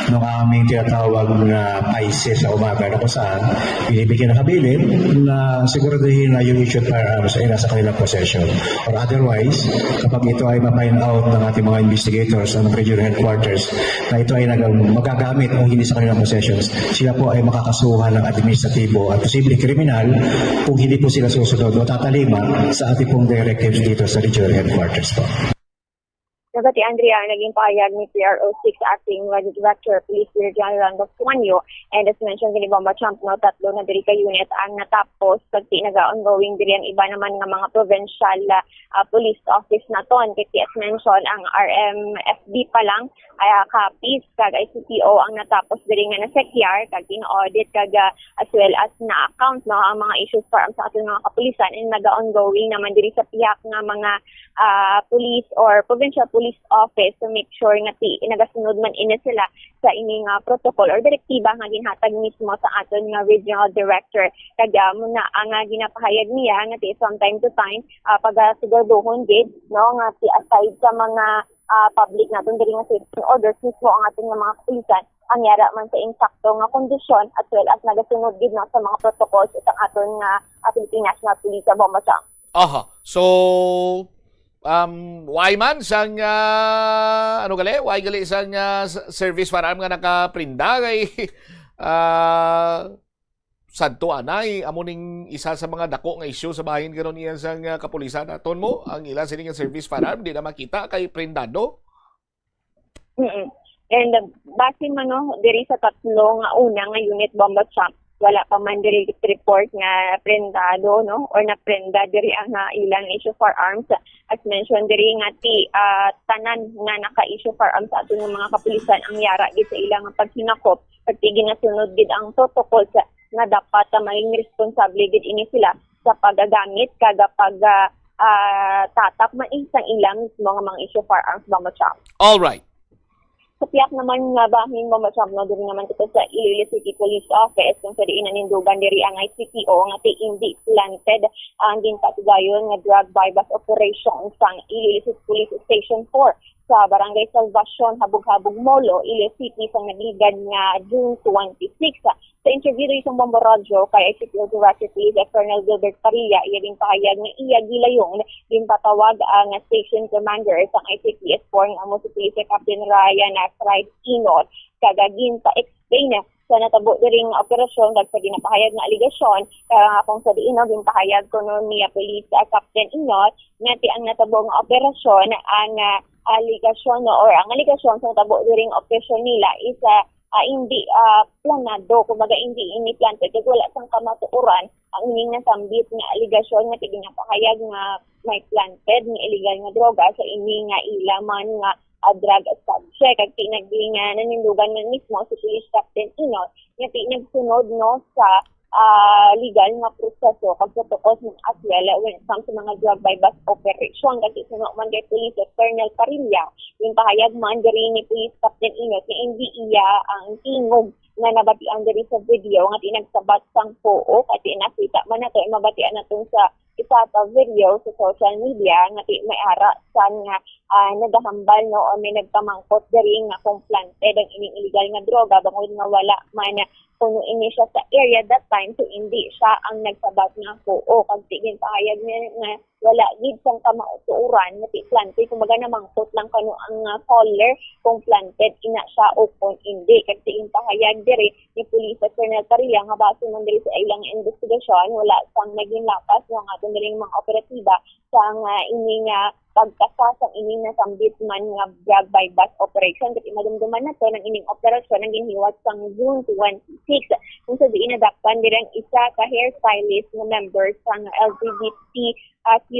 ng aming tinatawag na paise sa umaga na kung saan binibigyan ng habilin na siguraduhin na yung issued firearms ay nasa kanilang possession. Or otherwise, kapag ito ay ma-find out ng ating mga investigators ng regional headquarters na ito ay nag- magagamit o hindi sa kanilang possessions, sila po ay makakasuhan ng administratibo at posibleng kriminal kung hindi po sila susunod o tatalima sa ating pong directives dito sa regional headquarters po. Nabatian diri ang naging pahayag ni P R O six Acting Director Police Brigadier General Randolph Suanyo. And as mentioned, kini Bomba Champ, no, tatlo na diri ka unit ang natapos, kag ti naga-ongoing diri ang iba naman nga mga provincial ah, ah, police office naton. Kay ti as mentioned, ang R M F B pa lang ay ah, kapis kag I C P O ang natapos diri nga nasekyar kag gina-audit kag ah, as well as na-account, no, ang mga issues firearms sa aton mga kapulisan, and naga-ongoing naman diri sa pihak nga mga ah, police or provincial police office to make sure nga ti nagasunod man ini sila sa ini nga protocol or direktiba nga ginhatag mismo sa aton nga regional director. Kag ah, mo na ang ah, ginapahayag niya nga ti from time to time ah, pagasiguraduhon gid, no, nga ti aside sa mga ah, public naton diri nga safety orders, mismo ang aton nga mga kapulisan ang yara man sa insakto nga kondisyon as well as nagasunod gid, no, sa mga protocols sa aton nga ah, Philippine National Police sa Bomba Champ. Aha. So, um, why man sang, ah, ano gali? Why gali sang ah, s- service firearm nga nakaprinda kay ah, sadto anay amo ning isa sa mga dako nga isyu sa bahin karon iyan sang ah, kapulisan naton mo ang ila sini nga service firearm di na makita kay prindado. Mm-mm. And uh, base man, no, diri sa tatlo nga una nga unit Bomba Champ, wala pa man diri report nga prendado, no, or naprenda diri ang ah, ilang issue firearms. As mentioned diri nga ti ah, tanan nga naka-issue firearms sa aton nga mga kapulisan ang yara gid sa ilang paghinakop, pag ginasunod gid ang protocols nga dapat ah, maging responsable gid ini sila sa paggamit kag pag ah, ah, tatak man sang ila mismo nga mga issue firearms, Bomba Champ. All right. Sa pihak naman nga bahin, Bomba Champ, no, diri naman kita sa Iloilo City Police Office, kung sa diin nanindugan diri ang I C P O nga ti indi planted ang ginpatigayon nga drug buy-bust operation sang Iloilo City Police Station four sa Barangay Salvacion, Habog-Habog, Molo, Iloilo City, sa nagligad nga June twenty-six. Sa interview diri sa Bombo Radyo kay I C P O Director Police Colonel Gilbert Parilla, iya ginpahayag nga iya gilayon ginpatawag ang station commander sang I C P S four nga amo si Police Captain Ryan Strides Inot, kag ginpa-explain sa natabo diri nga operasyon kag sa ginapahayag nga aligasyon, kag kung sa diin, no, ginpahayag kuno ni Police ah, Captain Inot nga ti ang natabo nga operasyon ang ah, aligasyon, no, or ang aligasyon sa natabo diri nga operasyon nila is ah, ah, hindi ah, planado, kumbaga hindi ini planted kag wala sang kamatuoran ang ining nasambit nga aligasyon nga ti ginapahayag nga may planted nga illegal nga droga sa ini nga ila man nga ah, drug subject. Kag ti naging ah, nanindugan man mismo si Police Captain Inot nga ti nagsunod, no, sa ah, legal nga proseso kag protocol as well when it comes sa mga drug buy-bust operation. Kag suno man kay Police Colonel Parilla, ginpahayag man diri ni Police Captain Inot nga indi iya ang tingog nga nabatian diri sa video nga ti nagsabat sang puok, at ti nakita man nato, mabatian naton sa isa ka video sa social media nga ti may ara san nga ah, nagahambal, no, o may nagpamangkot diri nga kung planted ang ining illegal nga droga bangod nga wala man kuno ini siya sa area that time, so hindi siya ang nagsabat nga puok. Kag ti ginpahayag niya nga wala gid sang kamatuoran nga ti planted, kumbaga namangkot lang kano ang ah, caller kung planted ina siya o kung hindi. Kag ti ginpahayag diri ni Police Colonel Parilla nga base man diri sa ilang investigasyon, wala sang naging lapas nga ang aton diri mga operatiba sang ah, ini nga pagkasa sang ini nasambit man nga drug buy-bust operation. Kag madumduman naton nga ining operasyon ang ginhiwat sang June twenty-six, kung sa diin nadakpan diri ang isa ka hairstylist nga member sang L G B T Q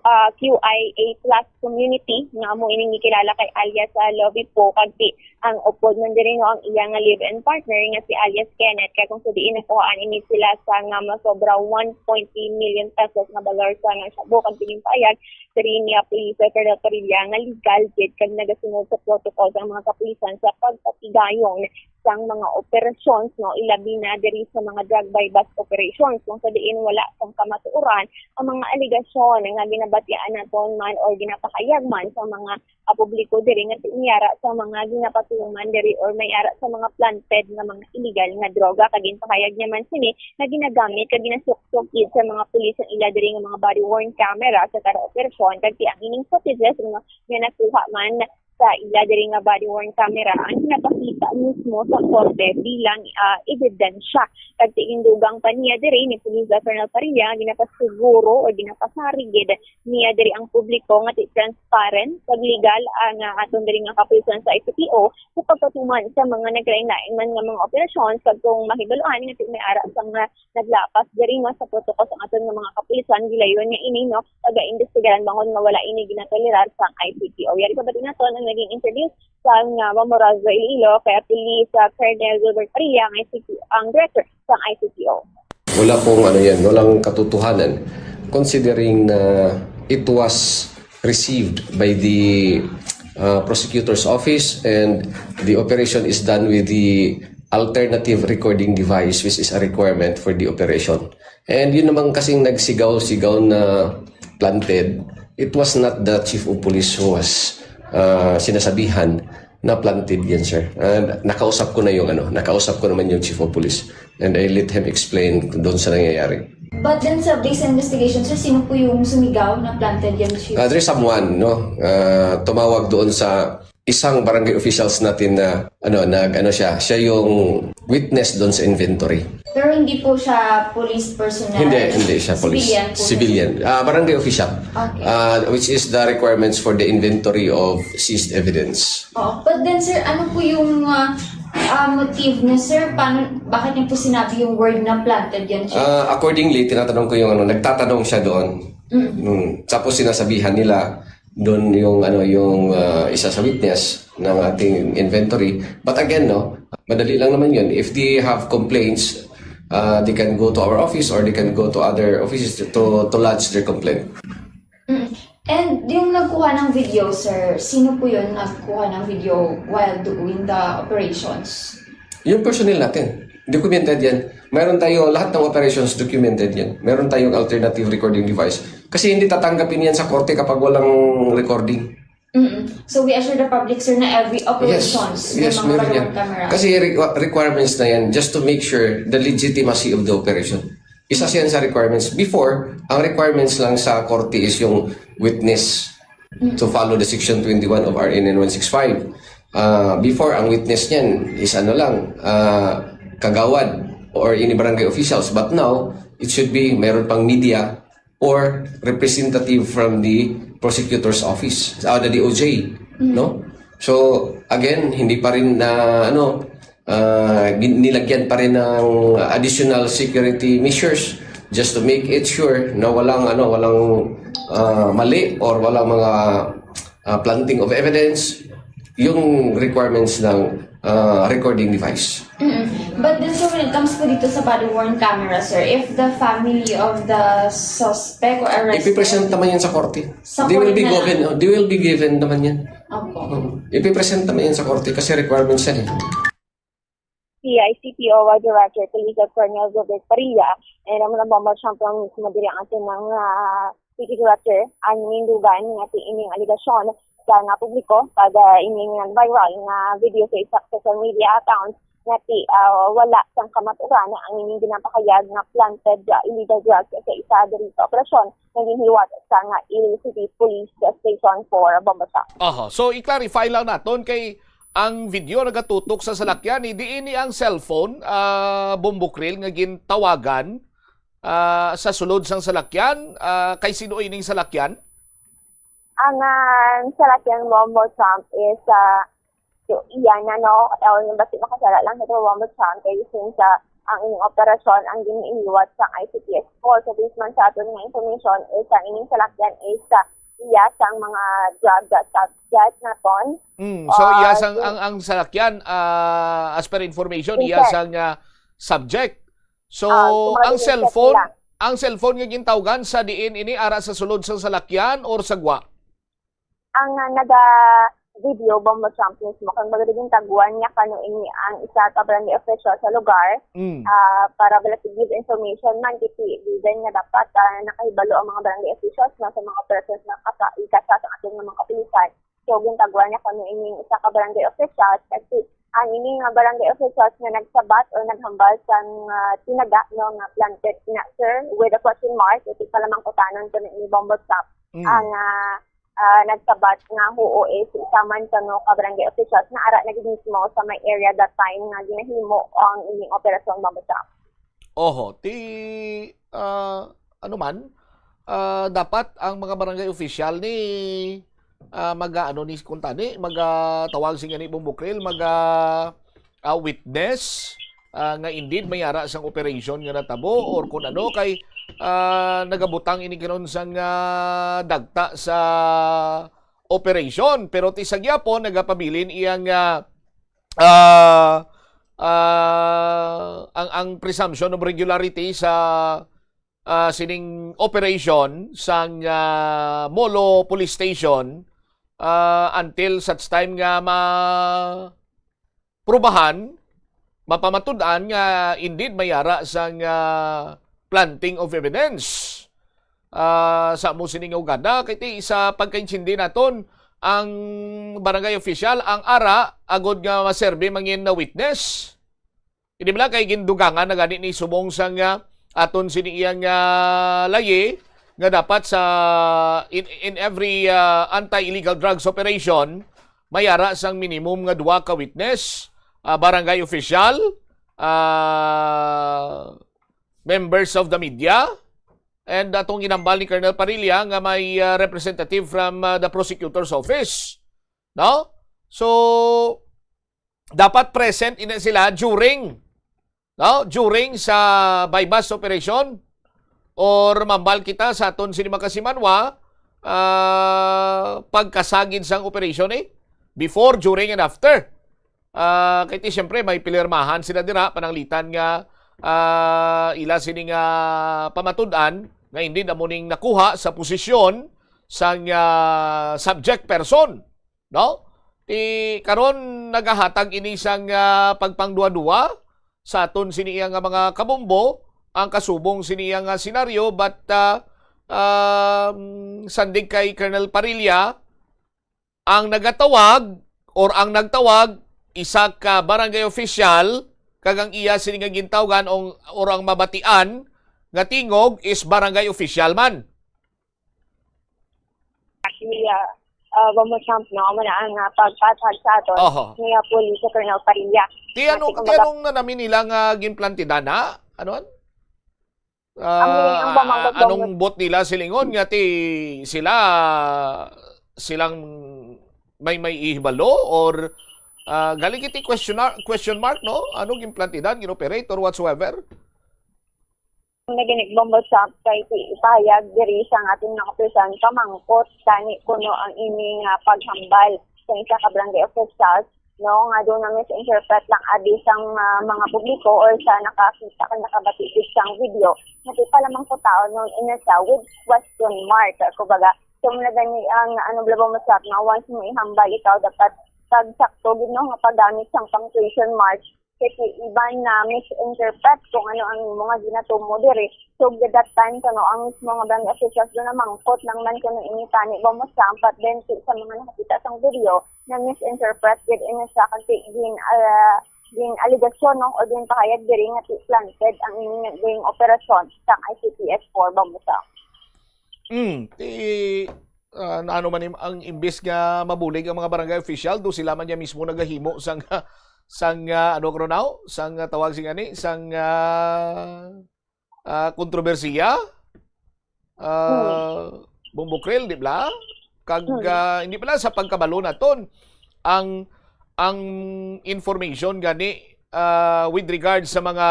ah, Q I A plus community, nga amo ining gikilala kay alias, ah, Lobby Po, kag ti ang upod man diri, no, ang iya nga live-in partner nga si alias Kenneth, kay kung sa diin nakuhaan ini sila sa nga masobra one point three million pesos nga balor sa nga shabu, kag pining pahayag diri niya Police Colonel Padilla nga legal gid kag nagasunod sa protocol sang mga kapulisan sa pagpatigayon sang mga operations, no, ilabi na diri sa mga drug buy-bust operations, kung sa diin wala sang kamatuoran ang mga alegasyon nga ginabatian naton man or ginapahayag man sa mga, ah, publiko diri nga may ara sa mga ginapatuman diri or may ara sa mga planted nga mga illegal nga droga. Kag ginpahayag niya man sini nga ginagamit kag ginasuksok gid sa mga pulis ang ila diri nga mga body-worn camera sa kada operasyon, kag ti ang ining footages nga, nga nakuha man sa ila diri nga body-worn camera ang ginapakita mismo sa korte bilang, ah, ebidensya. Kag tinindugang pa niya diri ni Police Colonel Padilla nga ginapasiguro o ginapasarig gid niya diri ang publiko nga ti transparent kag legal ang, ah, aton diri nga kapulisan sa I C P O sa pagpatuman sa mga naglain-lain man nga mga operasyon, kag kung mahibaluan nga ti may ara sa nga naglapas diri nga sa protocol sang aton nga mga kapulisan, gilayon nga ini, no, taga-imbestigaran bangod nga wala ini ginatolerar sang I C P O. Yari pabati naton ang naging interview sang, ah, Mamo Radyo Iloilo kay Police, ah, Colonel Wilbert Padilla, ang I C P, ang director sang I C P O. Wala pong ano yan, walang katotohanan considering na it was received by the uh, prosecutor's office and the operation is done with the alternative recording device, which is a requirement for the operation. And yun naman kasing nagsigaw-sigaw na planted, it was not the chief of police who was uh, sinasabihan na planted yan, sir. And nakausap ko na yung ano, nakausap ko naman yung chief of police. And I let him explain doon sa nangyayari. But then sa base investigation, sir, sino po yung sumigaw na planted yan, chief? Uh, there's someone, no? Uh, tumawag doon sa isang barangay officials natin na ano, nag ano siya, siya yung witness doon sa inventory. Pero hindi po siya police personnel? Hindi, hindi siya police. Civilian po siya? Civilian. Ah, barangay official. Okay. Ah, which is the requirements for the inventory of seized evidence. Oh, but then, sir, ano po yung ah, ah, motive niya, sir? Paano, bakit niya po sinabi yung word na planted yan, sir? Ah, accordingly, tinatanong ko yung ano, nagtatanong siya doon. Mm. Mm. Tapos sinasabihan nila doon yung ano, yung ah, isa sa witness ng ating inventory. But again, no, madali lang naman yun. If they have complaints, uh, they can go to our office or they can go to other offices to, to, to lodge their complaint. Mm. And yung nagkuha ng video, sir, sino po yun nagkuha ng video while doing the operations? Yung personnel natin, documented yan. Meron tayo, lahat ng operations documented yan. Meron tayong alternative recording device. Kasi hindi tatanggapin yan sa korte kapag walang recording. Mm-mm. So we assure the public, sir, na every operations may mga body-worn camera. Yes, yes, meron yan. Kasi requ- requirements na yan just to make sure the legitimacy of the operation. Isa siya sa requirements. Before, ang requirements lang sa korte is yung witness to follow the section twenty-one of R A nine one six five. Ah, before, ang witness niyan is ano lang, ah, kagawad or any barangay officials. But now, it should be meron pang media or representative from the prosecutor's office, ah, the D O J, no? So, again, hindi pa rin na, ano, ah, gin- nilagyan pa rin ng additional security measures just to make it sure na walang, ano, walang, ah, mali or walang mga, ah, planting of evidence yung requirements ng, ah, recording device. Mm-mm. But then, sir, when it comes po dito sa body-worn camera, sir, if the family of the suspect or arrested Ipipresent naman yan sa korte. Sa They will korte be na lang. given, oh, they will be given naman yan. Opo. Oo. Ipipresent naman yan sa korte kasi requirements yan eh. C I C P O Director Police Colonel Gilbert Padilla, and ang mga bomber champion mismo diri ang ating mga city director, ang nindugan nga ti ining aligasyon sa nga publiko pag, ah, ining nag-viral nga video sa isa ka social media account nga ti, ah, wala sang kamaturan ang ining ginapahayag nga planted, ah, illegal drugs sa isa diri sa operasyon nga ginhiwat sa nga Iloilo City Police Station for Bomba Shop. Aha. So, i-clarify lang naton kay ang video nagatutok sa salakyan, eh, diin ni ang cellphone, ah, Bombokril, nga gintawagan, ah, sa sulod sang salakyan? Ah, kay sino ining salakyan? Ang, ah, salakyan Bombo Trump is, ah, so, iyan na, no? Ewan yung basi makasala lang sa Bombo Trump kay since, ah, ang ining operasyon ang ginhiwat sang I C P S four. So, based man sa aton nga information, is ang ining salakyan is sa iya sang mga drug subject naton. Mm, so, iya sang, ang, ang salakyan, ah, as per information, iya sang, ah, subject. So, ang cellphone, ang cellphone nga gintawgan sa diin ini, ara sa sulod sa salakyan or sa gwa? Ang, ah, naga-video, Bombo Champ, mismo, kag magadagintaguan niya kano ini ang isa ka barangay official sa lugar, mm, ah, para bala to give information man, kasi given nga dapat, ah, nakahibalo ang mga barangay officials na sa mga persons na kasa-, ikasa sa aton nga mga kapulisan. So, gintaguan niya kano ini isa ka barangay official, kasi ang ini nga barangay officials nga nagsabat o naghambal sang, ah, tinaga, no, nga planted na, sir, with a question mark, ito pala mangkutanon ko na ini, Bombo Champ, mm, ang, ah, ah, nagsabat nga huo, eh, si isa man kano ka barangay officials na ara na gid mismo sa may area that time nga ginahimo ang ining operasyon, Bombo Champ. Oho, ti, ah, ano man, ah, dapat ang mga barangay official ni, ah, maga-, ano ni, kuntani, magatawag sing ani, Bombo Krill, maga, ah, witness, ah, nga indeed may ara sang operation nga natabo or kun ano kay, ah, nagabutang ini karon sang, ah, dagta sa operation. Pero ti sa gyapon nagapabilin iya nga, ah, ah, ang, ang presumption of regularity sa, ah, sining operation sang, ah, Molo Police Station, ah, until such time nga ma-, prubahan, mapamatud-an nga indeed may ara sang, ah, planting of evidence, ah, sa amo sini nga hugada. Kay ti sa pagkaintindi naton, ang barangay official ang ara agod nga maserbi mangin na witness. Hindi bala kay gindugangan na gani ni subong sang, ah, aton sini iyang, ah, layi nga dapat sa in, in every, ah, anti-illegal drugs operation, may ara sang minimum nga duha ka witness, ah, barangay official, ah, members of the media, and atong ginambal ni Colonel Parilla nga may, ah, representative from, ah, the prosecutor's office. No? So, dapat present ina sila during, no? During sa buy-bust operation or mambal kita sa aton sini makasimanwa, ah, pagkasagid sang operation, eh, before, during, and after. Ah, kay ti, siyempre, may pilirmahan sila dira, pananglitan nga, ah, ila sini nga pamatud-an nga hindi na mo ning nakuha sa posisyon sang, ah, subject person. No? Ti karon nagahatag ini sang, ah, pagpangduwa-duwa sa aton sini iya nga mga kabombo ang kasubong sini iya nga senaryo, but, ah, um, sandig kay Colonel Parilla, ang nagatawag or ang nagtawag isa ka barangay official, kag ang iya sini nga gintawgan o, or ang mabatian nga tingog is barangay official man. Actually, ah, ah, Bombo Champ, no? Amo na ang, ah, pagpatag sa aton Oho. Niya Police Colonel Parilla. Ti ano, Kasi ti kumbaga anong nanami nila nga ginplantidana? Ano? Ang, ang Ah, pamangkot, anong Bombo. Bot nila silingon nga ti sila, silang may, may ihibalo or, ah, galing iti question, question mark, no? Ano ginplantidan, ginoperate or whatsoever? Naginig, Bombo Champ, kay ti ipahayag diri sang aton mga kapulisan pamangkot gani kuno ang ini nga paghambal sa isa ka barangay officials, no, nga daw na-misinterpret lang abi sang, ah, mga publiko or sa nakakita kag nakabati gid sang video, nga ti pala mangkutaon nun ina siya with question mark. Kumbaga, so, muna gani ang, ano, Bombo Champ, nga once mo ihambal ikaw, dapat pagsakto gid, no, nga paggamit sang punctuation mark. Kasi iban na misinterpret kung ano ang imo nga ginatumo diri. So, at that time, kano ang mismo nga barangay officials doon na mangkot lang man kung ini tani ba mo sampat din ti sa mga nakakita sang video na misinterpret gid ini sa kag ti gin, ah, gin aligasyon, no, o gin pahayag diri nga ti planted ang ini nga ding operasyon sang I C P S four Bombo Champ. Mm, ti, ah, na ano man im-, ang imbis nga mabulig ang mga barangay official, do sila man niya mismo nagahimo sang, sang, ah, ano, Ronao? Sang, ah, tawag sing ani? Sang, ah, ah, kontrobersiya? Ah, Bombo Krill, di bala? Kag, Hmm. ah, hindi bala sa pagkabalo naton, ang, ang information gani ah, with regard sa mga,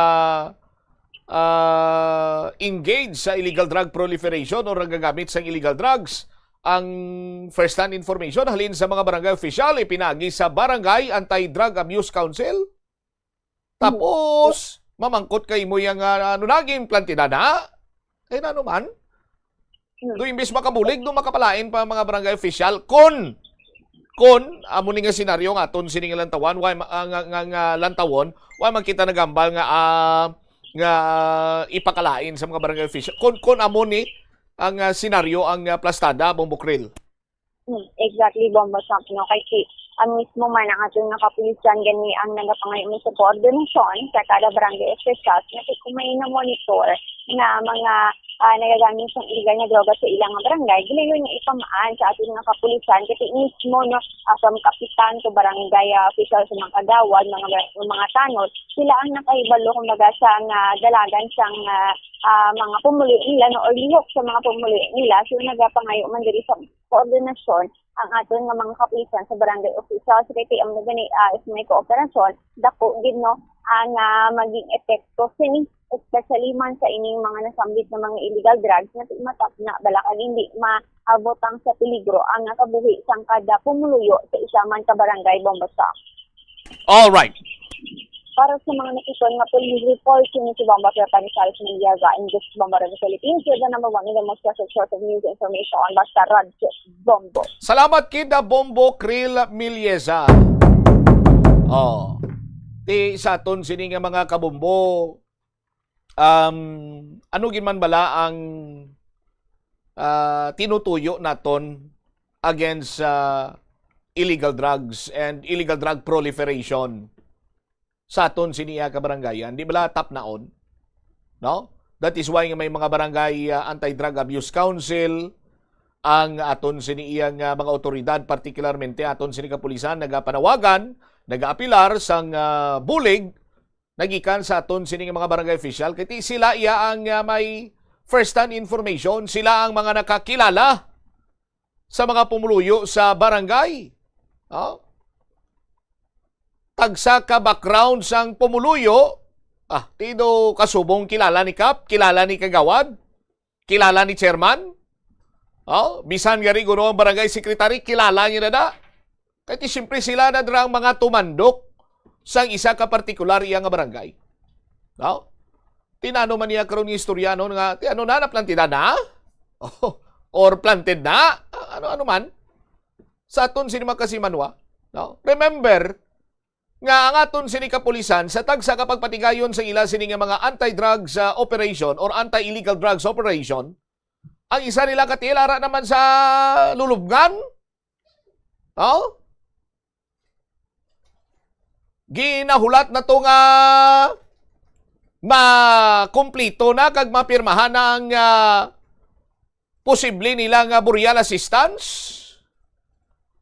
ah, engaged sa illegal drug proliferation o nagagamit sang illegal drugs, ang first-hand information halin sa mga barangay official ipinagi sa Barangay Anti-Drug Abuse Council. Tapos, mamangkot kay mo yang, ah, ano na, ginplantida na? Kay na naman? Hmm. Do imbis makabulig, do makapalain pa mga barangay official. Kon, kon, amo ni nga senaryo nga aton sini nga lantawan, why ma-, ah, nga, nga, nga lantawon, why man kita nagambal nga, ah, nga ipakalain sa mga barangay official? Kon, kon amo ni ang, ah, senaryo ang, ah, plastada, Bombo Krill. Hmm, exactly, Bombo Sam, no? Kay si, ang mismo man ang aton nga kapulisan gani ang nagapangayo man sa koordinasyon sa kada barangay officials nga kung may na-monitor nga mga, ah, nagagamit sang illegal nga droga sa ilang nga barangay, gilayon nga ipamaan sa aton nga kapulisan, kay mismo, no, ah, from kapitan to barangay, ah, official sa mga kagawad, mga bar-, mga tanod, sila ang nakahibalo, kumbaga, sa nga dalagan sang, ah, ah, mga pumuluyo nila, no, or lihok sa mga pumuluyo nila. So, nagapangayo man diri sa koordinasyon ang aton nga mga kapulisan sa barangay officials. Kay ti-, ang gani, ah, is may kooperasyon, dako gid, no, ang, ah, maging epekto sini, especially man sa ining mga nasambit nga mga illegal drugs nga ti-, matapna bala kag hindi maabot ang sa peligro ang, ah, kabuhi sang kada pumuluyo sa isa man ka barangay, Bombo Sam. All right. Para sa mga nakison nga police report, kini si Bombo Sir Panisalis Mendiaga, in this Bombo Radio Philippines, you're the number one in the most trusted source of news and information, basta Radyo Bombo. Salamat kita, Bombo Krill Miliesa. Oh. Ti sa aton sini nga mga kabombo, um, ano gid man bala ang, ah, tinutuyo naton against sa illegal drugs and illegal drug proliferation sa aton sini iya kabarangayan? Di bala tapnaon? No? That is why nga may mga barangay, ah, anti-drug abuse council ang aton sini iya nga mga otoridad, particularmente aton sini kapulisan, nagapanawagan, nagaapilar sang, ah, bulig nagikan sa aton sini nga mga barangay official, kay ti sila iya ang, ah, may first-hand information, sila ang mga nakakilala sa mga pumuluyo sa barangay. Oh? Tagsa ka background sang pumuluyo, ah, ti do kasubong kilala ni Kap, kilala ni Kagawad, kilala ni Chairman. Oh, bisan gari kuno ang barangay secretary, kilala niya na da. Kay ti siyempre sila na dira ang mga tumandok sang isa ka partikular iya nga barangay. No? Ti nano man niya karon nga istorya, no, nga ti ano na, naplantida na? Or planted na? Ano, ano man? Sa aton sini makasimanwa, no? Remember nga ang aton sini kapulisan sa tagsa ka pagpatigayon sa ila sini nga mga anti-drugs, ah, operation or anti-illegal drugs operation, ang isa nila ka tiil ara naman sa lulubngan. Oh? Ginahulat na to nga makumplito na kag mapirmahan na ang, ah, posible nila nga burial assistance.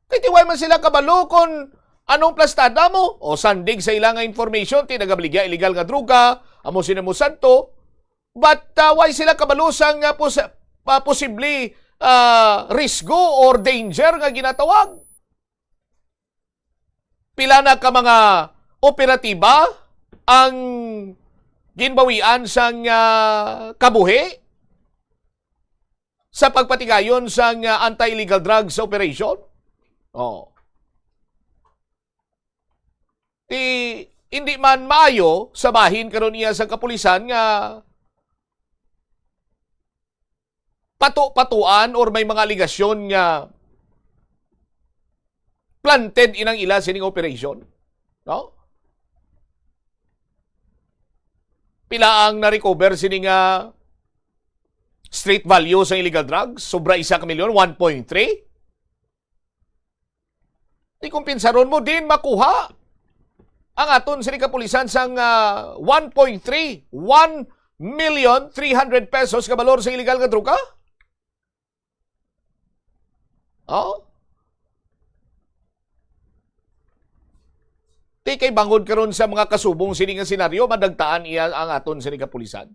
Kay ti wala man sila kabalo kung anong plastada mo o sandig sa ila nga information, ti nagabaligya illegal nga droga, amo sila mo santo. But, ah, wala sila kabalo sang, ah, pos-, ah, posible, ah, risgo or danger nga ginatawag. Pila na ka mga operatiba ang ginbawian sang, ah, kabuhi sa pagpatigayon sang, ah, anti-illegal drugs operation? Oh. Ti, hindi man maayo sa bahin karon iya sa kapulisan nga pato-patuan or may mga aligasyon nga planted inang ila sining operation, no? Pila ang na-recover sini nga street value sa illegal drugs? Sobra isa ka milyon, one point three? Di kung pinsaron mo, din makuha ang aton sini kapulisan sang, ah, one point three, one million three hundred pesos ka balor sa illegal nga droga? Oh? Ti kay bangod karon sa mga kasubong sini nga senaryo, madagtaan iya ang aton sini kapulisan.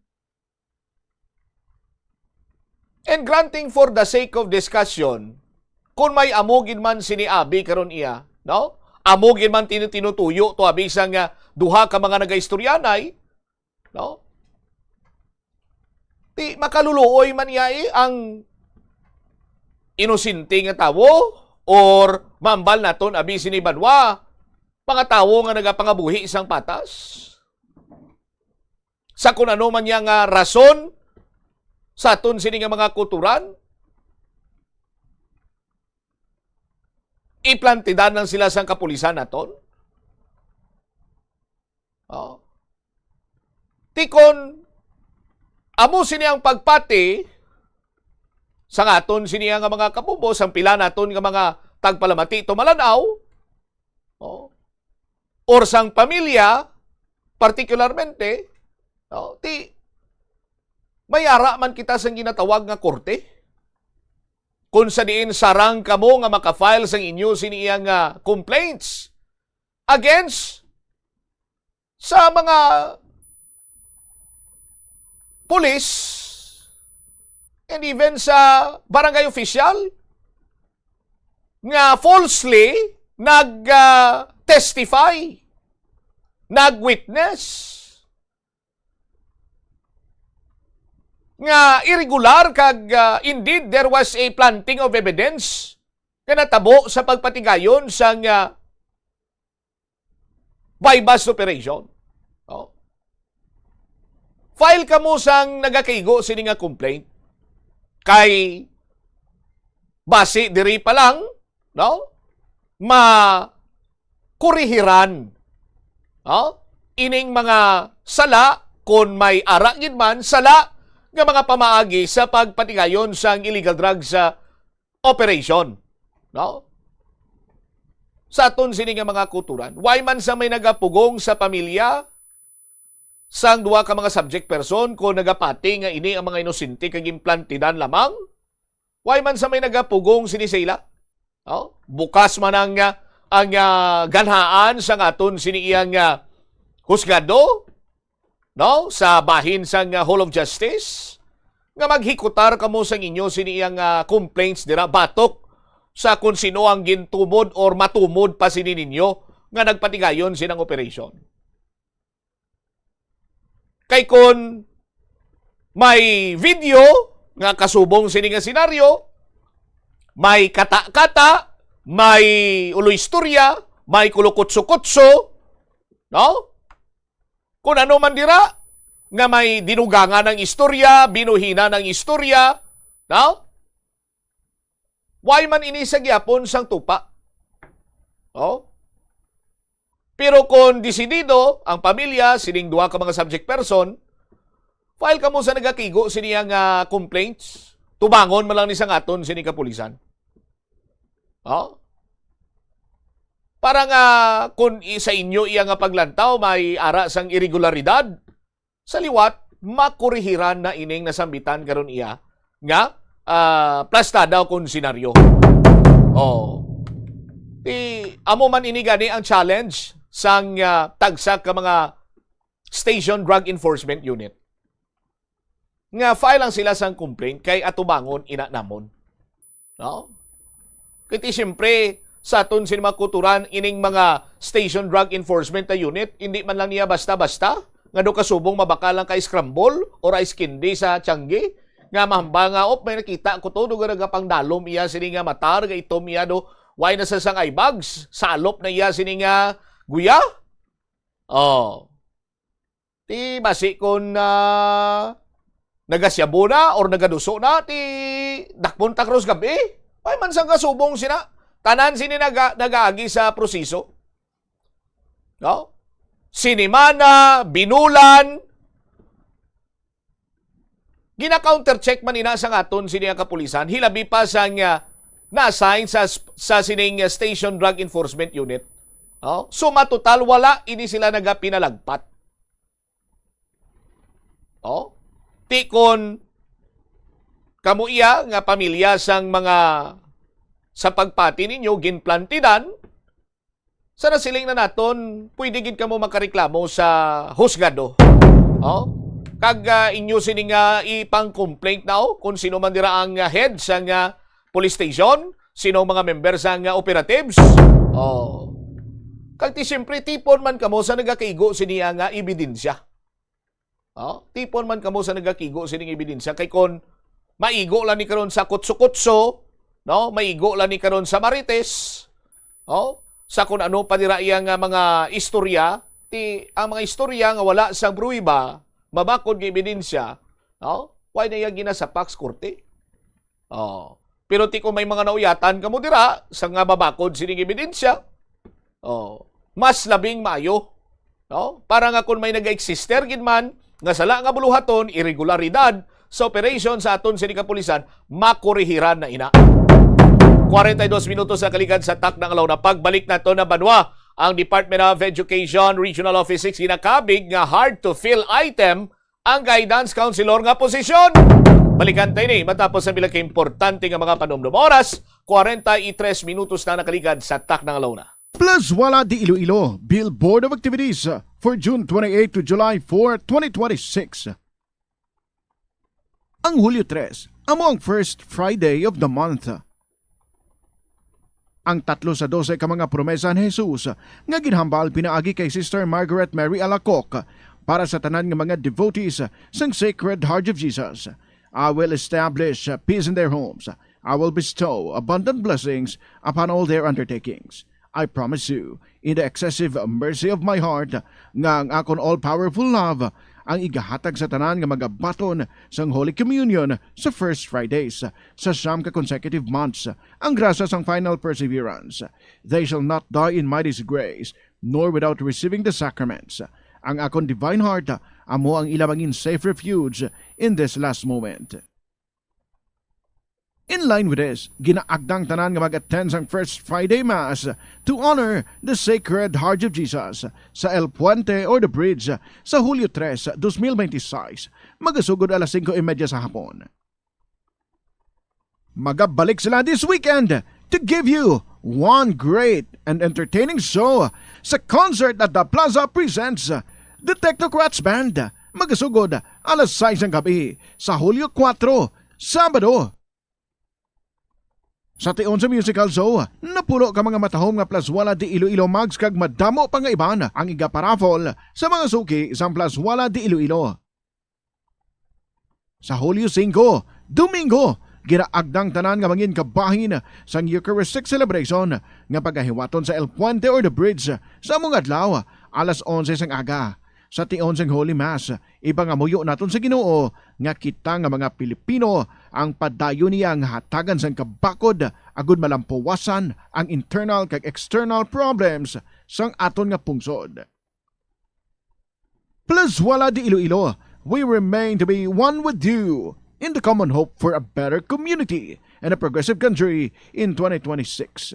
And granting for the sake of discussion, kung may amo gid man sini abi karon iya, no? amo gid man tin-, tinutuyo to abi sang, ah, duha ka mga nagaistoryanay, no? Ti makaluluoy man niya, eh, ang inosente nga tawo, or mambal naton abi sini banwa, mga tawo nga nagapangabuhi sang patas. Sa kun ano man niya nga rason, sa aton sini nga mga kulturan, iplantidan lang sila sang kapulisan naton. Oh. Ti kon amo sini ang pagpati sa aton sini nga mga kabubo, sang pila naton nga mga tagpalamati tumalan-aw, oh, or sang pamilya, partikularmente, oh, ti may ara man kita sang ginatawag nga korte. Kung sa diin sarang kamo nga maka-file sang inyo sini iya nga complaints against sa mga pulis and even sa barangay official nga falsely nag, ah, testify, nag-witness nga irregular kag, ah, indeed there was a planting of evidence nga natabo sa pagpatigayon sang, ah, buy-bust operation. Oh. File kamo sang nagakaigo sini nga complaint. Kay basi diri pa lang, no? Makurihiran, no? Ining mga sala, kon may ara gid man, sala nga mga pamaagi sa pagpatigayon sang illegal drugs, ah, operation, no? Sa aton sini nga mga kulturan, why man sa may nagapugong sa pamilya sang duha ka mga subject person kung nagapati nga ini ang mga inosente kag ginplantidan lamang? Why man sa may nagapugong sini sa ila? No? Bukas man ang, ah, ang, ah, ganhaan sang aton sini iyang, ah, husgado, no, sa bahin sang, ah, Hall of Justice, nga maghikutar kamo sang inyo sini iyang, ah, complaints dira batok sa kung sino ang gintumod or matumod pa sini ninyo nga nagpatigayon sinang operasyon. Kay kon may video nga kasubong sini nga senaryo, may kata-kata, may uloy istorya, may kulukutso-kutso, no? Kung ano man dira, nga may dinugangan ang istorya, binuhinan ang istorya, no? Why man ini sa gihapon sang tupa? Oh? Pero kung desidido ang pamilya sining duha ka mga subject person, file kamo sa nagakigo sini nga complaints. Tubangon man lang ni sang aton sini kapulisan. Oh? Para nga kung i-, sa inyo iya nga paglantaw may ara sang irregularidad, sa liwat, makurihiran na ining nasambitan karon iya nga, ah, plastada o konsenaryo. Oh. Ti, amo man ini gani ang challenge sang, ah, tagsa ka mga Station Drug Enforcement Unit. Nga file lang sila sang complaint kay atubangon ina namon. No? Kay ti, siyempre, sa aton sini mga kulturan, ining mga station drug enforcement na unit, hindi man lang niya basta-basta nga do kasubong mabakal lang ka scramble or ice candy sa tiyanggi, nga mahambal nga, "Op, may nakita ko to, do garaga pang dalom iya sini nga mata, ga itom iya do, why na sa sang eye bags, salop na iya sini nga guya." Oh. Ti basi kon, ah, nagasyabo na or nagaduso na, ti dakpon ta krus gab-i. Ay man sang kasubong sina. Tanan sini naga-, nagaagi sa proseso. No? Sinimana, binulan, gina-countercheck man ina sang aton sini ang kapulisan, hilabi pa sang, ah, na-assign sa, sa sining, ah, Station Drug Enforcement Unit. Oh, suma total, wala ini sila nagapinalagpat. Oh? Ti kon kamo iya nga pamilya sang mga sa pagpati ninyo ginplantidan, sa nasiling na naton, pwede gid kamo makareklamo sa husgado. Oh? Kag, ah, inyo sini nga ipang-complaint na, oh, kung sino man dira ang, ah, head sang, ah, police station, sino ang mga member sang, ah, operatives. Oh. Kag ti siyempre, tipon man kamo sa nagakaigo sini nga ebidensya. Oh, tipon man kamo sa nagakaigo sining ebidensya. Kay kon maigo lang ni karon sa Kutso-Kutso, no? Maigo lang ni karon sa Marites, oh, sa kun ano pa dira iya nga mga istorya, ti, ang mga istorya nga wala sang pruweba, mabakod nga ebidensya, no? Why na iya ginasapak sa korte? Oh. Pero ti kung may mga nauyatan kamo dira sa nga mabakod sining ebidensya, oh, mas labing maayo, no? Para nga kung may nag-existe gid man nga sala nga buluhaton, irregularidad sa operasyon sa aton sini kapulisan, makurihiran na ina. Kwarenta y dos minutos na kaligad sa takna nga una. Pagbalik nato na banwa, ang Department of Education Regional Office six ginakabig nga hard to fill item ang guidance counselor nga posisyon. Balikan tayo ni matapos ang pila ka importante nga mga panumdum. Oras, kwarenta y tres minutos na nakaligad sa takna nga una. Plus Wala di Iloilo, Bill Board of Activities, uh, for June twenty-eight to July four, twenty twenty-six. Ang Hulyo tres amo ang first Friday of the month. Ang tatlo sa dose ka mga promesa ni Jesus nga ginhambal pinaagi kay Sister Margaret Mary Alacoque para sa tanan nga mga devotees sang Sacred Heart of Jesus. "I will establish peace in their homes. I will bestow abundant blessings upon all their undertakings. I promise you, in the excessive mercy of my heart, nga ang akon all-powerful love ang igahatag sa tanan nga magabaton sang Holy Communion sa First Fridays sa siyam ka consecutive months, ang grasya sang final perseverance. They shall not die in my disgrace, nor without receiving the sacraments. Ang akon divine heart amo ang ila mangin safe refuge in this last moment." In line with this, ginaagda ang tanan nga mag-attend sang First Friday Mass to honor the Sacred Heart of Jesus sa El Puente or the Bridge sa Hulyo tres, dos mil benti seis, magasugod alas singko y media sa hapon. Magabalik sila this weekend to give you one great and entertaining show sa concert at the Plaza presents the Technocrats Band, magasugod alas sais sang gabi sa Hulyo kuwatro, Sabado. Sa tion sa musical show, napulo ka mga matahom nga Plazuela de Iloilo mugs kag madamo pa nga iban ang igaparaffle sa mga suki sang Plazuela de Iloilo. Sa Hulyo singko, Domingo, ginaagda ang tanan nga mangin kabahin sang Eucharistic celebration nga pagahiwaton sa El Puente or the Bridge sa among adlaw, alas onse sang aga. Sa tion sang Holy Mass, ipangamuyo naton sa Ginoo nga kita nga mga Pilipino ang padayon niya nga hatagan sang kabakod agud malampuwasan ang internal kag external problems sang aton nga pungsod. Plazuela de Iloilo, we remain to be one with you in the common hope for a better community and a progressive country in twenty twenty-six.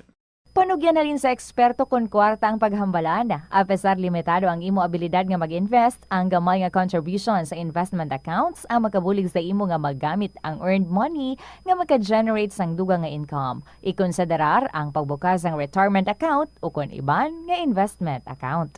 Panugyan halin sa eksperto kon kwarta ang paghambalan. Apesar limitado ang imo abilidad nga mag-invest, ang gamay nga contribution sa investment accounts ang makabulig sa imo nga magamit ang earned money nga maka-generate sang dugang nga income. Ikonsiderar ang pagbukas sang retirement account ukon iban nga investment account.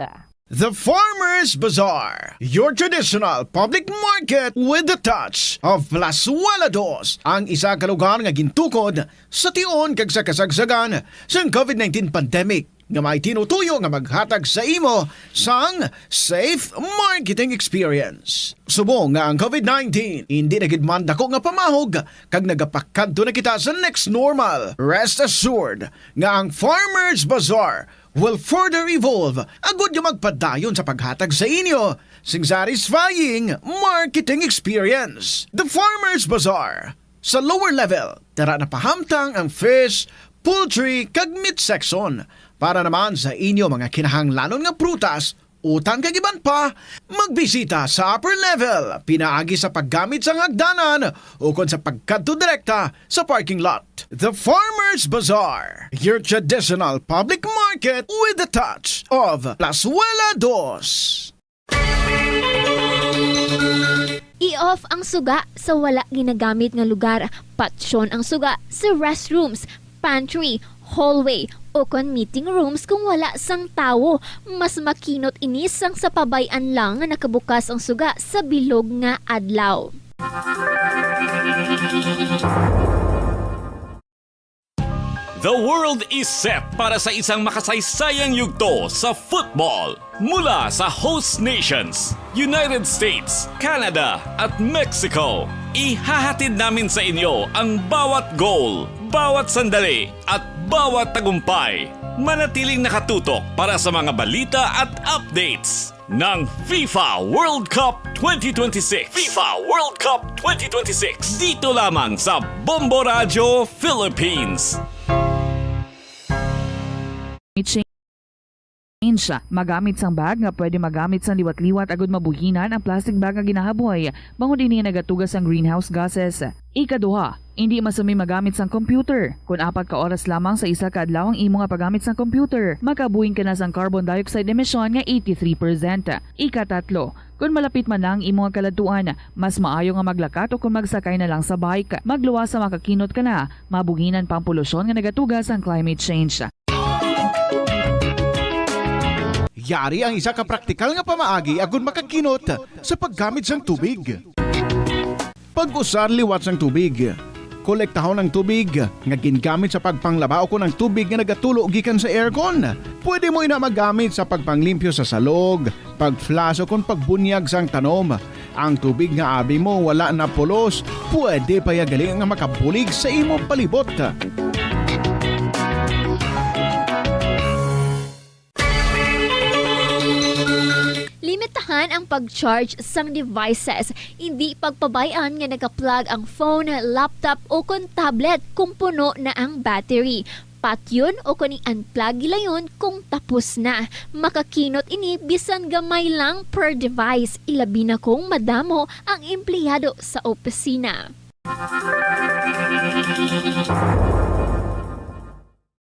The Farmers Bazaar, your traditional public market with the touch of Plazuela Dos, ang isa ka lugar nga gintukod sa tion kag sa kasagsagan sang covid nineteen pandemic, nga may tinutuyo nga maghatag sa imo sang safe marketing experience. Subong nga ang covid nineteen indi na gid man dako nga pamahog kag nagapakadto na kita sa next normal, rest assured nga ang Farmers Bazaar will further evolve agud nga magpadayon sa paghatag sa inyo sing satisfying marketing experience. The Farmers Bazaar, sa lower level, tara na pahamtang ang fish, poultry, kag meat section. Para naman sa inyo mga kinahanglanon nga prutas, utan kag iban pa, magbisita sa upper level pinaagi sa paggamit sang hagdanan ukon sa pagkadto direkta sa parking lot. The Farmers Bazaar, your traditional public market with the touch of Plazuela Dos. I-off ang suga sa wala ginagamit nga lugar. Patyon ang suga sa restrooms, pantry, hallway, o kon meeting rooms kung wala sang tawo. Mas makinot ini sang sa pabay-an lang nga nakabukas ang suga sa bilog nga adlaw. The world is set para sa isang makasaysayang yugto sa football. Mula sa host nations, United States, Canada, at Mexico, ihahatid namin sa inyo ang bawat goal, bawat sandali, at bawat tagumpay. Manatiling nakatutok para sa mga balita at updates ng FIFA World Cup twenty twenty-six. FIFA World Cup twenty twenty-six. Dito lamang sa Bombo Radyo Philippines. Climate change. Magamit sang bag nga pwede magamit sang liwat-liwat agud mabuhinan ang plastic bag nga ginahaboy, bangod ini nagatuga sang greenhouse gases. Ikaduha, indi masumi magamit sang computer. Kon apat ka oras lamang sa isa ka adlaw ang imo nga paggamit sang computer, makabuhing ka na sang carbon dioxide emission nga eighty-three percent. Ikatatlo, kon malapit man na ang imo nga kaladtuan, mas maayo nga maglakat o kon magsakay na lang sa bike. Magluwas sa makakinot ka na, mabuhinan pa ang polusyon nga nagatuga sang climate change. Yari ang isa ka praktikal nga pamaagi agud makakinot sa paggamit sang tubig. Pag-usar liwat sang tubig. Kolektahon ang tubig nga gingamit sa pagpanglaba ukon ang tubig nga nagatulo gikan sa aircon. Pwede mo ina magamit sa pagpanglimpyo sa salog, pag-flush, ukon pagbunyag sang tanom. Ang tubig nga abi mo wala na pulos, pwede pa ya gali nga makabulig sa imo palibot. Limitahan ang pag-charge sang devices. Indi pagpabay-an nga naka-plug ang phone, laptop, o kon tablet kung puno na ang battery. Patyon o kon i-unplug gilayon kung tapos na. Makakinot ini bisan gamay lang per device, ilabi na kung madamo ang empleyado sa opisina.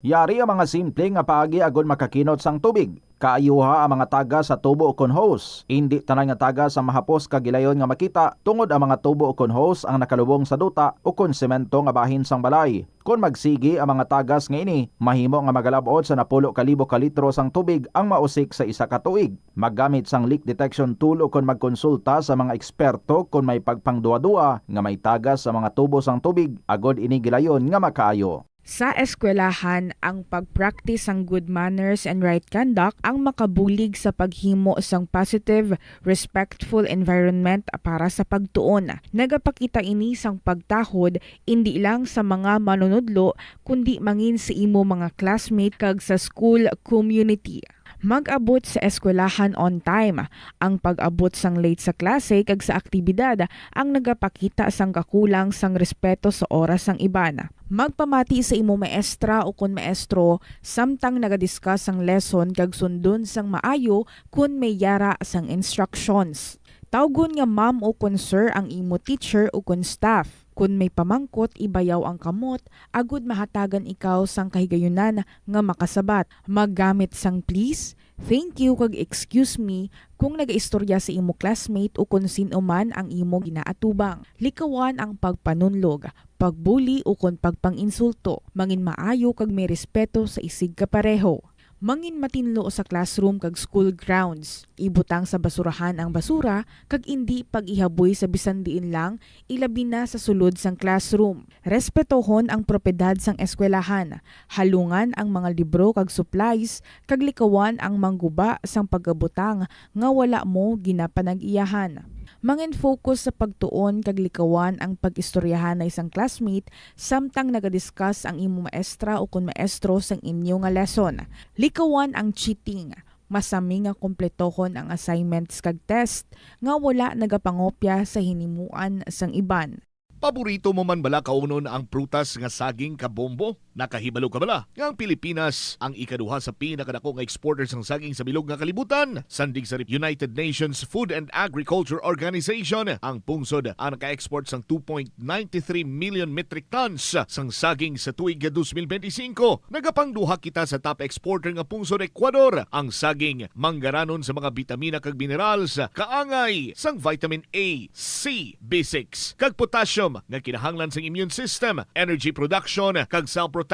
Yari ang mga simple nga paagi agud makakinot sang tubig. Kaayuha ang mga tagas sa tubo ukon hose. Indi tanan nga tagas ang mahapos kag gilayon nga makita, tungod ang mga tubo ukon hose ang nakalubong sa duta ukon semento nga bahin sang balay. Kon magsigi ang mga tagas nga ini, mahimo nga magalab-ot sa napulo ka libo ka litro sang tubig ang mausik sa isa ka tuig. Maggamit sang leak detection tool ukon magkonsulta sa mga eksperto kon may pagpangduha-duha nga may tagas sa mga tubo sang tubig, agud ini gilayon nga makaayo. Sa eskwelahan, ang pag-practice sang good manners and right conduct ang makabulig sa paghimo sang positive, respectful environment para sa pagtuon. Nagapakita ini sang pagtahod indi lang sa mga manunudlo, kundi mangin sa imo mga classmate kag sa school community. Mag-abot sa eskwelahan on time. Ang pag-abot sang late sa klase kag sa aktibidad ang nagapakita sang kakulang sang respeto sa oras sang iban. Magpamati sa imo maestra ukon maestro samtang naga-discuss sang lesson kag sundon sang maayo kon may yara sang instructions. Tawgon nga ma'am ukon sir ang imo teacher ukon staff. Kon may pamangkot, ibayaw ang kamot agud mahatagan ikaw sang kahigayunan nga makasabat. Maggamit sang please, thank you, kag excuse me kung nagaistorya sa imo classmate ukon sin-o man ang imo ginaatubang. Likawan ang pagpanunlog, pagbuli, ukon pagpang-insulto. Mangin maayo kag may respeto sa isigkapareho. Mangin matinlo sa classroom kag school grounds. Ibutang sa basurahan ang basura kag indi pag-ihaboy sa bisan diin lang, ilabi na sa sulod sang classroom. Respetohon ang propiedad sang eskwelahan. Halungan ang mga libro kag supplies, kag likawan ang mangguba sang pagabutang nga wala mo ginapanag-iyahan. Mangin-focus sa pagtuon kag likawan ang pag-istoryahanay sang classmate samtang naga-discuss ang imo maestra ukon maestro sang inyo nga lesson. Likawan ang cheating. Masami nga kompletohon ang assignments kag test nga wala nagapangopya sa hinimuan sang iban. Paborito mo man bala kaunon ang prutas nga saging, kabombo? Nakahibalo ka bala nga ang Pilipinas ang ikaduha sa pinakadako nga exporter sang saging sa bilog nga kalibutan? Sandig sa United Nations Food and Agriculture Organization, ang pungsod ang naka-export sang two point nine three million metric tons sang saging sa tuig dos mil benti singko. Nagapangduha kita sa top exporter nga pungsod, Ecuador. Ang saging manggaranon sa mga bitamina kag minerals, kaangay sang vitamin A, C, B six, kag potassium nga kinahanglan sang immune system, energy production, kag cell protection.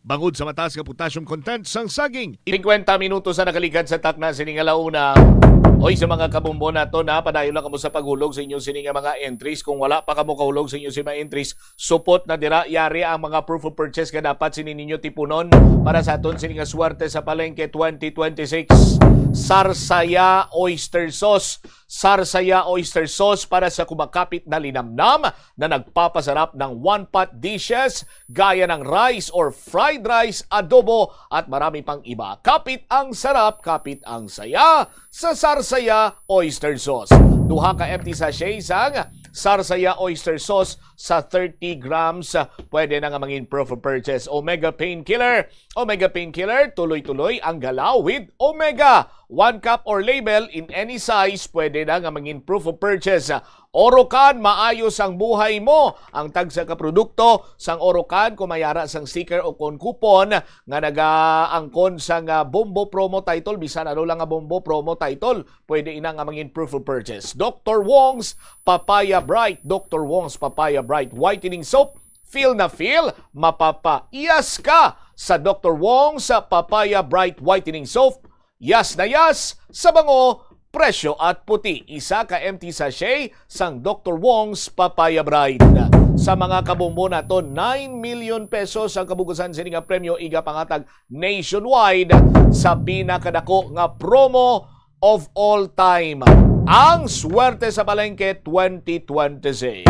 Bangod sa mataas nga potassium content sang saging, fifty minutos na nakaligad sa takna sini nga launa. Oy, sa mga kabombo nato na, padayon lang kamo sa paghulog sa inyo sini nga mga entries. Kung wala pa kamo kahulog sa inyo sini mga entries, supot na dira. Yari ang mga proof of purchase nga dapat sini ninyo tipunon para sa aton sini nga swerte sa palengke twenty twenty-six. Sarsaya Oyster Sauce. Sarsaya Oyster Sauce para sa kumakapit na linamnam na nagpapasarap ng one-pot dishes gaya ng rice or fried rice, adobo, at marami pang iba. Kapit ang sarap, kapit ang saya sa Sarsaya Oyster Sauce. Duha ka empty sachet sang Sarsaya Oyster Sauce sa thirty grams. Pwede na nga mangin proof of purchase. Omega Painkiller. Omega Painkiller, tuloy-tuloy ang galaw with Omega. One cup or label in any size, pwede na nga mangin proof of purchase. Orocan, maayos ang buhay mo. Ang tagsa ka produkto sang Orocan, kung may ara sang sticker o kon coupon nga nagaangkon sang, ah, Bombo Promo Title, bisan ano lang nga Bombo Promo Title, pwede ina nga mangin proof of purchase. Doctor Wong's Papaya Bright, Doctor Wong's Papaya Bright Whitening Soap, feel na feel, mapapaiyas ka sa Doctor Wong's Papaya Bright Whitening Soap. Yas na yas sa bango, presyo at puti. Isa ka empty sachet sang Doctor Wong's Papaya Bright. Sa mga kabombo nato, nine million pesos ang kabugusan sini nga premyo, iga pangatag nationwide sa pinakadako nga promo of all time, ang Swerte sa Palengke twenty twenty-six.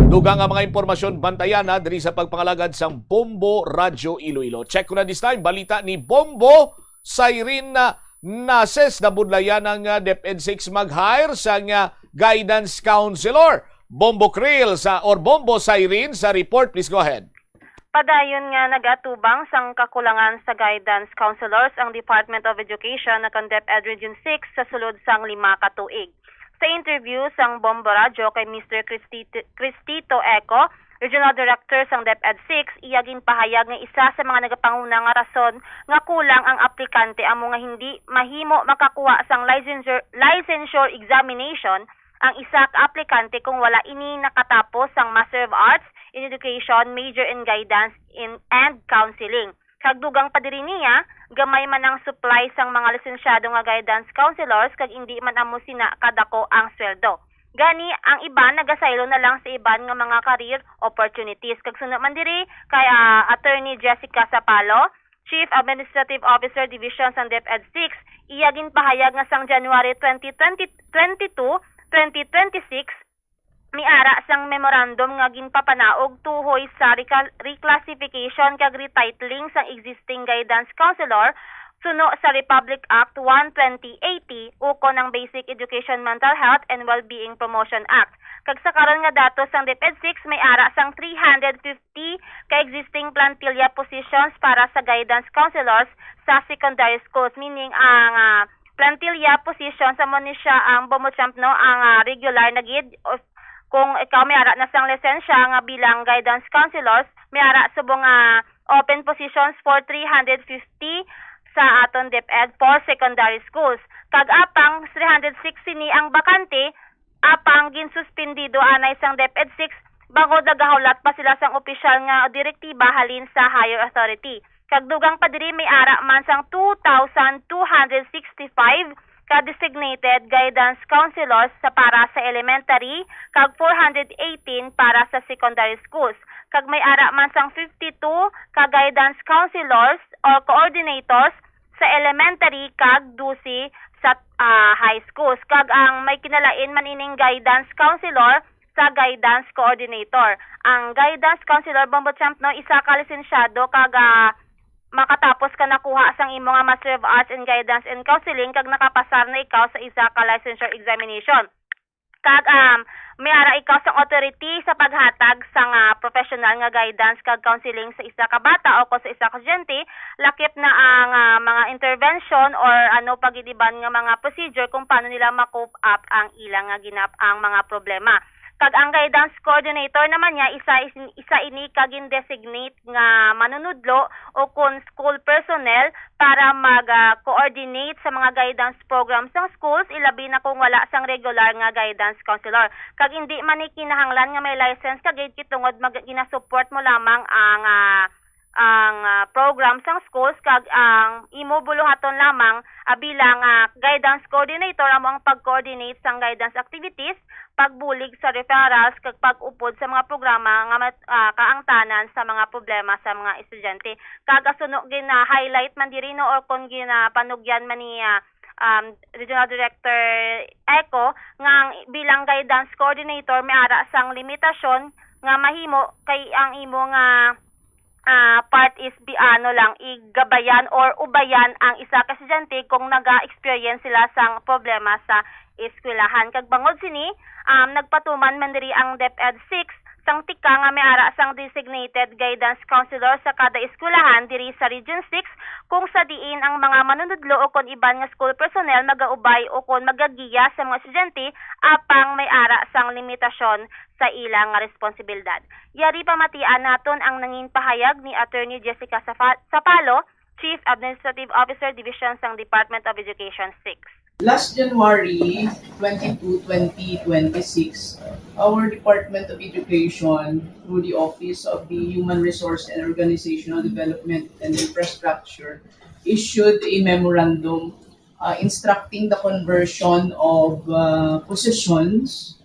Dugang nga mga impormasyon, bantayan na diri sa pagpangalagad sang Bombo Radyo Iloilo. Check ko na this time, balita ni Bombo Siren na Nases. Nabudlayan ang, ah, DepEd six mag-hire sang, ah, guidance counselor. Bombo Krill sa, or Bombo Siren sa report. Please go ahead. Padayon nga nag-atubang sang kakulangan sa guidance counselors ang Department of Education na kan DepEd Region six sa sulod sang lima ka tuig. Sa interview sang Bombo Radyo kay Mister Cristito, Cristito Eco, Regional Director sang DepEd six, iya ginpahayag nga isa sa mga nagapanguna nga rason nga kulang ang aplikante amo nga hindi mahimo makakuha sang licensure, licensure examination ang isa ka aplikante kung wala ini nakatapos sang Master of Arts in Education, major in Guidance in, and Counseling. Kag dugang pa diri niya, gamay man ang supply sang mga lisensyado nga guidance counselors kag indi man amo sina kadako ang sweldo. Gani, ang iban nagasaylo na lang sa iban nga mga career opportunities. Kag suno man diri kay, ah, Attorney Jessica Sapalo, Chief Administrative Officer Division sang DepEd six, iya ginpahayag nga sang January twenty twenty, twenty-two, twenty twenty-six, may ara sang memorandum nga ginpapanaog tuhoy sa recal-, reclassification kag retitling sang existing guidance counselor suno sa Republic Act one twenty eighty ukon ang Basic Education Mental Health and Wellbeing Promotion Act. Kag sa karon nga datos sang DepEd six, may ara sang three hundred fifty ka existing plantilla positions para sa guidance counselors sa secondary schools, meaning ang, ah, plantilla positions amo ni siya ang Bombo Champ, no, ang, ah, regular na gid. Of, kung ikaw may ara na sang lisensya nga bilang guidance counselors, may ara subong nga open positions for three hundred fifty sa aton DepEd for secondary schools. Kag apang three hundred six sini ang bakante, apang ginsuspendido anay sang DepEd six bangod nagahulat pa sila sang opisyal nga direktiba halin sa higher authority. Kag dugang pa diri, may ara man sang two thousand two hundred sixty-five ka designated guidance counselors sa para sa elementary kag four hundred eighteen para sa secondary schools. Kag may ara man sang fifty-two ka guidance counselors or coordinators sa elementary kag dose sa, ah, high schools. Kag ang may kinalain man ining guidance counselor sa guidance coordinator. Ang guidance counselor, Bombo Champ, no, isa ka lisensyado kag, ah, makatapos ka nakuha sang imo nga Master of Arts in Guidance and Counseling kag nakapasar na ikaw sa isa ka licensure examination. Kag, um, may ara ikaw sang authority sa paghatag sang, ah, professional nga guidance kag counseling sa isa ka bata o kon sa isa ka estudyante, lakip na ang, ah, mga intervention or ano pa gid iban nga mga procedure kung paano nila ma-cope up ang ilang nga ginap-, ang mga problema. Kag ang guidance coordinator naman niya, isa is-, isa ini ka gin-designate nga manunudlo o kon school personnel para mag, ah, coordinate sa mga guidance program sang schools, ilabi na kung wala sang regular nga guidance counselor. Kag indi man ni kinahanglan nga may license ka gid, kay tungod mag-, ginasupport mo lamang ang, ah, ang, ah, program sang schools, kag ang imo buluhaton lamang, ah, bilang, ah, guidance coordinator amo ang pag-coordinate sang guidance activities, pagbulig sa referrals, kag pag-upod sa mga programa nga mat-, ah, kaangtanan sa mga problema sa mga estudyante. Kag asuno gina-highlight man diri, no, or kon ginapanugyan man ni, ah, um, Regional Director Eco nga ang bilang guidance coordinator may ara sang limitasyon nga mahimo kay ang imo nga, ah, part is bi-, ano lang, igabayan or ubayan ang isa ka estudyante kung naga-experience sila sang problema sa eskwelahan. Kag bangod sini, um, nagpatuman man diri ang DepEd six sang tika nga may ara sang designated guidance counselor sa kada eskwelahan diri sa Region six, kung sa diin ang mga manunudlo o kon iban nga school personnel magaubay o kon magagiya sa mga estudyante apang may ara sang limitasyon sa ila nga responsibilidad. Yari pamatian naton ang nangin pahayag ni Attorney Jessica Safa-, Sapalo, Chief Administrative Officer, Division sang Department of Education six. Last January twenty-two, twenty twenty-six, our Department of Education, through the Office of the Human Resource and Organizational Development and Infrastructure, issued a memorandum, uh, instructing the conversion of, uh, positions,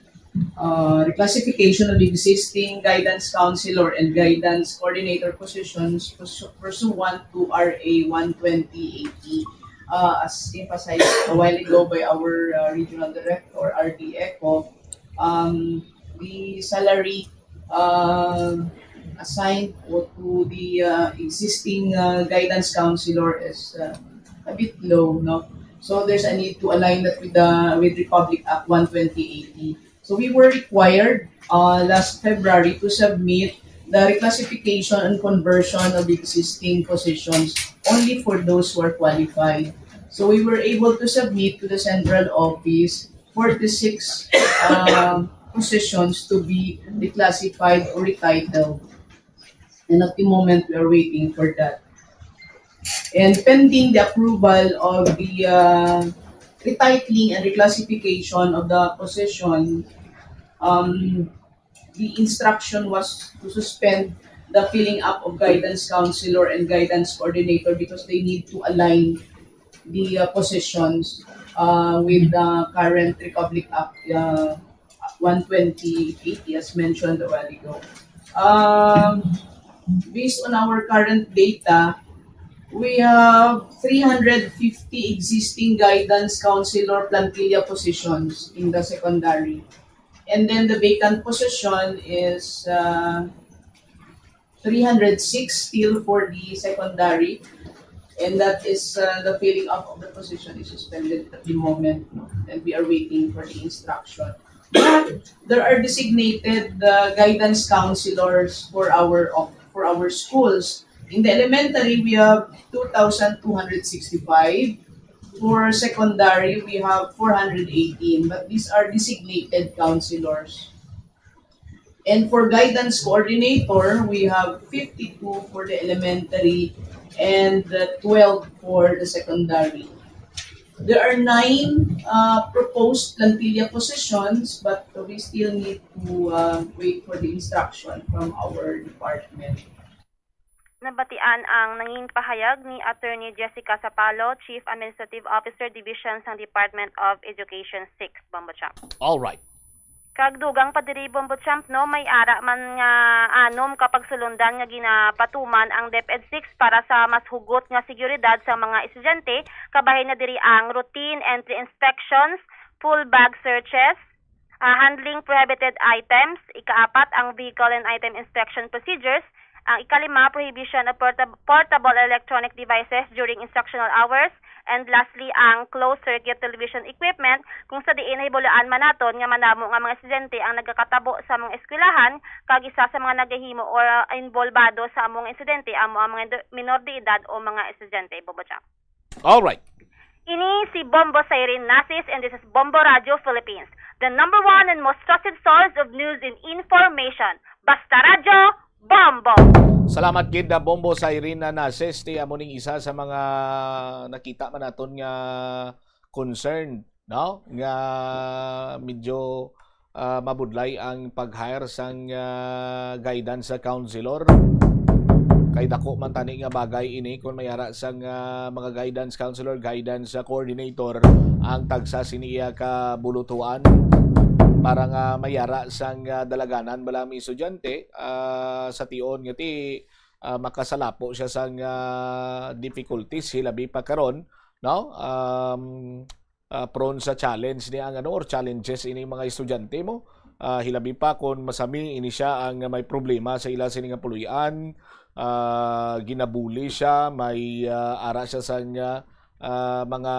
uh, reclassification of existing guidance counselor and guidance coordinator positions pursu-, pursuant to R A one twenty eighty. Uh, as emphasized a while ago by our, uh, regional director, R D Eco, um, the salary, uh, assigned o to the, uh, existing, uh, guidance counselor is, uh, a bit low, no? So there's a need to align that with the, with Republic Act one twenty eighty. So we were required, uh, last February to submit the reclassification and conversion of existing positions only for those who are qualified. So we were able to submit to the central office forty-six, um, positions to be reclassified or retitled. And at the moment, we are waiting for that. And pending the approval of the, uh, retitling and reclassification of the position, um, the instruction was to suspend the filling up of guidance counselor and guidance coordinator because they need to align the, uh, positions, uh, with the current Republic Act, uh, one twenty eighty, as mentioned a while ago. Um, based on our current data, we have three hundred fifty existing guidance counselor plantilla positions in the secondary. And then the vacant position is, uh, three hundred six still for the secondary. And that is, uh, the filling up of the position is suspended at the moment, no? And we are waiting for the instruction. But there are designated, uh, guidance counselors for our of-, for our schools. In the elementary, we have two thousand two hundred sixty-five. For secondary, we have four hundred eighteen, but these are designated counselors. And for guidance coordinator, we have fifty-two for the elementary and, uh, twelve for the secondary. There are nine, uh, proposed plantilla positions, but we still need to, uh, wait for the instruction from our department. Nabatian ang nangin pahayag ni Attorney Jessica Sapalo, Chief Administrative Officer, Division sang Department of Education six, Bombo Champ. All right. Kag dugang pa diri, Bombo Champ, no, may ara man nga anom ka pagsulundan nga ginapatuman ang DepEd six para sa mas hugot nga seguridad sa mga estudyante, kabahin na diri ang routine entry inspections, full bag searches, ah, handling prohibited items, ikaapat, ang vehicle and item inspection procedures, ang ikalima, prohibition of portab-, portable electronic devices during instructional hours, and lastly, ang closed circuit television equipment, kung sa diin nahibaluan man naton nga madamo nga mga estudyante ang nagakatabo sa mga eskwelahan, kag isa sa mga nagahimo or, ah, involbado sa amo nga insidente amo ang mga indo-, minor de edad o mga estudyante, Bombo Champ. All right. Ini si Bombo Siren Nasis, and this is Bombo Radio Philippines, the number one and most trusted source of news and information. Basta Radyo, Bombo! Salamat gid na Bombo Siren Nasis, ti amo ning isa sa mga nakita man naton nga concern, no? Nga medyo, ah, mabudlay ang pag-hire sang, ah, guidance counselor. Kay dako man tani nga bagay ini kon may ara sang, ah, mga guidance counselor, guidance, ah, coordinator ang tagsa sini iya ka bulutuan para nga may ara sang, ah, dalaganan bala ang estudyante, ah, sa tion nga ti, ah, makasalapo siya sang, ah, difficulties hilabi pa karon, no? Um, ah, prone sa challenge ni ang ano or challenges ini mga estudyante mo. Ah, hilabi pa kon masami ini siya ang may problema sa ila sini nga puloy-an, ah, ginabuli siya, may, ah, ara siya sa nga, ah, mga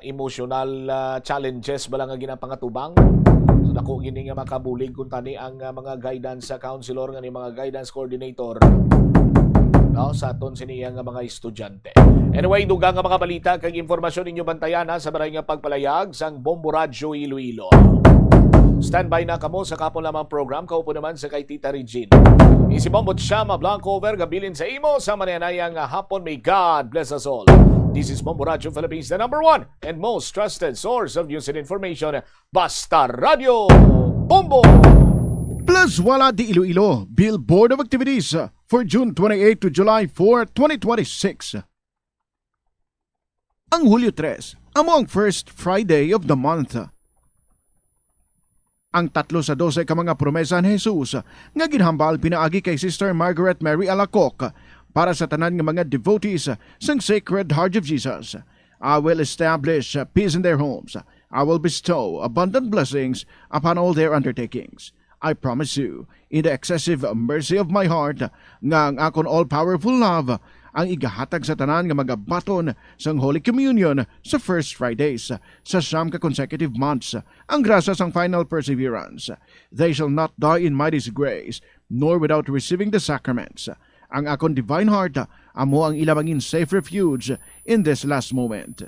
emotional, ah, challenges bala nga ginapangatubang. So, dako gini nga makabulig kung tani ang, ah, mga guidance sa counselor nga ni mga guidance coordinator, no, sa aton sini nga mga estudyante. Anyway, dugang nga mga balita kag impormasyon ninyo bantayan, ha, sa baray nga pagpalayag sang Bombo Radyo Iloilo. Standby na kamo sa kapon lamang program, kaupo naman sa kay Tita Regine. Isi Bombo Chama Blanco Verga bilin sa imo sa mananaya nga hapon. May God bless us all. This is Bombo Radyo Philippines, the number one and most trusted source of news and information. Basta Radyo Bombo! Plus Wala di Iloilo, Bill Board of Activities, for June twenty-eight to July four, twenty twenty-six. Ang Hulyo tres, amo ang first Friday of the month. Ang tatlo sa dose ka mga promesa ni Jesus nga ginhambal pinaagi kay Sister Margaret Mary Alacoque para sa tanan nga mga devotees sang Sacred Heart of Jesus. "I will establish peace in their homes. I will bestow abundant blessings upon all their undertakings. I promise you, in the excessive mercy of my heart, nga ang akon all-powerful love ang igahatag sa tanan nga magabaton sang Holy Communion sa first Fridays sa siyam ka consecutive months, ang grasya sang final perseverance. They shall not die in my disgrace, nor without receiving the sacraments. Ang akon divine heart amo ang ila mangin safe refuge in this last moment."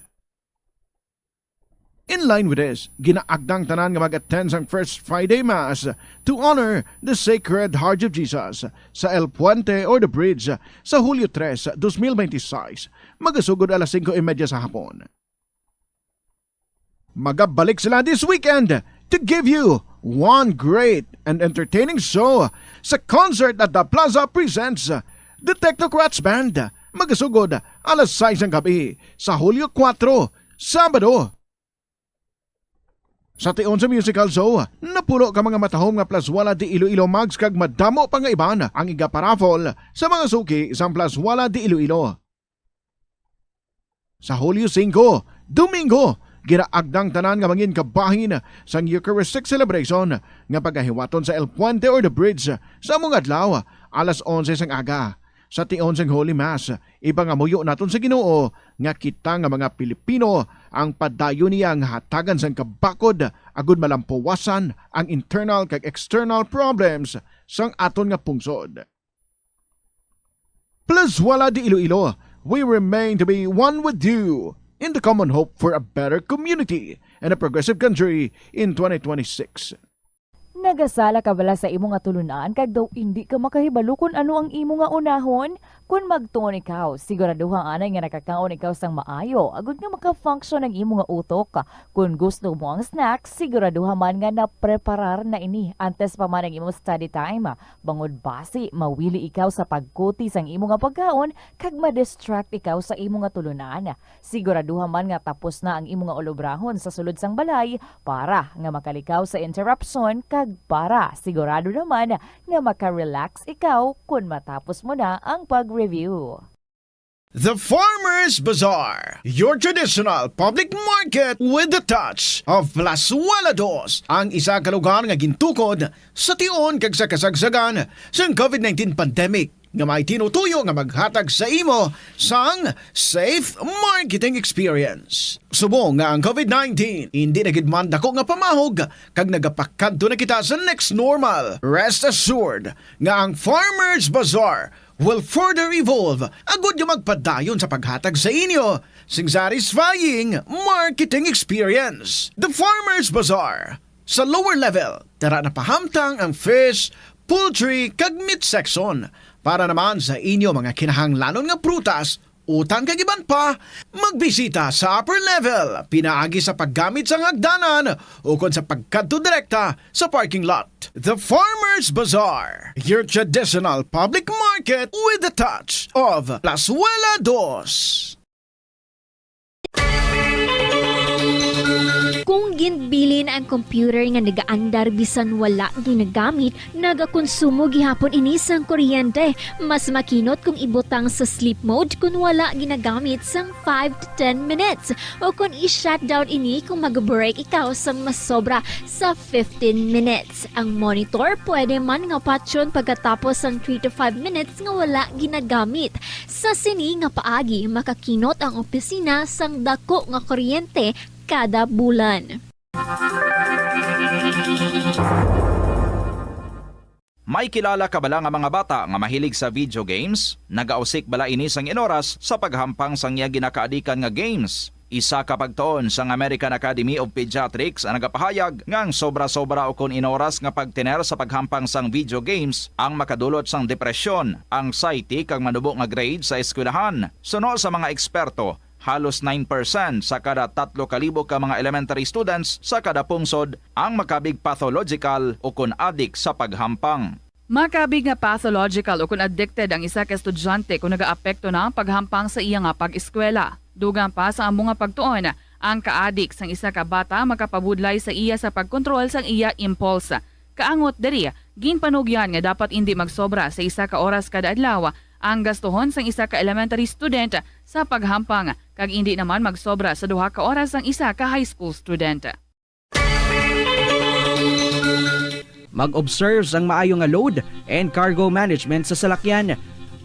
In line with this, ginaagda ang tanan nga mag-attend sang First Friday Mass to honor the Sacred Heart of Jesus sa El Puente or the Bridge sa Hulyo tres, dos mil bente y seis, magasugod alas singko y media sa hapon. Magabalik sila this weekend to give you one great and entertaining show sa concert at the Plaza presents the Technocrats Band, magasugod alas sais sang gabi sa Hulyo kuwatro, Sabado. Sa tion sa musical show, napulo ka mga matahom nga Plaswala di Iloilo mugs kag madamo pa nga iban ang igaparaffle sa mga suki sang Plaswala di Iloilo. Sa Hulyo singko, Domingo, ginaagda ang tanan nga mangin kabahin sang Eucharistic celebration nga pagahiwaton sa El Puente or the Bridge sa among adlaw, alas onse sang aga. Sa tion sang Holy Mass, ipangamuyo naton sa Ginoo nga kita nga mga Pilipino ang padayon niya nga hatagan sang kabakod agud malampuwasan ang internal kag external problems sang aton nga pungsod. Plus, wala di Iloilo, we remain to be one with you in the common hope for a better community and a progressive country in twenty twenty-six. Nagasala ka bala sa imo nga tulunan kag daw indi ka makahibalo kon ano ang imo nga unahon? Kon magtuon ikaw, siguraduha anay nga nakakaon ikaw sang maayo agud nga maka-function ang imo nga utok. Kon gusto mo ang snacks, siguraduha man nga napreparar na ini antes pa man ang imo study time, bangod basi mawili ikaw sa pagkuti sang imo nga pagkaon kag ma-distract ikaw sa imo nga tulunan. Siguraduha man nga tapos na ang imo nga ulobrahon sa sulod sang balay para nga makalikaw sa interruption kag para sigurado naman nga maka-relax ikaw kon matapos mo na ang pag-review. The Farmers Bazaar, your traditional public market with the touch of Plazuela Dos, ang isa ka lugar nga gintukod sa tion kag sa kasagsagan sang COVID nineteen pandemic, nga may tinutuyo nga maghatag sa imo sang safe marketing experience. Subong nga ang COVID nineteen indi na gid man dako nga pamahog kag nagapakadto na kita sa next normal, rest assured nga ang Farmers Bazaar will further evolve agud nga magpadayon sa paghatag sa inyo sing satisfying marketing experience. The Farmers Bazaar, sa lower level, tara na pahamtang ang fish, poultry, kag meat section para naman sa inyo mga kinahanglanon nga prutas Utang kag iban pa, magbisita sa upper level pinaagi sa paggamit sang hagdanan ukon sa pagkadto direkta sa parking lot. The Farmers Bazaar, your traditional public market with a touch of Plazuela Dos. Kung ginbilin ang computer nga nagaandar bisan wala ginagamit, nagakonsumo gihapon ini sang kuryente. Mas makinot kung ibutang sa sleep mode kung wala ginagamit sang five to ten minutes, o kung i-shutdown ini kung mag-break ikaw sang masobra sa fifteen minutes. Ang monitor pwede man nga patyon pagkatapos sang three to five minutes nga wala ginagamit. Sa sini nga paagi, makakinot ang opisina sang dako nga kuryente kada bulan. May kilala ka bala nga mga bata nga mahilig sa video games? Nagausik bala ini sang inoras sa paghampang sang iya ginakaadikan nga games? Isa ka pagtuon sang American Academy of Pediatrics ang nagapahayag nga ang sobra-sobra ukon inoras nga pagtener sa paghampang sang video games ang makadulot sang depresyon, anxiety, kag manubo nga grade sa eskwelahan. Suno sa mga eksperto, halos nine percent sa kada tatlo ka libo ka mga elementary students sa kada pungsod ang makabig pathological ukon adik sa paghampang. Makabig nga pathological ukon addicted ang isa ka estudyante kon nagaapekto na ang paghampang sa iya nga pag-eskwela. Dugang pa sa amo nga pagtuon, ang kaadik sang isa ka bata makapabudlay sa iya sa pagkontrol sang iya impulse. Kaangot diri, ginpanugyan nga dapat indi magsobra sa isa ka oras kada adlaw ang gastuhon sang isa ka elementary student sa paghampang, kag indi naman magsobra sa duha ka oras ang isa ka high school student. Mag-observe sang maayo nga load and cargo management sa salakyan.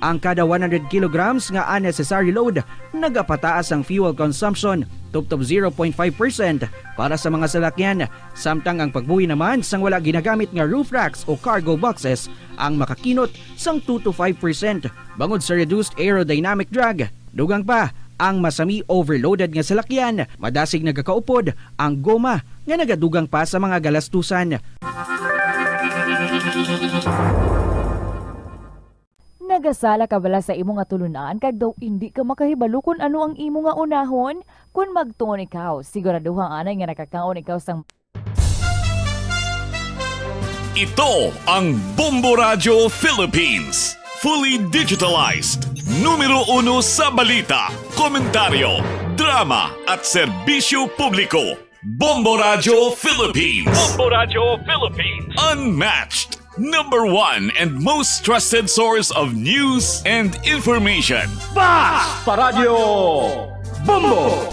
Ang kada one hundred kilograms nga unnecessary load nagapataas ang fuel consumption tubtob zero point five percent para sa mga salakyan, samtang ang pagbuhi naman sang wala ginagamit nga roof racks o cargo boxes ang makakinot sang two to five percent bangod sa reduced aerodynamic drag. Dugang pa, ang masami overloaded nga salakyan madasig nagakaupod ang goma nga nagadugang pa sa mga galastusan. Nagasala ka bala sa imo nga tulunan kag daw indi ka makahibalo kon ano ang imo nga unahon? Kon magtuon ikaw, siguraduha anay nga nakakaon ikaw sang Ito ang Bombo Radyo Philippines. Fully digitalized. Numero uno sa balita, komentaryo, drama at serbisyo publiko. Bombo Radyo Philippines. Bombo Radyo Philippines. Unmatched. Number one and most trusted source of news and information. Bas! Paradyo! Bombo!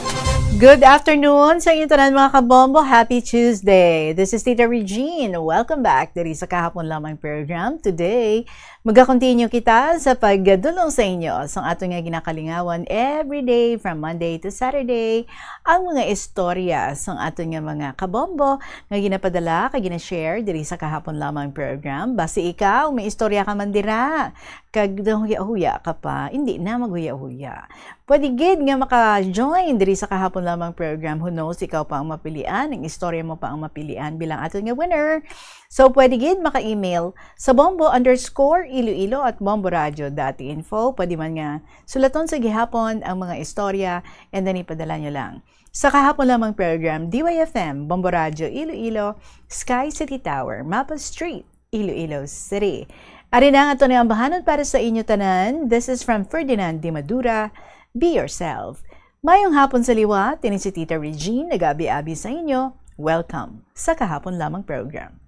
Good afternoon sa inyo tanan, mga kabombo. Happy Tuesday. This is Tita Regine. Welcome back diri sa Kahapon Lamang program. Today, magakontinue kita sa pagdulong sa inyo sa aton nga ginakalingawan every day from Monday to Saturday, ang mga istorya sa aton nga mga kabombo nga ginapadala kag gina-share diri sa Kahapon Lamang program. Basi ikaw, may istorya ka man dira, kag nahuya-huya ka pa, hindi na maghuya-huya. Pwede gid nga maka-join diri sa Kahapon Lamang program. Who knows, ikaw pa ang mapilian, ang istorya mo pa ang mapilian bilang aton nga winner. So, pwede gid maka-email sa bombo underscore iloilo at bomboradio dot info. Pwede man nga sulaton sa gihapon ang mga istorya and then ipadala nyo lang. Sa Kahapon Lamang program, D Y F M, Bombo Radyo Iloilo, Sky City Tower, Mapa Street, Iloilo City. Ari na ang aton nga ambahanon para sa inyo tanan. This is from Ferdinand de Madura, Be Yourself. Mayong hapon sa liwat, ini si Tita Regine, nag-abi-abi sa inyo. Welcome sa Kahapon Lamang program.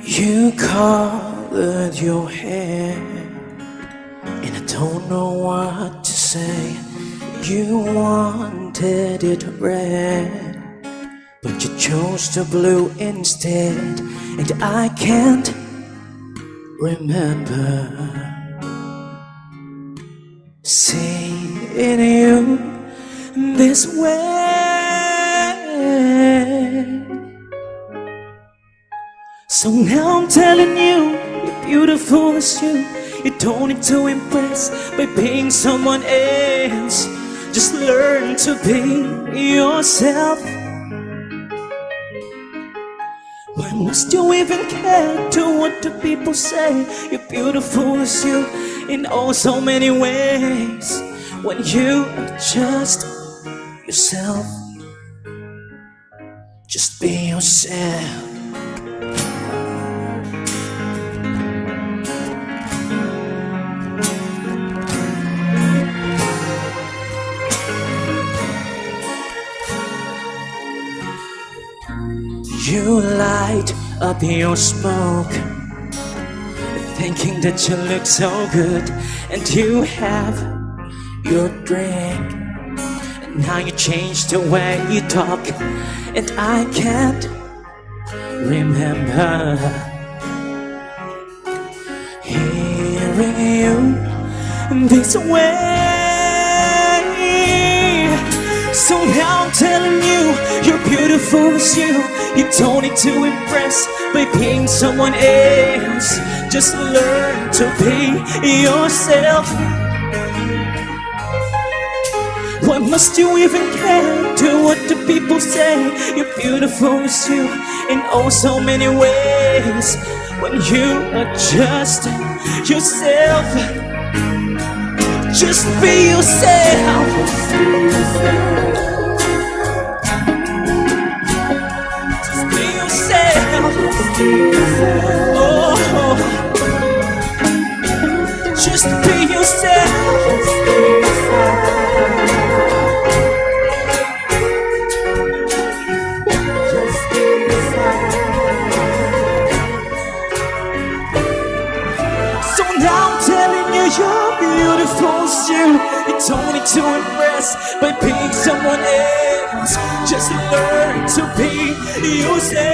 You colored your hair, and I don't know what to say. You wanted it red, but you chose the blue instead, and I can't remember seeing you this way. So now I'm telling you, you're beautiful as you. You don't need to impress by being someone else. Just learn to be yourself. Why must you even care to what the people say? You're beautiful as you in oh so many ways. When you are just yourself, just be yourself. You light up your smoke, thinking that you look so good, and you have your drink. And now you change the way you talk, and I can't remember hearing you this way. So now I'm telling you, you're beautiful as you. You don't need to impress by being someone else. Just learn to be yourself. Why must you even care to what the people say? You're beautiful as you in oh so many ways. When you are just yourself, just be yourself. Just be yourself. Oh, just be yourself. So now I'm telling you, you're beautiful as you. You don't need to impress by being someone else. Just learn to be yourself.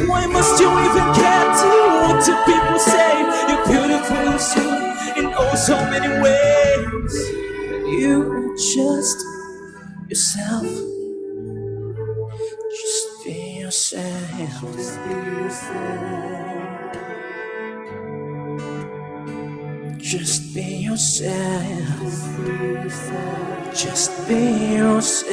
Why must you even care to what the people say? You're beautiful as you in oh so many ways. You are just yourself. Just be yourself. Just be yourself. Just be yourself.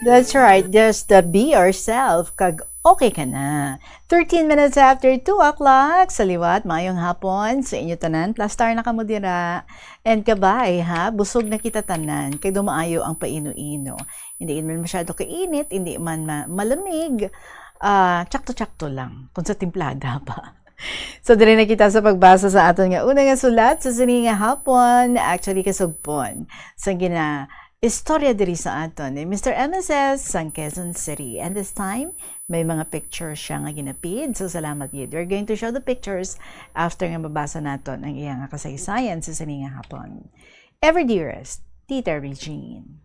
That's right, just, uh, be yourself, kag okay ka na. Thirteen minutes after two o'clock, sa liwat, maayong hapon sa inyo tanan. Plastar na kamo dira. And kabay, ha, busog na kita tanan, kay dumaayo ang paino-ino. Hindi man masyado kainit, hindi man ma-, malamig. Ah, tsakto-tsakto lang, kung sa timplada pa. So, diri na kita sa pagbasa sa aton nga una nga sulat sa sini nga hapon. Actually, kasugpon sa gina-istorya diri sa aton ni Mister M S S sang Quezon City. And this time, may mga pictures siya nga ginapid. So, salamat gid. We're going to show the pictures after nga mabasa naton ang iya nga kasaysayan sa sini nga hapon. Ever dearest, Tita Regine.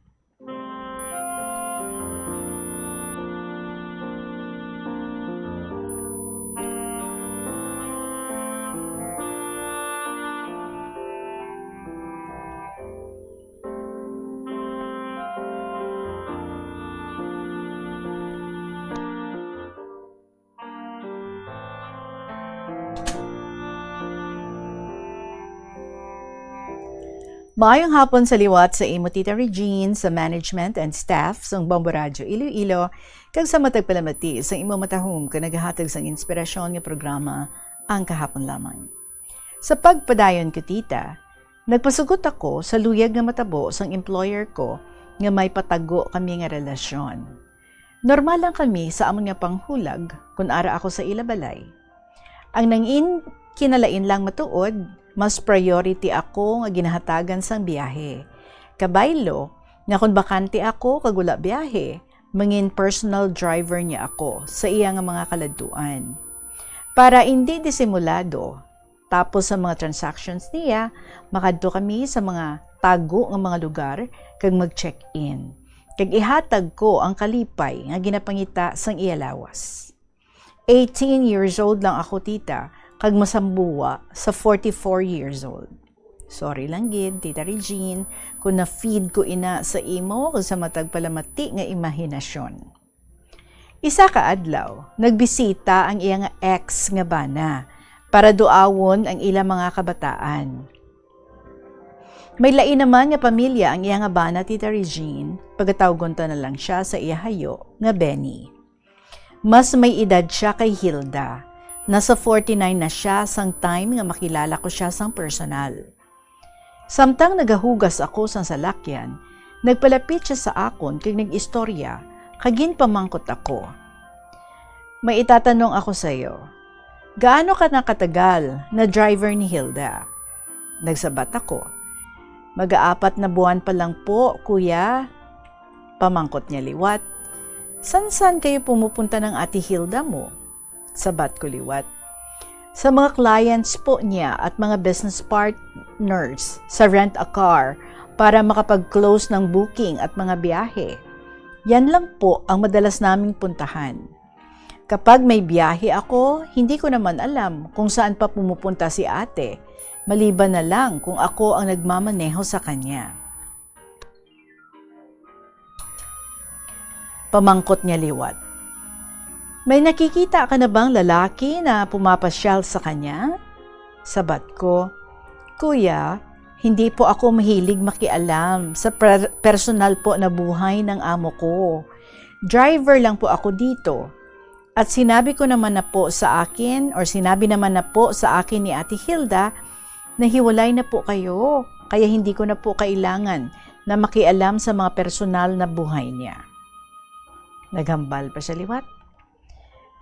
Maayong hapon sa liwat sa imo, Tita Regine, sa management and staff sang Bombo Radyo Iloilo, kag sa matag palamati sa imo matahom nga nagahatag sang inspirasyon nga programa, Ang Kahapon Lamang. Sa pagpadayon ko, Tita, nagpasugot ako sa luyag nga matabo sang employer ko nga may patago kami nga relasyon. Normal lang kami sa amon nga panghulag kon ara ako sa ila balay. Ang nangin kinalain lang matuod, mas priority ako nga ginahatagan sang biyahe. Kabaylo nga kon bakante ako kag wala biyahe, mangin personal driver niya ako sa iya nga mga kaladtuan. Para indi disimulado, tapos sa mga transactions niya, makadto kami sa mga tago nga mga lugar kag mag-check-in. Kag ihatag ko ang kalipay nga ginapangita sang iya lawas. Eighteen years old lang ako, Tita, kag masambuwa sa forty-four years old. Sorry lang gid, Tita Regine, kung na-feed ko ina sa imo kag sa matag palamati nga imahinasyon. Isa ka adlaw, nagbisita ang iya nga ex nga bana, para duawon ang ila mga kabataan. May lain naman nga pamilya ang iya nga bana, Tita Regine, pagatawgon ta na lang siya sa iya hayo nga Benny. Mas may edad siya kay Hilda. Nasa forty-nine na siya sang time nga makilala ko siya sang personal. Samtang nagahugas ako sang salakyan, nagpalapit siya sa akon kag nag-istorya, kag ginpamangkot ako, "May itatanong ako sa iyo. Gaano ka na katagal na driver ni Hilda?" Nagsabat ako, "Mag-aapat na buwan pa lang po, kuya." Pamangkot niya liwat, "San-san kayo pumupunta ng Ate Hilda mo?" Sabat ko liwat, "Sa mga clients po niya at mga business partners sa rent a car para makapag-close ng booking at mga biyahe. Yan lang po ang madalas naming puntahan. Kapag may biyahe ako, hindi ko naman alam kung saan pa pumupunta si ate, maliban na lang kung ako ang nagmamaneho sa kanya." Pamangkot niya liwat, "May nakikita ka na bang lalaki na pumapasyal sa kanya?" Sabat ko, "Kuya, hindi po ako mahilig makialam sa per- personal po na buhay ng amo ko. Driver lang po ako dito. At sinabi ko naman na po sa akin, or sinabi naman na po sa akin ni Ate Hilda na hiwalay na po kayo, kaya hindi ko na po kailangan na makialam sa mga personal na buhay niya." Naghambal pa siya liwat,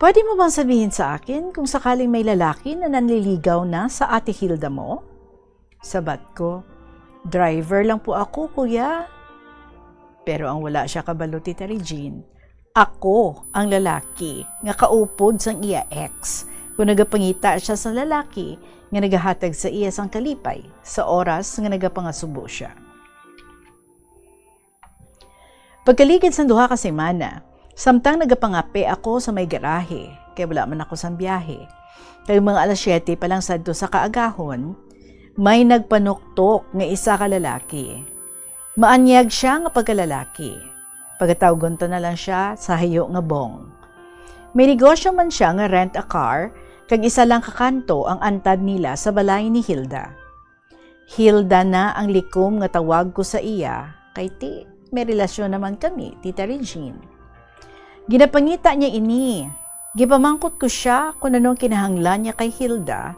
"Pwede mo bang sabihin sa akin kung sakaling may lalaki na nanliligaw na sa Ate Hilda mo?" Sabat ko, "Driver lang po ako, kuya." Pero ang wala siya kabalo, Tita Regine, ako ang lalaki nga kaupod sang iya ex kung nagapangita siya sa lalaki nga nagahatag sa iya sang kalipay sa oras nga nagapangasubo siya. Pagkaligid sang duha ka semana, samtang nagapangape ako sa may garahe, kay wala man ako sang biyahe, kay mga alas siyete pa lang sadto sa kaagahon, may nagpanuktok nga isa ka lalaki. Maanyag sia nga pagkalalaki. Pagatawgon ta na lang sia sa hayo nga Bong. May negosyo man sia nga rent a car, kag isa lang ka kanto ang antad nila sa balay ni Hilda. Hilda na ang likom nga tawag ko sa iya, kay ti, may relasyon naman kami, Tita Regine. Ginapangita niya ini. Gipamangkot ko sia kung ano ang kinahanglan niya kay Hilda.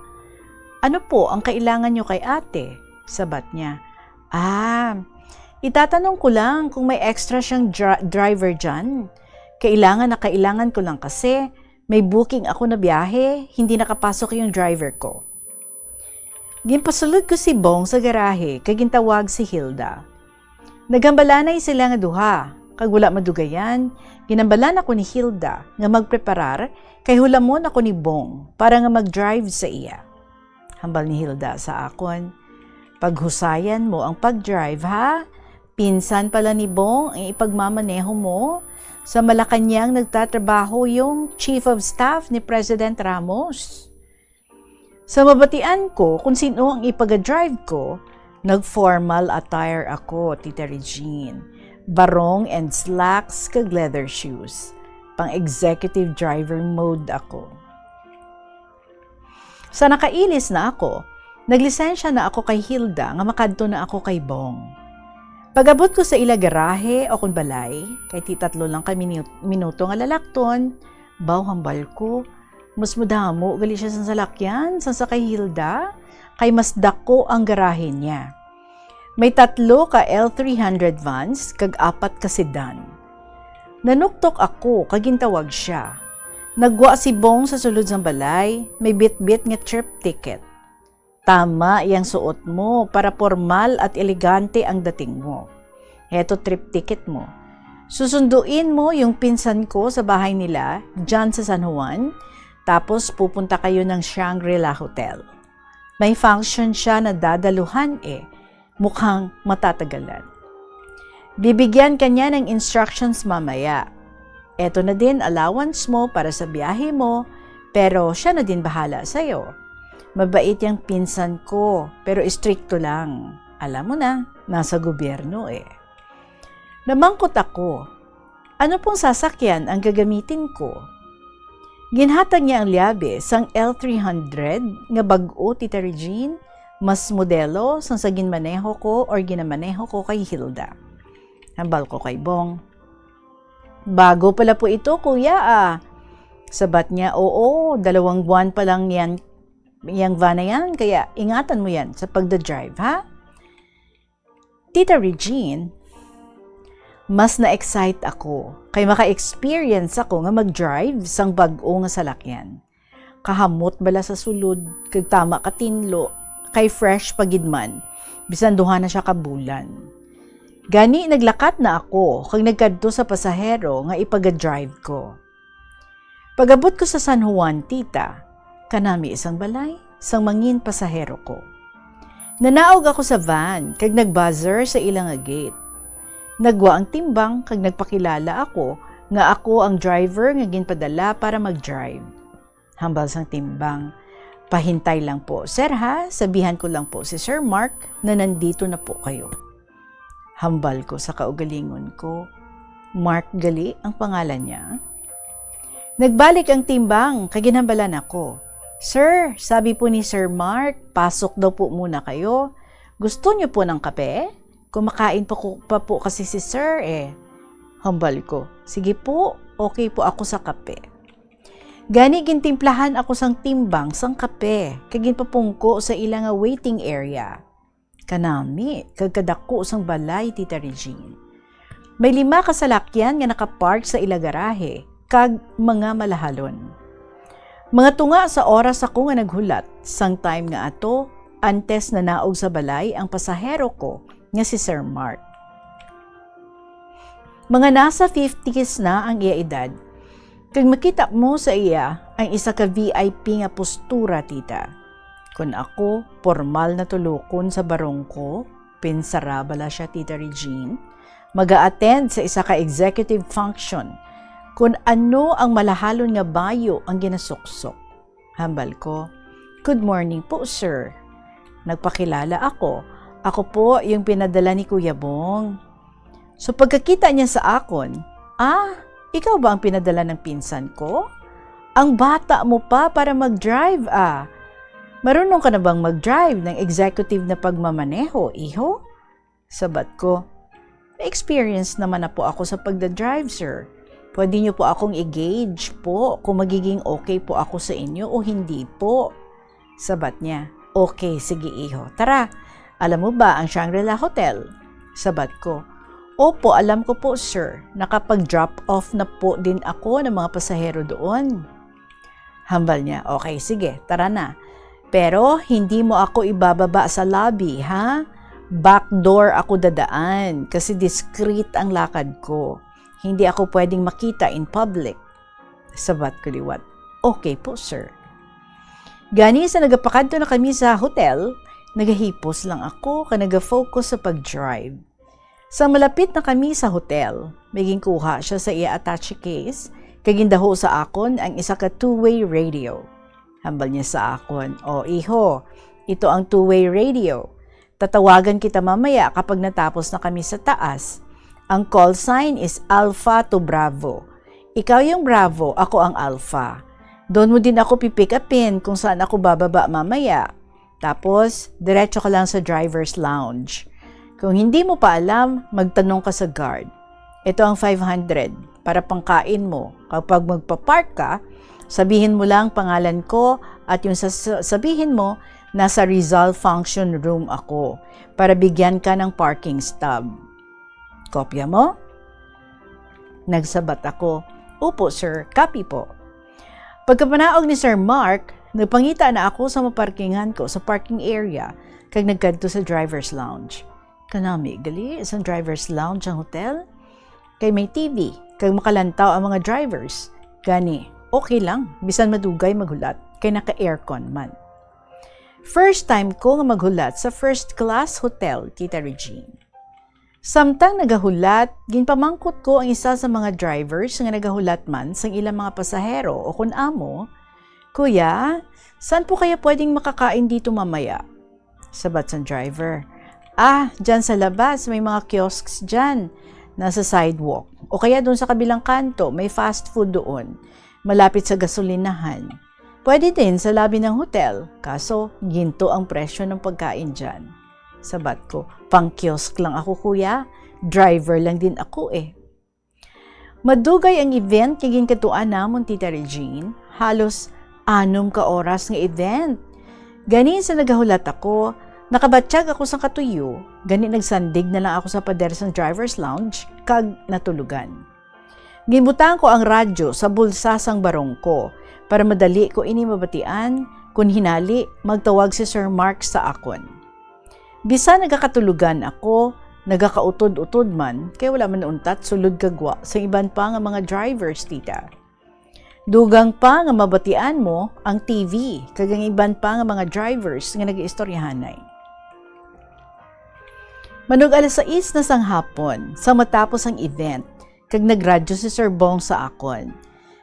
"Ano po ang kailangan niyo kay ate?" Sabat niya, "Ah, itatanong ko lang kung may extra siyang dra- driver dyan. Kailangan na kailangan ko lang kasi may booking ako na biyahe, hindi nakapasok yung driver ko." Ginpasulod ko si Bong sa garahe kag gintawag si Hilda. Naghambalanay sila nga duha, kag wala madugayan, ginhambalan ako ni Hilda nga magpreparar kay hulamon ako ni Bong para nga mag-drive sa iya. Hambal ni Hilda sa akon, "Paghusayan mo ang pag-drive, ha? Pinsan pala ni Bong ang ipagmamaneho mo. Sa Malacañang nagtatrabaho yung chief of staff ni President Ramos." Sa mabatian ko kung sino ang ipaga-drive ko, nag-formal attire ako, Tita Regine. Barong and slacks kag leather shoes. Pang executive driver mode ako. Sa nakailis na ako, naglisensya na ako kay Hilda nga makadto na ako kay Bong. Pag-abot ko sa ila garahe o kon balay, kay ti tatlo lang ka minu- minuto nga lalakton, baw hambal ko, mas madamo gali siya sang salakyan sang sa kay Hilda, kay mas dako ang garahe niya. May tatlo ka L three hundred vans kag apat ka sedan. Nanuktok ako kag gintawag sia. Naggwa si Bong sa sulod sang balay, may bitbit nga trip ticket. "Tama yang suot mo para pormal at elegante ang dating mo. Heto trip ticket mo. Susunduin mo yung pinsan ko sa bahay nila, dyan sa San Juan, tapos pupunta kayo ng Shangri-La Hotel. May function siya na dadaluhan eh. Mukhang matatagalan. Bibigyan ka niya ng instructions mamaya. Eto na din allowance mo para sa biyahe mo, pero siya na din bahala sa'yo. Mabait yang pinsan ko, pero istrikto lang. Alam mo na, nasa gobyerno eh." Namangkot ako, "Ano pong sasakyan ang gagamitin ko?" Ginhatag niya ang liabe sang L three hundred nga bag-o, Tita Regine, mas modelo sang sa ginmaneho ko or ginamaneho ko kay Hilda. Hambal ko kay Bong, "Bago pala po ito, kuya, ah." Sabat niya, "Oo, dalawang buwan pa lang yan, yang van na yan, kaya ingatan mo yan sa pagda-drive, ha?" Tita Regine, mas na-excite ako kay maka-experience ako nga mag-drive sang bag-o nga salakyan. Kahamot bala sa sulod, kag tama ka tinlo, kay fresh pa gid man, bisan duha na siya ka bulan. Gani, naglakat na ako kag nagkadto sa pasahero nga ipaga-drive ko. Pag-abot ko sa San Juan, tita, kanami sang balay sang mangin pasahero ko. Nanaog ako sa van kag nag-buzzer sa ila nga gate. Nagwa ang timbang kag nagpakilala ako nga ako ang driver nga ginpadala para mag-drive. Hambal sang timbang, "Pahintay lang po, sir, ha? Sabihan ko lang po si Sir Mark na nandito na po kayo." Hambal ko sa kaugalingon ko, "Mark gali ang pangalan niya?" Nagbalik ang timbang kag ginhambalan ako, "Sir, sabi po ni Sir Mark, pasok daw po muna kayo. Gusto niyo po ng kape? Kumakain pa, ko, pa po kasi si Sir, eh." Hambal ko, "Sige po, okay po ako sa kape." Gani, gintimplahan ako sang timbang sang kape kag ginpapungko sa ila nga waiting area. Kanami kag kadako sang balay, Tita Regine. May lima ka salakyan nga nakapark sa ila garahe kag mga malahalon. Mga tunga sa oras ako nga naghulat sang time nga ato, antes nanaog sa balay ang pasahero ko nga si Sir Mark. Mga nasa fifties na ang iya edad, kag makita mo sa iya ang isa ka V I P nga postura, tita. Kun ako, pormal na tulokon sa barong ko, pinsara bala siya, Tita Regine, maga-attend sa isa ka executive function, kun ano ang malahalon nga bayo ang ginasuksok. Hambal ko, "Good morning po, sir." Nagpakilala ako, "Ako po yung pinadala ni Kuya Bong." So, pagkakita niya sa akon, "Ah, ikaw ba ang pinadala ng pinsan ko? Ang bata mo pa para mag-drive, ah. Marunong ka na bang mag-drive ng executive na pagmamaneho, iho?" Sabat ko, "May experience naman na po ako sa pagda-drive, sir. Pwede niyo po akong i-gauge po kung magiging okay po ako sa inyo o hindi po." Sabat niya, "Okay, sige, iho. Tara, alam mo ba ang Shangri-La Hotel?" Sabat ko, "Opo, alam ko po, sir. Nakapag-drop off na po din ako ng mga pasahero doon." Hambal niya, "Okay, sige, tara na. Pero hindi mo ako ibababa sa lobby, ha? Back door ako dadaan kasi discreet ang lakad ko. Hindi ako pwedeng makita in public." Sabat ko liwat, "Okay po, sir." Gani, sa nagapakadto na kami sa hotel, nagahipos lang ako kag nagafocus sa pag-drive. Sa malapit na kami sa hotel, may ginkuha siya sa iya attache case kag gindaho sa akon ang isa ka two-way radio. Hambal niya sa akon, "O, iho, ito ang two-way radio. Tatawagan kita mamaya kapag natapos na kami sa taas. Ang call sign is Alpha to Bravo. Ikaw yung Bravo, ako ang Alpha. Doon mo din ako pipick upin kung saan ako bababa mamaya. Tapos, diretso ka lang sa driver's lounge. Kung hindi mo pa alam, magtanong ka sa guard. Ito ang five hundred para pangkain mo. Kapag magpa-park ka, sabihin mo lang pangalan ko at yung sas-, sabihin mo, nasa Rizal Function Room ako para bigyan ka ng parking stub. Kopya mo?" Nagsabat ako, "Opo, sir. Copy po." Pagkapanaog ni Sir Mark, nagpangita na ako sa maparkingan ko sa parking area kag nagkadto sa driver's lounge. Kanami gali sang driver's lounge ang hotel. Kay may T V, kag makalantaw ang mga drivers. Gani, okay lang, bisan madugay maghulat, kay naka-aircon man. First time ko nga maghulat sa first class hotel, Tita Regine. Samtang nagahulat, ginpamangkot ko ang isa sa mga drivers nga nagahulat man sang ilang mga pasahero o kun amo, "Kuya, saan po kaya pwedeng makakain dito mamaya?" Sabat sang driver, "Ah, dyan sa labas, may mga kiosks dyan. Nasa sidewalk. O kaya doon sa kabilang kanto, may fast food doon. malapit sa gasolinahan. Pwede din sa lobby ng hotel, kaso ginto ang presyo ng pagkain dyan. Sabat ko, "Pang-kiosk lang ako, kuya. Driver lang din ako eh." Madugay ang event nga ginkadtuan namon, Tita Regine. Halos anom ka oras nga event. Gani sa nagahulat ako, nakabatyag ako sa katuyo, gani nagsandig na lang ako sa pader sang driver's lounge kag natulugan. Ginbutang ko ang radyo sa bulsa sang barong ko para madali ko ini mabatian, kun hinali, magtawag si Sir Mark sa akon. Bisan nagakatulogan ako, nagakautod-utod man, kay wala man untat sulod kagwa sa iban pa nga mga drivers, tita. Dugang pa nga mabatian mo ang T V kag ang iban pa nga mga drivers nga nagaistoryahanay. Manug alas sais na sang hapon, sa matapos ang event, kag nagradyo si Sir Bong sa akon.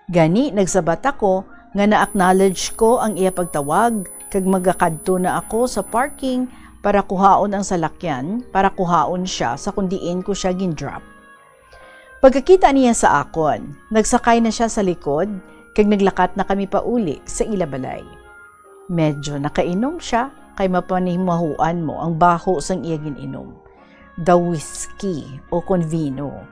Gani, nagsabat ako nga na-acknowledge ko ang iya pagtawag, kag magakadto na ako sa parking para kuhaon ang salakyan, para kuhaon siya sa kung diin ko siya gindrop. Pagkakita niya sa akon, nagsakay na siya sa likod, kag naglakat na kami pauli sa ila balay. Medyo nakainom siya, kay mapanimahuan mo ang baho sang iya gin-inom, daw whiskey o kon vino.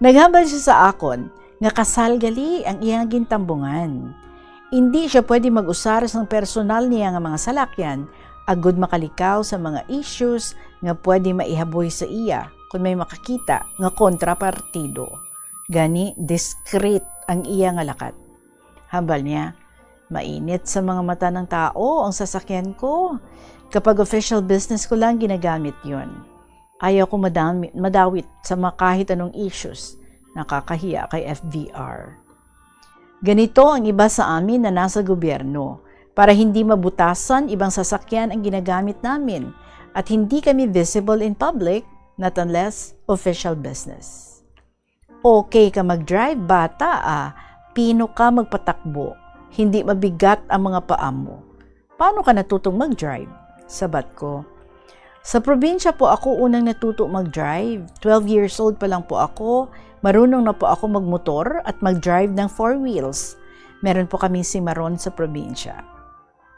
Naghambal siya sa akon nga kasal gali ang iya gintambungan. Indi siya pwede mag-usar sang personal niya nga mga salakyan agud makalikaw sa mga issues nga pwede maihaboy sa iya kon may makakita nga kontrapartido. Gani, discreet ang iya nga lakat. Hambal niya, "Mainit sa mga mata ng tao ang sasakyan ko. Kapag official business ko lang, ginagamit yon. Ayaw ko madami, madawit sa mga kahit anong issues nakakahiya kay F B R." Ganito ang iba sa amin na nasa gobyerno, para hindi mabutasan ibang sasakyan ang ginagamit namin at hindi kami visible in public, not unless official business. "Okay ka mag-drive, bata, ah. Pino ka magpatakbo. Hindi mabigat ang mga paa mo. Paano ka natutong mag-drive?" sabat ko. "Sa probinsya po ako unang natuto mag-drive. Twelve years old pa lang po ako, marunong na po ako magmotor at mag-drive ng four wheels. Meron po kaming simaron sa probinsya."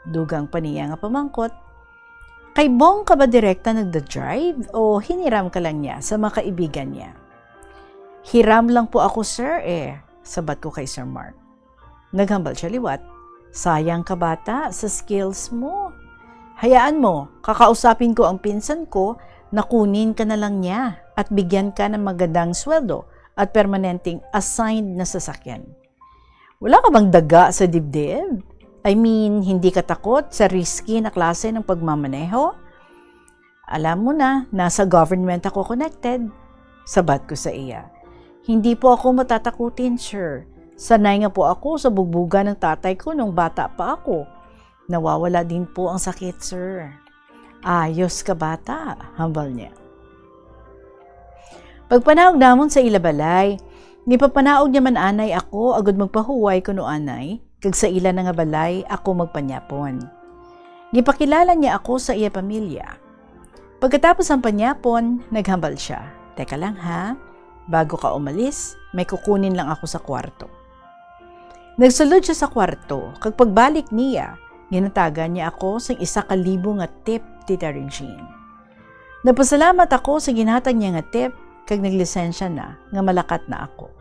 Dugang pa niya nga pamangkot, "Kay Bong ka ba direkta nagda-drive o hiniram ka lang niya sa mga kaibigan niya?" "Hiram lang po ako, sir, eh," sabat ko kay Sir Mark. Naghambal siya liwat, "Sayang ka, bata, sa skills mo. Hayaan mo, kakausapin ko ang pinsan ko, nakunin ka na lang niya at bigyan ka ng magandang sweldo at permanenteng assigned na sasakyan. Wala ka bang daga sa dibdib? I mean, hindi ka takot sa risky na klase ng pagmamaneho? Alam mo na, nasa government ako connected," sabat ko sa iya. "Hindi po ako matatakutin, sir. Sanay nga po ako sa bugbugan ng tatay ko nung bata pa ako. Nawawala din po ang sakit, sir." "Ayos ka, bata," hambal niya. Pagpanaog namon sa ila balay, gipapanaog niya man anay ako agud magpahuway kuno anay, kag sa ila na nga balay ako magpanyapon. Gipakilala niya ako sa iya pamilya. Pagkatapos ang panyapon, naghambal siya, "Teka lang ha, bago ka umalis, may kukunin lang ako sa kwarto." Nagsulod siya sa kwarto, kag pagbalik niya, ginatagan niya ako sing isa ka libo nga tip, Tita Regine. Nagpasalamat ako sa ginhatag niya nga tip, kag naglisensya na nga malakat na ako.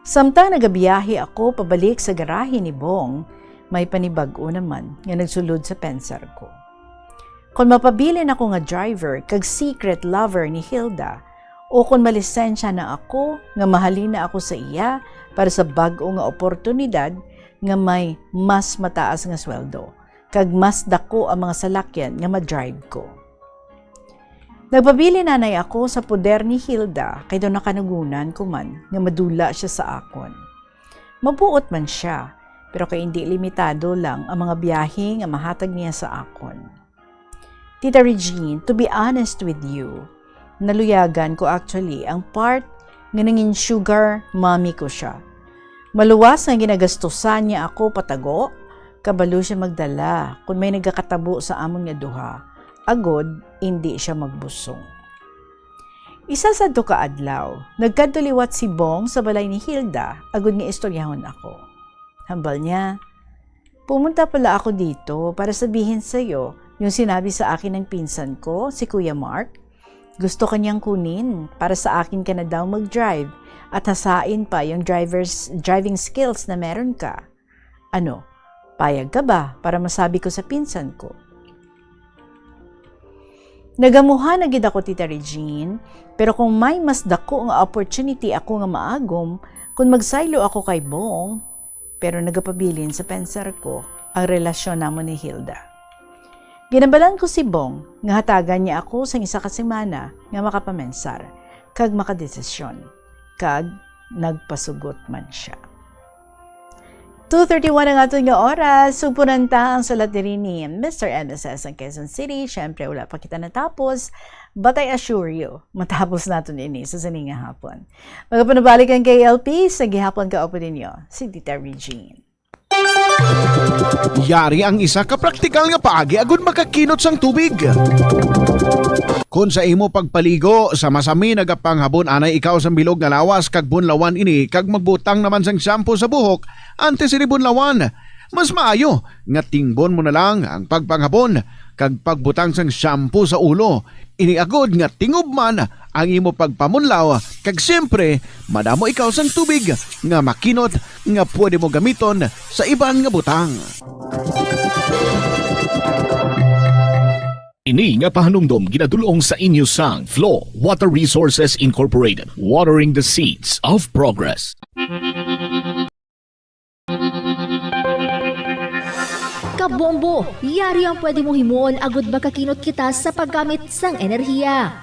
Samtang nagabiyahe ako pabalik sa garahe ni Bong, may panibag-o naman nga nagsulod sa pensar ko. Kon mapabilin ako nga driver kag secret lover ni Hilda, o kon malisensya na ako nga mahalin na ako sa iya para sa bag-o nga oportunidad nga may mas mataas nga sweldo kag mas daku ang mga salakyan nga ma-drive ko. Nagpabilin anay ako sa poder ni Hilda, kay daw nakanagunan ko man nga madula siya sa akon. Mabuot man siya, pero kay indi limitado lang ang mga biyahe nga mahatag niya sa akon. Tita Regine, to be honest with you, naluyagan ko actually ang part nga nangin sugar mommy ko siya. Maluwas nga ginagastusan niya ako patago, kabalo siya magdala kon may nagakatabo sa amon nga duha, agod indi siya magbusong. Isa sadto ka adlaw, nagkadto liwat si Bong sa balay ni Hilda agod nga istoryahon ako. Hambal niya, "Pumunta pala ako dito para sabihin sa'yo yung sinabi sa akin ng pinsan ko, si Kuya Mark. Gusto ka niyang kunin para sa akin ka na daw mag-drive at hasain pa yung driver's, driving skills na meron ka. Ano, payag ka ba para masabi ko sa pinsan ko?" Nagamuha na gid ako, Tita Regine, pero kung may mas dako nga opportunity ako nga maagom, kung magsaylo ako kay Bong, pero nagapabilin sa pensar ko ang relasyon namon ni Hilda. Ginambalan ko si Bong nga hatagan niya ako sang isa ka semana nga makapamensar kag makadesisyon, kag nagpasugot man sia. Two thirty-one ang aton nga oras. Sugpunan ta ang sulat diri ni Mister M S S ang Quezon City. Siyempre, wala pa kita natapos. But I assure you, matapos naton ini sa sini nga hapon. Magapanabalik ang K L P sa gihapon, kaupo ninyo, si Tita Regine. Yari ang isa ka praktikal nga paagi agud makakinot sang tubig. Kon sa imo pagpaligo sa masami nagapanghapon anay ikaw sang bilog nga lawas kag bunlawan ini kag magbutang naman sang shampoo sa buhok antes ini bunlawan, mas maayo nga tingbon mo na lang ang pagpanghapon kag pagbutang sang shampoo sa ulo. Ini agud nga tingob man ang imo pagpamunlaw, kag siyempre, madamo ikaw sang tubig nga makinot nga pwede mo gamiton sa iban nga butang. Ini nga pahanumdom ginadul-ong sa inyo sang Flow Water Resources Incorporated, watering the seeds of progress. Kabombo, yari ang pwede mo himuon agud makakinot kita sa paggamit sang enerhiya.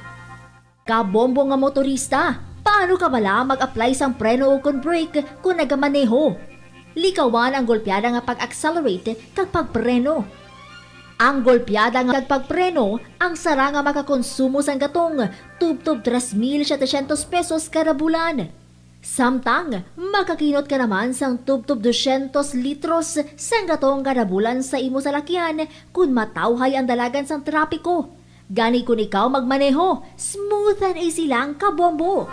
Kabombo nga motorista, paano ka bala mag-apply sang preno ukon brake kon nagamaneho? Likawan ang golpeada nga pag-accelerate kag pagpreno. Ang golpeada nga kag pagpreno ang sara nga makakonsumo sang gatong tubtob tres mil setecientos pesos kada bulan. Samtang makakinot ka naman sang tubtob dosyentos litros sang gatong kada bulan sa imo salakyan kon matawhay ang dalagan sang trapiko. Gani kon ikaw magmaneho, smooth and easy lang, kabombo!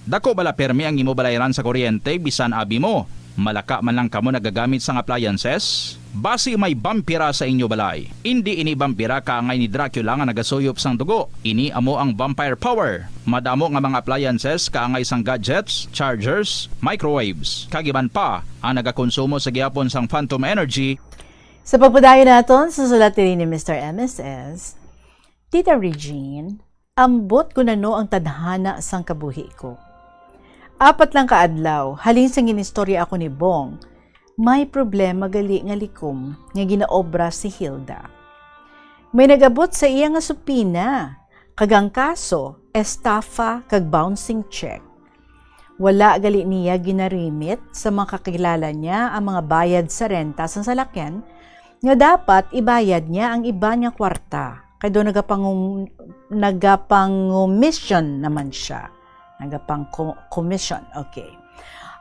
Dako bala permi ang imo balayran sa kuryente bisan abi mo? Malaka man lang kamo nagagamit sang appliances? Basi may bampira sa inyo balay. Indi ini bampira kaangay ni Dracula nga nagasuyop sang dugo. Ini amo ang vampire power. Madamo nga mga appliances kaangay sang gadgets, chargers, microwaves, kag iban pa ang nagakonsumo sa gihapon sang phantom energy. Sa pagpadayon naton sa sulat diri ni Mister M S S, Tita Regine, ambot kon ano ang tadhana sang kabuhi ko. Apat lang ka adlaw halin sang ginistorya ako ni Bong, may problema gali nga likom nga ginaobra si Hilda. May nag-abot sa iya nga supina, kag ang kaso, estafa kag bouncing check. Wala gali niya ginarimit sa mga kakilala niya ang mga bayad sa renta sang salakyan, nga dapat ibayad niya ang iban nga kwarta, kay daw nagapangum-, nagapangumisyon naman sia. Nagapang-, commission, okay.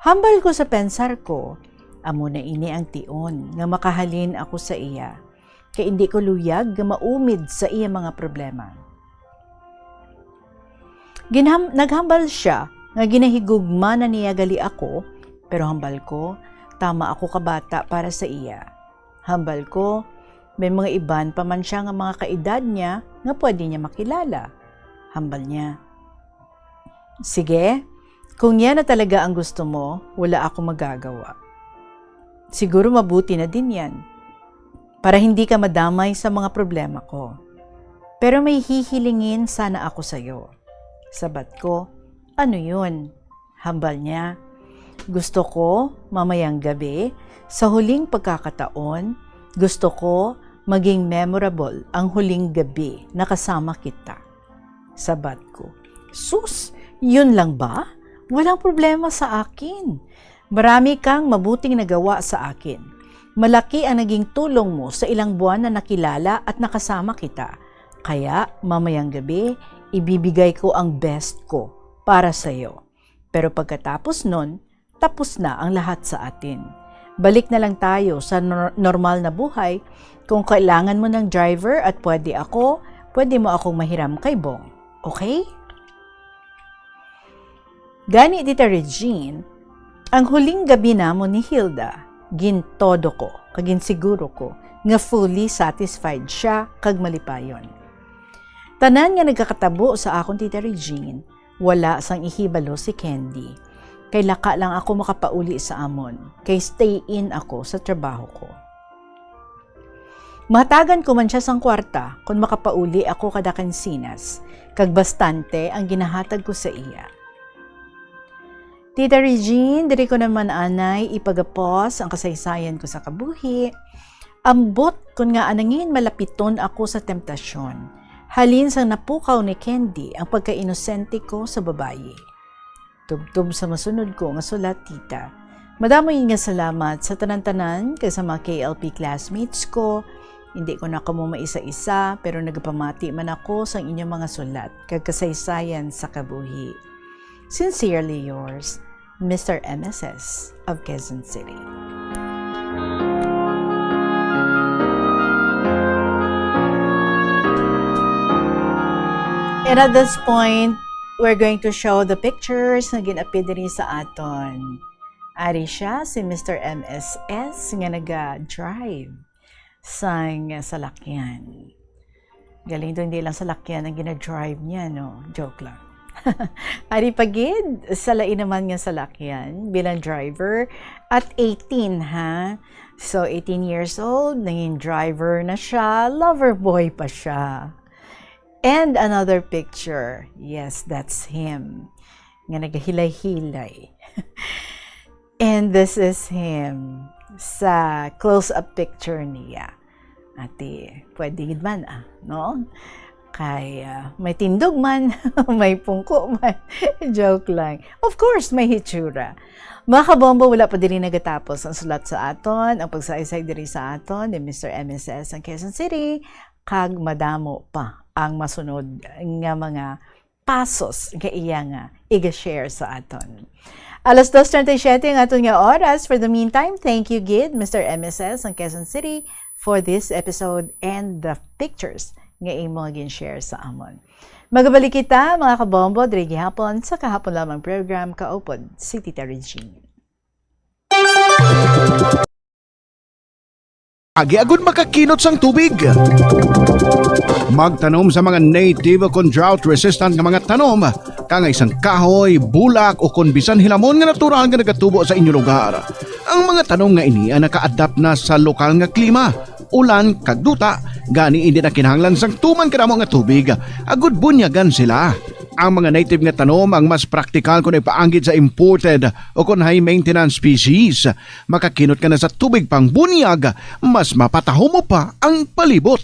Hambal ko sa pensar ko, amo na ini ang tion nga makahalin ako sa iya, kay indi ko luyag nga maumid sa iya mga problema. Ginham-, naghambal sia nga ginahigugma na niya gali ako, pero hambal ko, tama ako ka bata para sa iya. Hambal ko, may mga iban pa man sia nga mga kaedad niya nga pwede niya makilala. Hambal niya, "Sige, kung yan na talaga ang gusto mo, wala ako magagawa. Siguro mabuti na din yan, para hindi ka madamay sa mga problema ko. Pero may hihilingin sana ako sa'yo." Sabat ko, "Ano yun?" Hambal niya, "Gusto ko, mamayang gabi, sa huling pagkakataon, gusto ko maging memorable ang huling gabi na kasama kita." Sabat ko, "Sus, yun lang ba? Walang problema sa akin. Marami kang mabuting nagawa sa akin. Malaki ang naging tulong mo sa ilang buwan na nakilala at nakasama kita. Kaya, mamayang gabi, ibibigay ko ang best ko para sa'yo. Pero pagkatapos nun, tapos na ang lahat sa atin. Balik na lang tayo sa nor-, normal na buhay. Kung kailangan mo ng driver at pwede ako, pwede mo akong mahiram kay Bong. Okay? Gani, Tita Regine, ang huling gabi namon ni Hilda, gintodo ko, kag ginsiguro ko, nga fully satisfied siya kag malipayon. Tanan nga nagakatabo sa akon, Tita Regine, wala sang ihibalo si Candy. Kay laka lang ako makapauli sa amon, kay stay in ako sa trabaho ko. Mahatagan ko man siya sang kwarta kon makapauli ako kada kinsinas, kag bastante ang ginahatag ko sa iya. Tita Regine, diri ko naman anay ipagapos ang kasaysayan ko sa kabuhi. Ambot kon ngaa nangin malapiton ako sa temptasyon, halin sang napukaw ni Candy ang pagkainosente ko sa babayi. Tubtob sa masunod ko nga sulat, Tita. Madamo gid nga salamat sa tanan-tanan kag sa mga K L P classmates ko. Hindi ko na kamo maisa-isa, pero nagapamati man ako sang inyong mga sulat kag kasaysayan sa kabuhi. Sincerely yours, Mister M S S of Quezon City. And at this point, we're going to show the pictures nga gin-appear diri sa aton. Ari siya, si Mister M S S nga naga-drive sang salakyan. Galing to, hindi lang salakyan ang gina-drive niya, no? Joke lang. Ari pa gid, sa lain naman nga salakyan, bilang driver, at eighteen, ha? So, eighteen years old, nangin driver na siya, lover boy pa siya. And another picture. Yes, that's him. Nga nagahilay-hilay. And this is him sa close-up picture niya. Ati, pwede gid man, ah, no? Kay, ah, may tindog man, may pungko man. Joke lang. Of course, may hitsura. Mga kabombo, wala pa diri nagatapos ang sulat sa aton, ang pagsaysay diri sa aton ni Mister M S S ang Quezon City, kag madamo pa ang masunod nga mga pasos nga iya nga iga-share sa aton. Alas dos treinta y siete ang aton nga oras. For the meantime, thank you gid, Mister M S S ang Quezon City, for this episode and the pictures nga imo nga gin-share sa amon. Magabalik kita, mga kabombo, diri gihapon sa kahapon lamang program, kaupod si Tita Regine. Agi agud makakinot sang tubig. Magtanom sa mga native o kon drought-resistant nga mga tanom, kangay sang kahoy, bulak, o kon bisan hilamon nga natural nga nagatubo sa inyo lugar. Ang mga tanom nga ini ang naka-adapt na sa lokal nga klima, ulan, kag duta, gani indi na kinahanglan sang tuman kadamo nga tubig, agud bunyagan sila. Ang mga native nga tanom ang mas praktikal kon ipaanggid sa imported o kon high-maintenance species. Makakinot ka na sa tubig pangbunyag, mas mapataho mo pa ang palibot.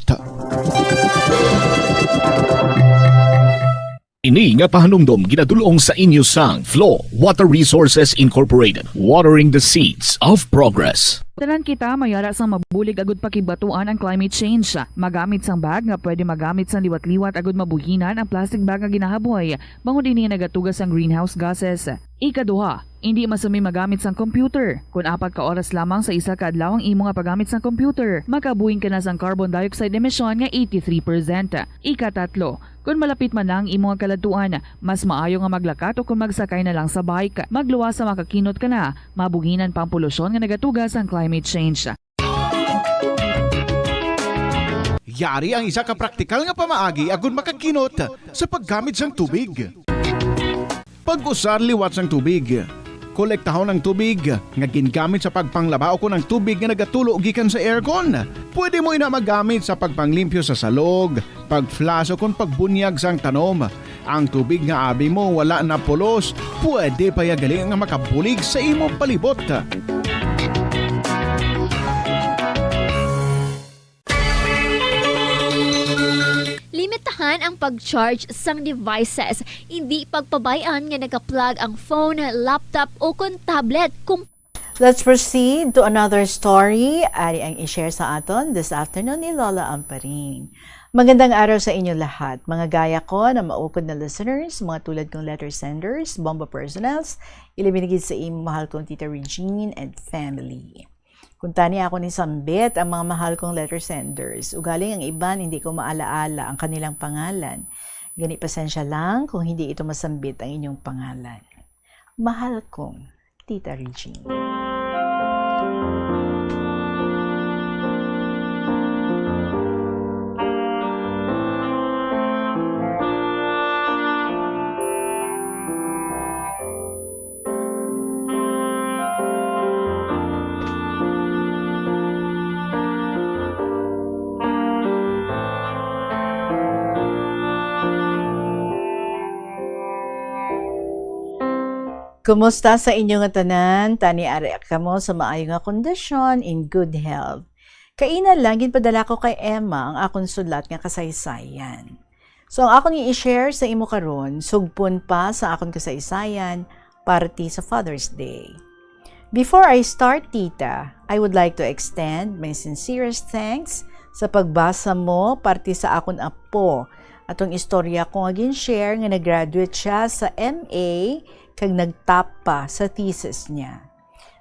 Ini nga pahanumdom ginadul-ong sa inyo sang Flow Water Resources Incorporated, watering the seeds of progress. Tanan kita may ara sang mabulig agud pakigbatuan ang climate change. Magamit sang bag nga pwede magamit sang liwat-liwat agud mabuhinan ang plastic bag nga ginahaboy, bangod ini nagatuga sang greenhouse gases. Ikaduha, indi masumi magamit sang computer. Kon apat ka oras lamang sa isa ka adlaw ang imo nga paggamit sang computer, makabuhin ka na sang carbon dioxide emission nga eighty-three percent. Ikatatlo, kon malapit man na ang imo nga kaladtuan, mas maayo nga maglakat o kon magsakay na lang sa bike. Magluwas sa makakinot ka na, mabuhinan pa ang polusyon nga nagatuga sang climate change. Yari ang isa ka praktikal nga pamaagi agud makakinot sa paggamit sang tubig. Pag-usar liwat sang tubig. Kolektahon ang tubig nga gingamit sa pagpanglaba ukon ang tubig nga nagatulo gikan sa aircon. Pwede mo ina magamit sa pagpanglimpyo sa salog, pag-flush, ukon pagbunyag sang tanom. Ang tubig nga abi mo wala na pulos, pwede pa ya gali nga makabulig sa imo palibot. Limitahan ang pag-charge sang devices. Indi pagpabay-an nga naka-plug ang phone, laptop, o kon tablet. Kung Let's proceed to another story. Ari ang i-share sa aton this afternoon ni Lola Amparing. Magandang araw sa inyo lahat. Mga gaya ko na maukod na listeners, mga tulad kong letter senders, Bombo personals, ilabi na gid sa imo mahal kong Tita Regine and family. Kung tani ako ni sambit ang mga mahal kong letter senders, ugaling ang iban hindi ko maalaala ang kanilang pangalan. Gani, pasensya lang kung hindi ito masambit ang inyong pangalan. Mahal kong Tita Regine. Kumusta sa inyo nga tanan? Tani ari kamo sa maayo nga kondisyon, in good health. Kaina lang, ginpadala ko kay Emma ang akon sulat nga kasaysayan. So, ang akon i-share sa imo karon, sugpon pa sa akon kasaysayan, parte sa Father's Day. Before I start, Tita, I would like to extend my sincerest thanks sa pagbasa mo parte sa akon apo. Atong istorya ko nga gin-share nga nag-graduate siya sa M A kag nag-top pa sa thesis niya.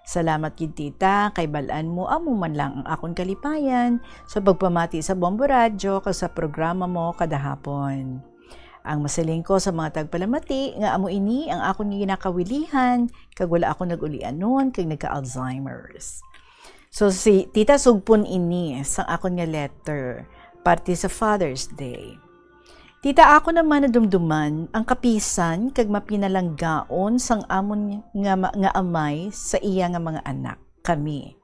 Salamat gid, Tita, kay bal-an mo amo man lang ang akon kalipayan sa pagpamati sa Bombo Radyo kag sa programa mo kada hapon. Ang masiling ko sa mga tagpalamati nga amo ini ang akon ginakawilihan kag wala ako nag-ulianon kag nagka-Alzheimer's. So, si Tita, sugpon ini sa akon nga letter parte sa Father's Day. Tita, ako naman nadumduman ang kapisan kag mapinalanggaon sang amon nga, ma-, nga amay sa iya nga mga anak, kami.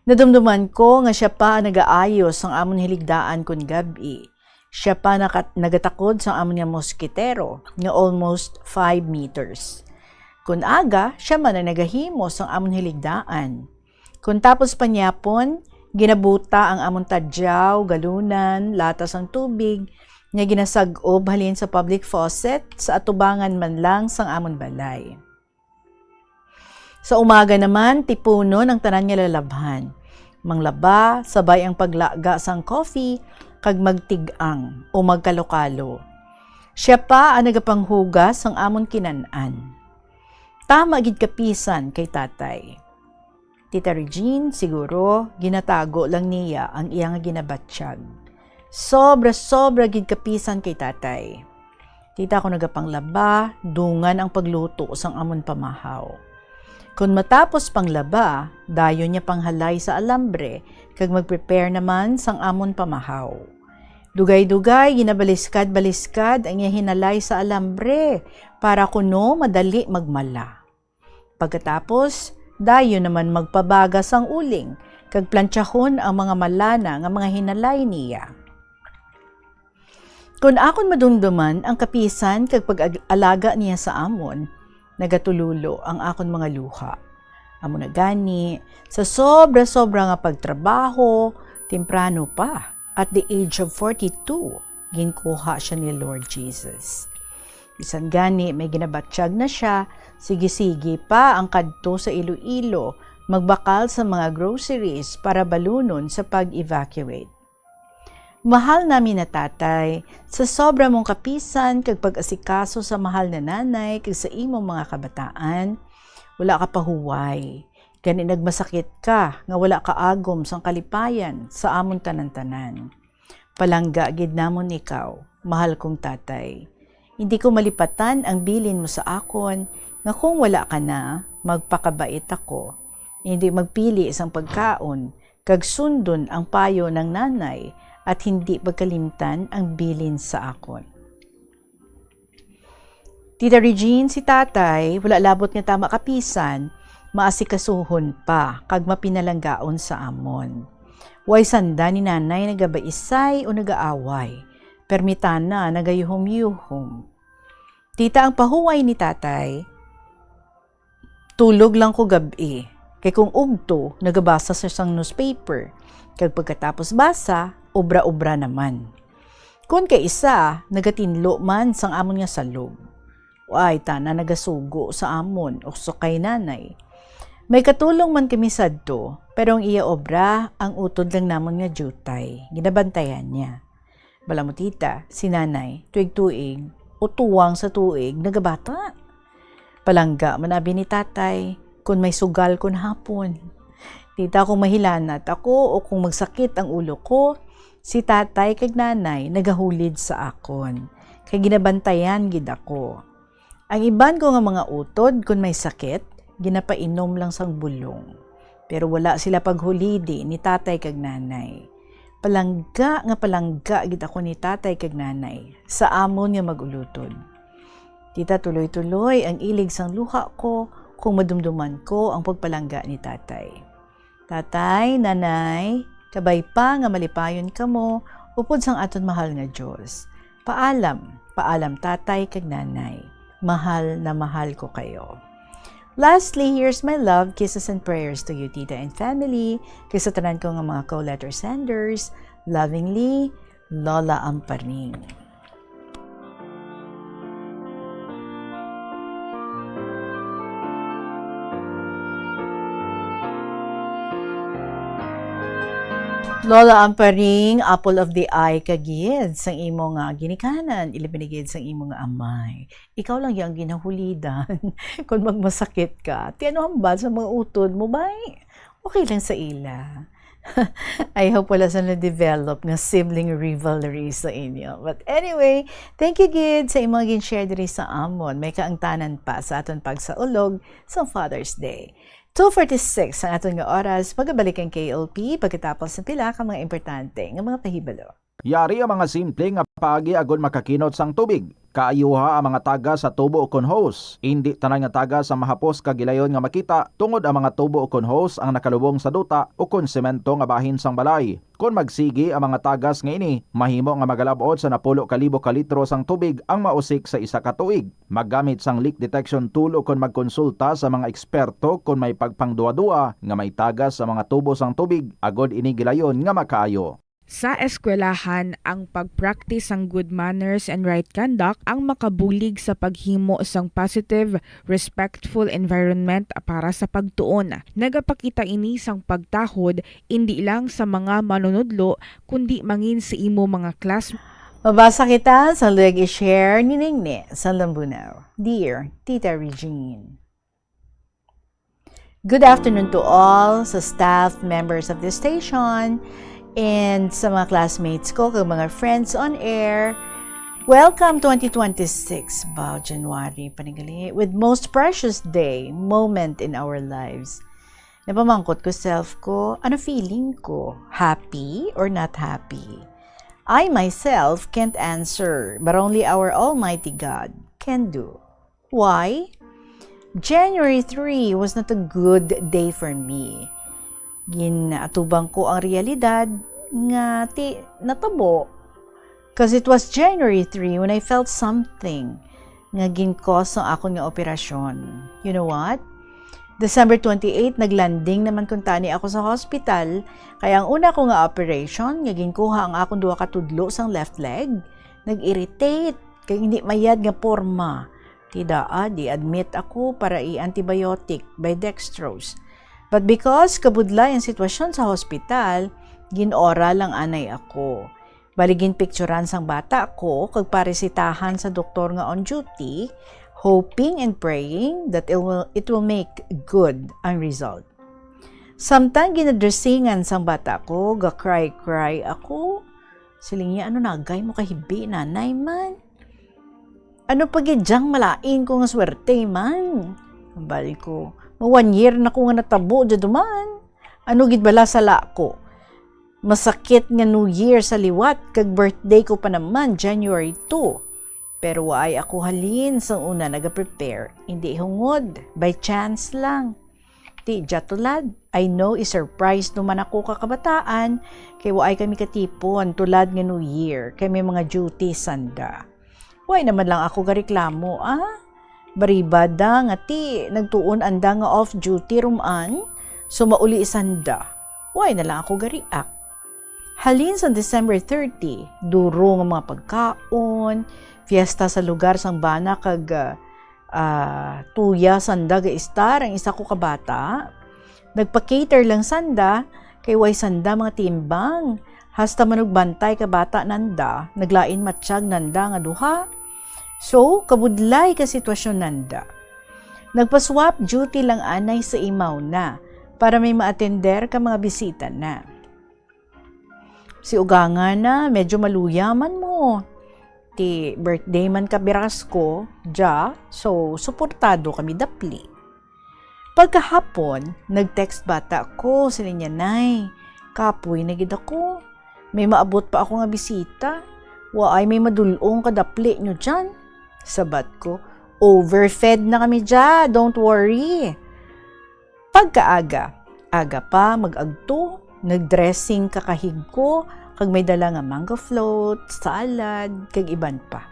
Nadumduman ko nga sia pa ang nagaayo sang amon hiligdaan kon gab-i. Sia pa naka-, nagatakod sang amon nga moskitero nga almost five meters. Kon aga, sia man ang nagahimo sang amon hiligdaan. Kon tapos panyapon, ginabuta ang amon tadyaw, galunan, lata sang tubig nga ginasag-ob halin sa public faucet sa atubangan man lang sang amon balay. Sa umaga naman, tipunon ang tanan nga lalabhan. Manglaba, sabay ang paglaga sang coffee, kag magtig-ang o magkalokalo. Sia pa ang nagapanghugas sang amon kinan-an. Tama gid kapisan kay tatay. Tita Regine, siguro, ginatago lang niya ang iya nga ginabatyag. Sobra-sobra gid kapisan kay tatay. Tita, ako nagapanglaba, dungan ang pagluto sang amon pamahaw. Kon matapos panglaba, dayon niya panghalay sa alambre, kag mag-prepare naman sang amon pamahaw. Dugay-dugay, ginabaliskad-baliskad ang iya hinalay sa alambre, para kuno madali magmala. Pagkatapos, dayon naman magpabaga sang uling, kag plantyahon ang mga malana nga mga hinalay niya. Kon akon madumduman ang kapisan kag pag-alaga niya sa amon, nagatululo ang akon mga luha. Amo na gani, sa sobra-sobra nga pagtrabaho, temprano pa, at the age of forty-two, ginkuha sia ni Lord Jesus. Bisan gani may ginabatyag na sia, sige-sige pa ang kadto sa Iloilo, magbakal sa mga groceries para balunon sa pag-evacuate. Mahal namin na tatay, sa sobra mong kapisan kag pag-asikaso sa mahal na nanay kag sa imong mga kabataan, wala ka pahuway. Gani nagmasakit ka nga wala ka agom sang kalipayan sa amon tanan-tanan. Palangga gid namon ikaw, mahal kong tatay. Hindi ko malipatan ang bilin mo sa akon nga kung wala ka na, magpakabait ako. Hindi magpili sang pagkaon, kag sundon ang payo ng nanay at hindi pagkalimtan ang bilin sa akon. Tita Regine, si tatay, wala labot nga tama kapisan, maasikasuhon pa kag mapinalanggaon sa amon. Way sanda ni nanay nagabaisay o nagaaway, permitana nagayuhom-yuhom. Tita, ang pahuway ni tatay, tulog lang ko gab-i, kay kung ugto, nagabasa siya sang newspaper, kag pagkatapos basa, obra-obra naman. Kon kay isa, nagatinlo man sang amon nga salog. Ay, tana nagasugo sa amon, ukso kay nanay. May katulong man kami sadto, pero ang iya obra, ang utod lang namon nga diutay, ginabantayan niya. Bala mo, tita, si nanay, tuig-tuig, o tuwang sa tuig, nagabata. Palangga man abi ni tatay, kon may sugal kon hapon. Tita, kung mahilanat ako o kung magsakit ang ulo ko, si tatay kag nanay nagahulid sa akon, kay ginabantayan gid ako. Ang iban ko nga mga utod, kon may sakit, ginapainom lang sang bulong. Pero wala sila paghulidi ni tatay kag nanay. Palangga nga palangga gid ako ni tatay kag nanay sa amon nga mag-ulutod. Tita, tuloy-tuloy ang ilig sang luha ko kung madumduman ko ang pagpalangga ni tatay. Tatay, nanay, kabay pa nga malipayon kamo upod sang aton mahal nga Dios. Paalam, paalam tatay kag nanay. Mahal na mahal ko kayo. Lastly, here's my love, kisses and prayers to you, tita and family, kag sa tanan ko nga mga co-letter senders, lovingly, Lola Amparing. Lola Amparing, apple of the eye ka gid sang imo nga ginikanan, ilabi na gid sang imo nga amay. Ikaw lang yang ginahulidan kon magmasakit ka. Ti ano hambal sa mga utod mo, bay? Okay lang sa ila. I hope wala sa na-develop nga sibling rivalry sa inyo. But anyway, thank you gid sa imong gin-share diri sa amon. May kaangtanan pa sa aton pagsaulog sa Father's Day. Two forty-six ang aton nga oras. Magabalik ang K L P pagkatapos ng pila ka mga importante nga mga pahibalo. Yari ang mga simple nga paagi agod makakinot sang tubig. Kaayuha ang mga tagas sa tubo ukon hose. Indi tanan nga tagas ang mahapos kag gilayon nga makita, tungod ang mga tubo ukon hose ang nakalubong sa duta ukon semento nga bahin sang balay. Kon magsigi ang mga tagas nga ini, mahimo nga magalab-ot sa napulo ka libo ka litro sang tubig ang mausik sa isa ka tuig. Maggamit sang leak detection tool ukon magkonsulta sa mga eksperto kon may pagpangduwa-duwa nga may tagas sa mga tubo sang tubig agod ini gilayon nga makaayo. Sa eskwelahan, ang pag-practice sang good manners and right conduct ang makabulig sa paghimo sang positive, respectful environment para sa pagtuon. Nagapakita ini sang pagtahod indi lang sa mga manunudlo, kundi mangin sa imo mga class. Mabasa kita sa luyag i-share ni Ningni sa Lambunao. Dear Tita Regine. Good afternoon to all, sa staff, members of the station, and sa mga classmates ko, kag mga friends on air. Welcome, twenty twenty-six. Wow, January, panigali. With most precious day, moment in our lives. Napamangkot ko self ko, ano feeling ko? Happy or not happy? I myself can't answer, but only our Almighty God can do. Why? January three was not a good day for me. Ginatubang ko ang realidad nga ti natabo. 'Cause it was January three when I felt something nga gin-cause ang akon nga operasyon. You know what? December twenty-eight, naglanding naman kuntani ako sa hospital, kay ang una ko nga operation nga ginkuha ang akon duha ka tudlo sang left leg, nag-irritate, kay hindi mayad nga porma. Ti daa, di-admit ako para i-antibiotic by dextrose. But because kabudlay ang sitwasyon sa hospital, gin-oral lang anay ako. Bali, ginpicturan sang bata ko kag paresitahan sa doktor nga on duty, hoping and praying that it will, it will make good ang result. Samtang ginadressingan sang bata ko, ga-cry-cry ako. Siling niya, "Ano nagay mo kahibi, nanay man? Ano pa gid dyang malain ko nga swerte man?" Hambal ko, "Ma one year na ko nga natabo dya duman. Ano gid bala sala ko? Masakit nga New Year sa liwat, kag birthday ko pa naman, January two. Pero waay ako halin sang una naga-prepare, indi hungod, by chance lang. Ti dya tulad, I know i-surprise naman ako ka kabataan, kay waay kami katipon tulad nga New Year, kay may mga duty sanda." Waay naman lang ako gareklamo, ah. Baribada nga ti nagtuon anda nga off duty ruman, so mauli sanda. Waay na lang ako ga-react. Halin sang December thirty, duro nga mga pagkaon, fiesta sa lugar sang bana kag, ah, ah, tuya sanda ga-estar ang isa ko ka bata. Nagpa-cater lang sanda, kay way sanda mga timbang. Hasta manugbantay ka bata nanda, naglain matiyag nanda nga duha. So, kabudlay ka sitwasyon nanda. Nagpa-swap duty lang anay sa imaw na. para may maatender ka mga bisita na. Si ugangan na, medyo maluya man mo. Ti birthday man ka biras ko, ja, so suportado kami dapli. Pagkahapon, nag-text bata ko, siling niya, "Nay, kapoy na gid ako. May maabot pa ako nga bisita. Waay may madul-ong kadapli nyo dyan." Sabat ko, "Overfed na kami dya, don't worry." Pagkaaga, aga pa mag-agto, nag-dressing kakahig ko, kag may dala nga mango float, salad, kag iban pa.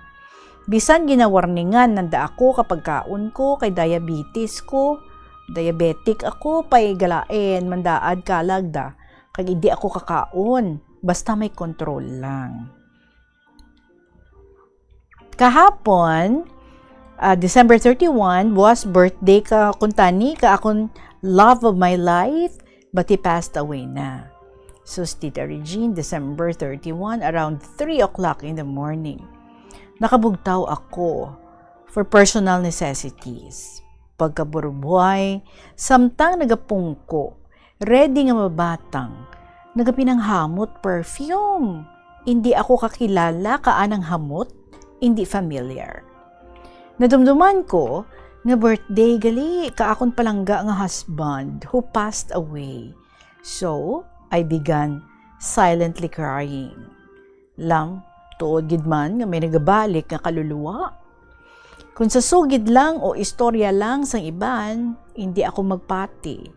Bisan ginawarningan nanda ako kapag kaon ko kay diabetes ko, diabetic ako, pay galain mandaad kalag da, kag indi ako kakaon, basta may control lang. Kahapon, ah, December thirty-one, was birthday ka kuntani ka akon love of my life, but he passed away na. So, si Tita Regine, December thirty-one, around three o'clock in the morning. Nakabugtaw ako for personal necessities. Pagkaburubway, samtang nagapungko, ready nga mabatang, nagapinanghamot perfume. Indi ako kakilala ka anang hamot, indi familiar. Nadumduman ko nga birthday gali ka akon palangga nga husband who passed away. So, I began silently crying. Lang, tuod gid man nga may nagabalik nga kaluluwa. Kung sa sugid lang o istorya lang sang iban, indi ako magpati,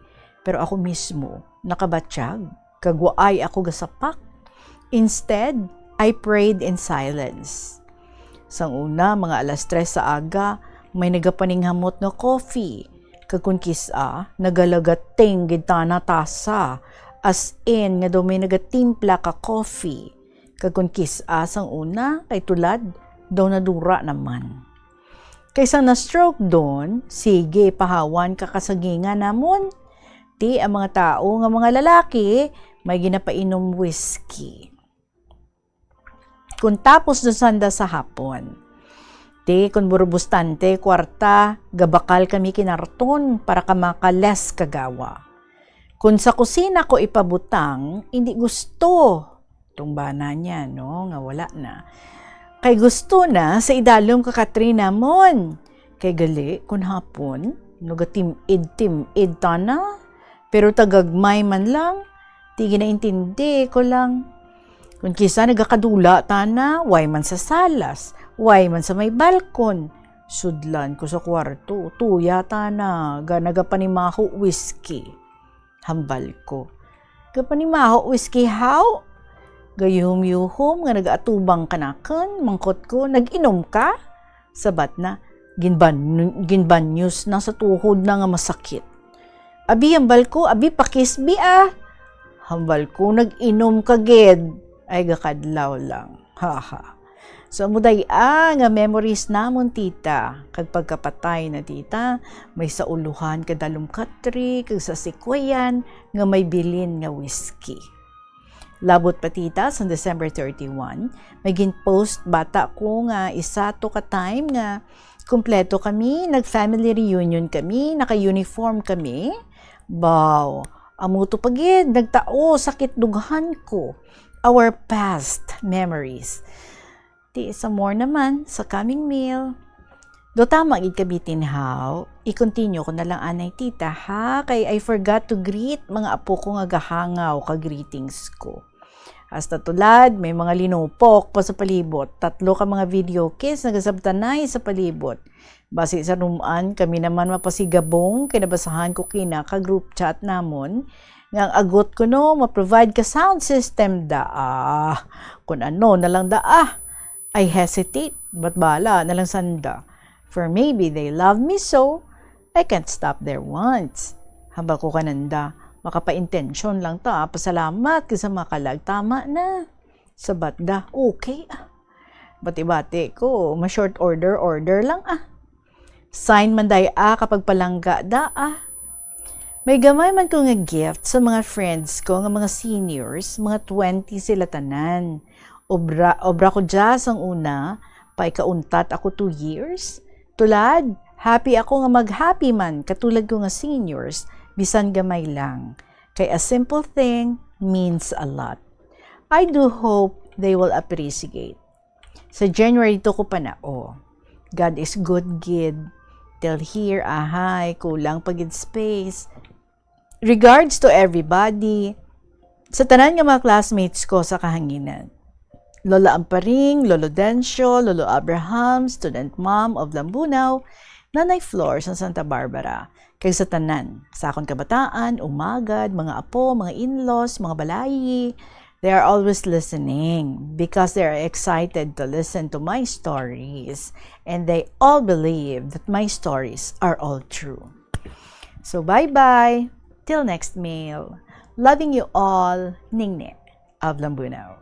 pero ako mismo nakabatyag, kag waay ako gasapak. Instead, I prayed in silence. Sang una, mga alas tres sa aga, may nagapaninghamot nga coffee, kag kon kis-a, nagalagating gid tana tasa, as in nga daw may nagatimpla ka coffee. Kag kon kis-a sang una, kay tulad, daw nadura naman. Kay sang na-stroke don, sige, pahawan ka kasagingan namon. Ti ang mga tawo nga mga lalaki, may ginapainom whiskey. Kon tapos don sanda sa hapon, ti kon burubustante kwarta, gabakal kami kinarton para ka maka-less kagawa. Kon sa kusina ko ipabutang, indi gusto. Tungbana niya, no, nga wala na. Kay gusto na sa idalom ka katri namon. Kay gali, kun hapon, nagatim-id-tim-id tana. Pero tagagmay man lang, ti ginaintindi ko lang. Kun kisa nagakadula tana, way man sa salas, way man sa may balkon. Sudlan ko sa kwarto, tuya tana, ga nagapanimaho whiskey. Hambal ko. Gapanimaho whiskey, haw? Gayuhom-yuhom nga nagaatubang kanakon, mangkot ko, "Nag-inom ka?" Sabat na, "Ginban-, ginbanyos na sa tuhod na nga masakit." "Abi," hambal ko, "abi, pakisbi, ah." Hambal ko, "Nag-inom ka gid." Ay, gakadlaw lang. Haha. So, amo day, ah, nga memories namon, tita. Kag pagkapatay na, tita, may sa uluhan ka dalom katri, kag sa sikwayan nga may bilin nga whiskey. Labot pa, tita, sa December thirty-one, may gin-post bata ko nga isa to ka time nga kumpleto kami, nag-family reunion kami, naka-uniform kami. Baw, amo to pa gid, nagtao sakit dughan ko. Our past memories. Ti sa more naman sa coming meal. Do tama gid ka bitin, haw. I-continue ko na lang anay, tita, ha? Kay I forgot to greet mga apo ko nga gahangaw ka greetings ko. Hasta tulad, may mga linupok pa sa palibot. Tatlo ka mga video kiss nagasabtanay sa palibot. Basi sa num-an, kami naman mapasigabong kay nabasahan ko kina ka group chat namon nga ang agot kuno ma-provide ka sound system da. Ah, kun ano na lang da, ah. I hesitate, but bala na lang sanda. For maybe they love me so, I can't stop their wants. Hambal ko kananda, makapaintensyon lang ta, pasalamat kay sa makalag, tama na. Sabat da, okay, ah. Bati-bati ko, ma-short order, order lang, ah. Sign man day, ah, kapag palangga da, ah. May gamay man ko nga gift sa mga friends ko nga mga seniors, mga twenty sila tanan. Obra, obra ko dya sang una, pa ikauntat ako two years. Tulad, happy ako nga mag-happy man, katulad ko nga seniors, bisan gamay lang, kay a simple thing means a lot. I do hope they will appreciate. Sa January two ko pa na, oh, God is good gid. Till here, ahay, kulang pa gid space. Regards to everybody, sa tanan nga mga classmates ko sa kahanginan. Lola Amparing, Lolo Dencio, Lolo Abraham, student mom of Lambunao, Nanay Flor sa Santa Barbara, kag sa tanan, sa akon kabataan, umagad, mga apo, mga in-laws, mga balayi, they are always listening because they are excited to listen to my stories, and they all believe that my stories are all true. So bye-bye. Till next mail. Loving you all, Ningne of Lambunao.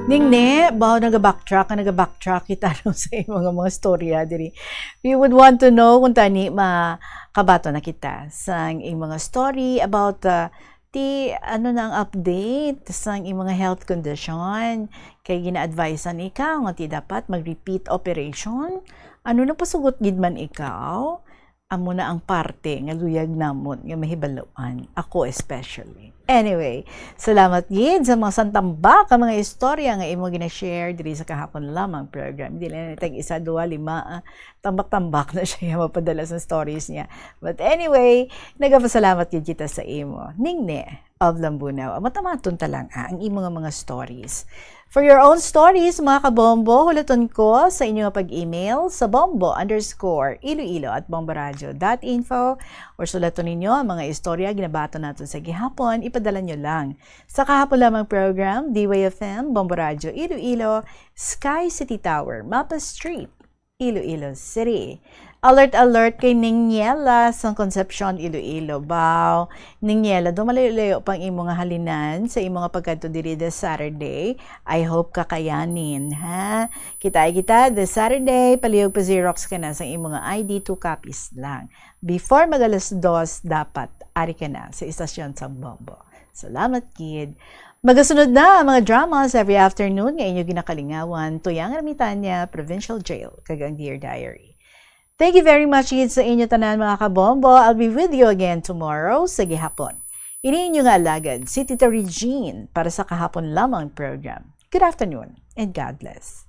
Ningne, baw naga-backtrack, naga-backtrack kita no, sa imong mga, mga storya diri. We would want to know kung tani makabaton na kita sang imong mga story about, uh, ti ano na ang update sang imong mga health condition. Kay gina-advisean ikaw nga ti dapat mag-repeat operation. Ano na pasugot gid man ikaw? Amo na ang parte nga luyag namon nga mahibaluan, ako especially. Anyway, salamat gid sa mga santambak nga mga istorya nga imo gina-share diri sa kahapon lamang program. Dili na tag isa, duha, lima, ah, tambak-tambak na siya mapadala sa stories niya. But anyway, nagapasalamat gid kita sa imo. Ningne of Lambunao, matamaton ta lang, ah, ang imo nga mga stories. For your own stories, mga kabombo, hulaton ko sa inyo nga pag-email sa bombo underscore iloilo at bomboradio dot info, or sulaton ninyo ang mga istorya ginabaton naton sa gihapon, ipadala nyo lang sa kahapon lamang program, D Y F M, Bombo Radio Iloilo, Sky City Tower, Mapa Street, Iloilo City. Alert, alert kay Ningniela sang Concepcion, Iloilo. Baw, Ningniela, daw malayo-layo pang imo nga halinan sa imo nga pagkadto diri this Saturday. I hope kakayanin, ha? Kita kita this Saturday, palihog pa-Xerox ka na sang imo nga I D, two copies lang. Before mag alas dos, dapat ari ka na sa istasyon sang Bombo. Salamat gid. Magasunod na ang mga dramas every afternoon nga inyo ginakalingawan, Tuyang Ermitania, Provincial Jail, kag ang Dear Diary. Thank you very much gid sa inyo tanan, mga kabombo. I'll be with you again tomorrow sa gihapon. Ini inyo nga alagad, si Tita Regine, para sa kahapon lamang program. Good afternoon and God bless.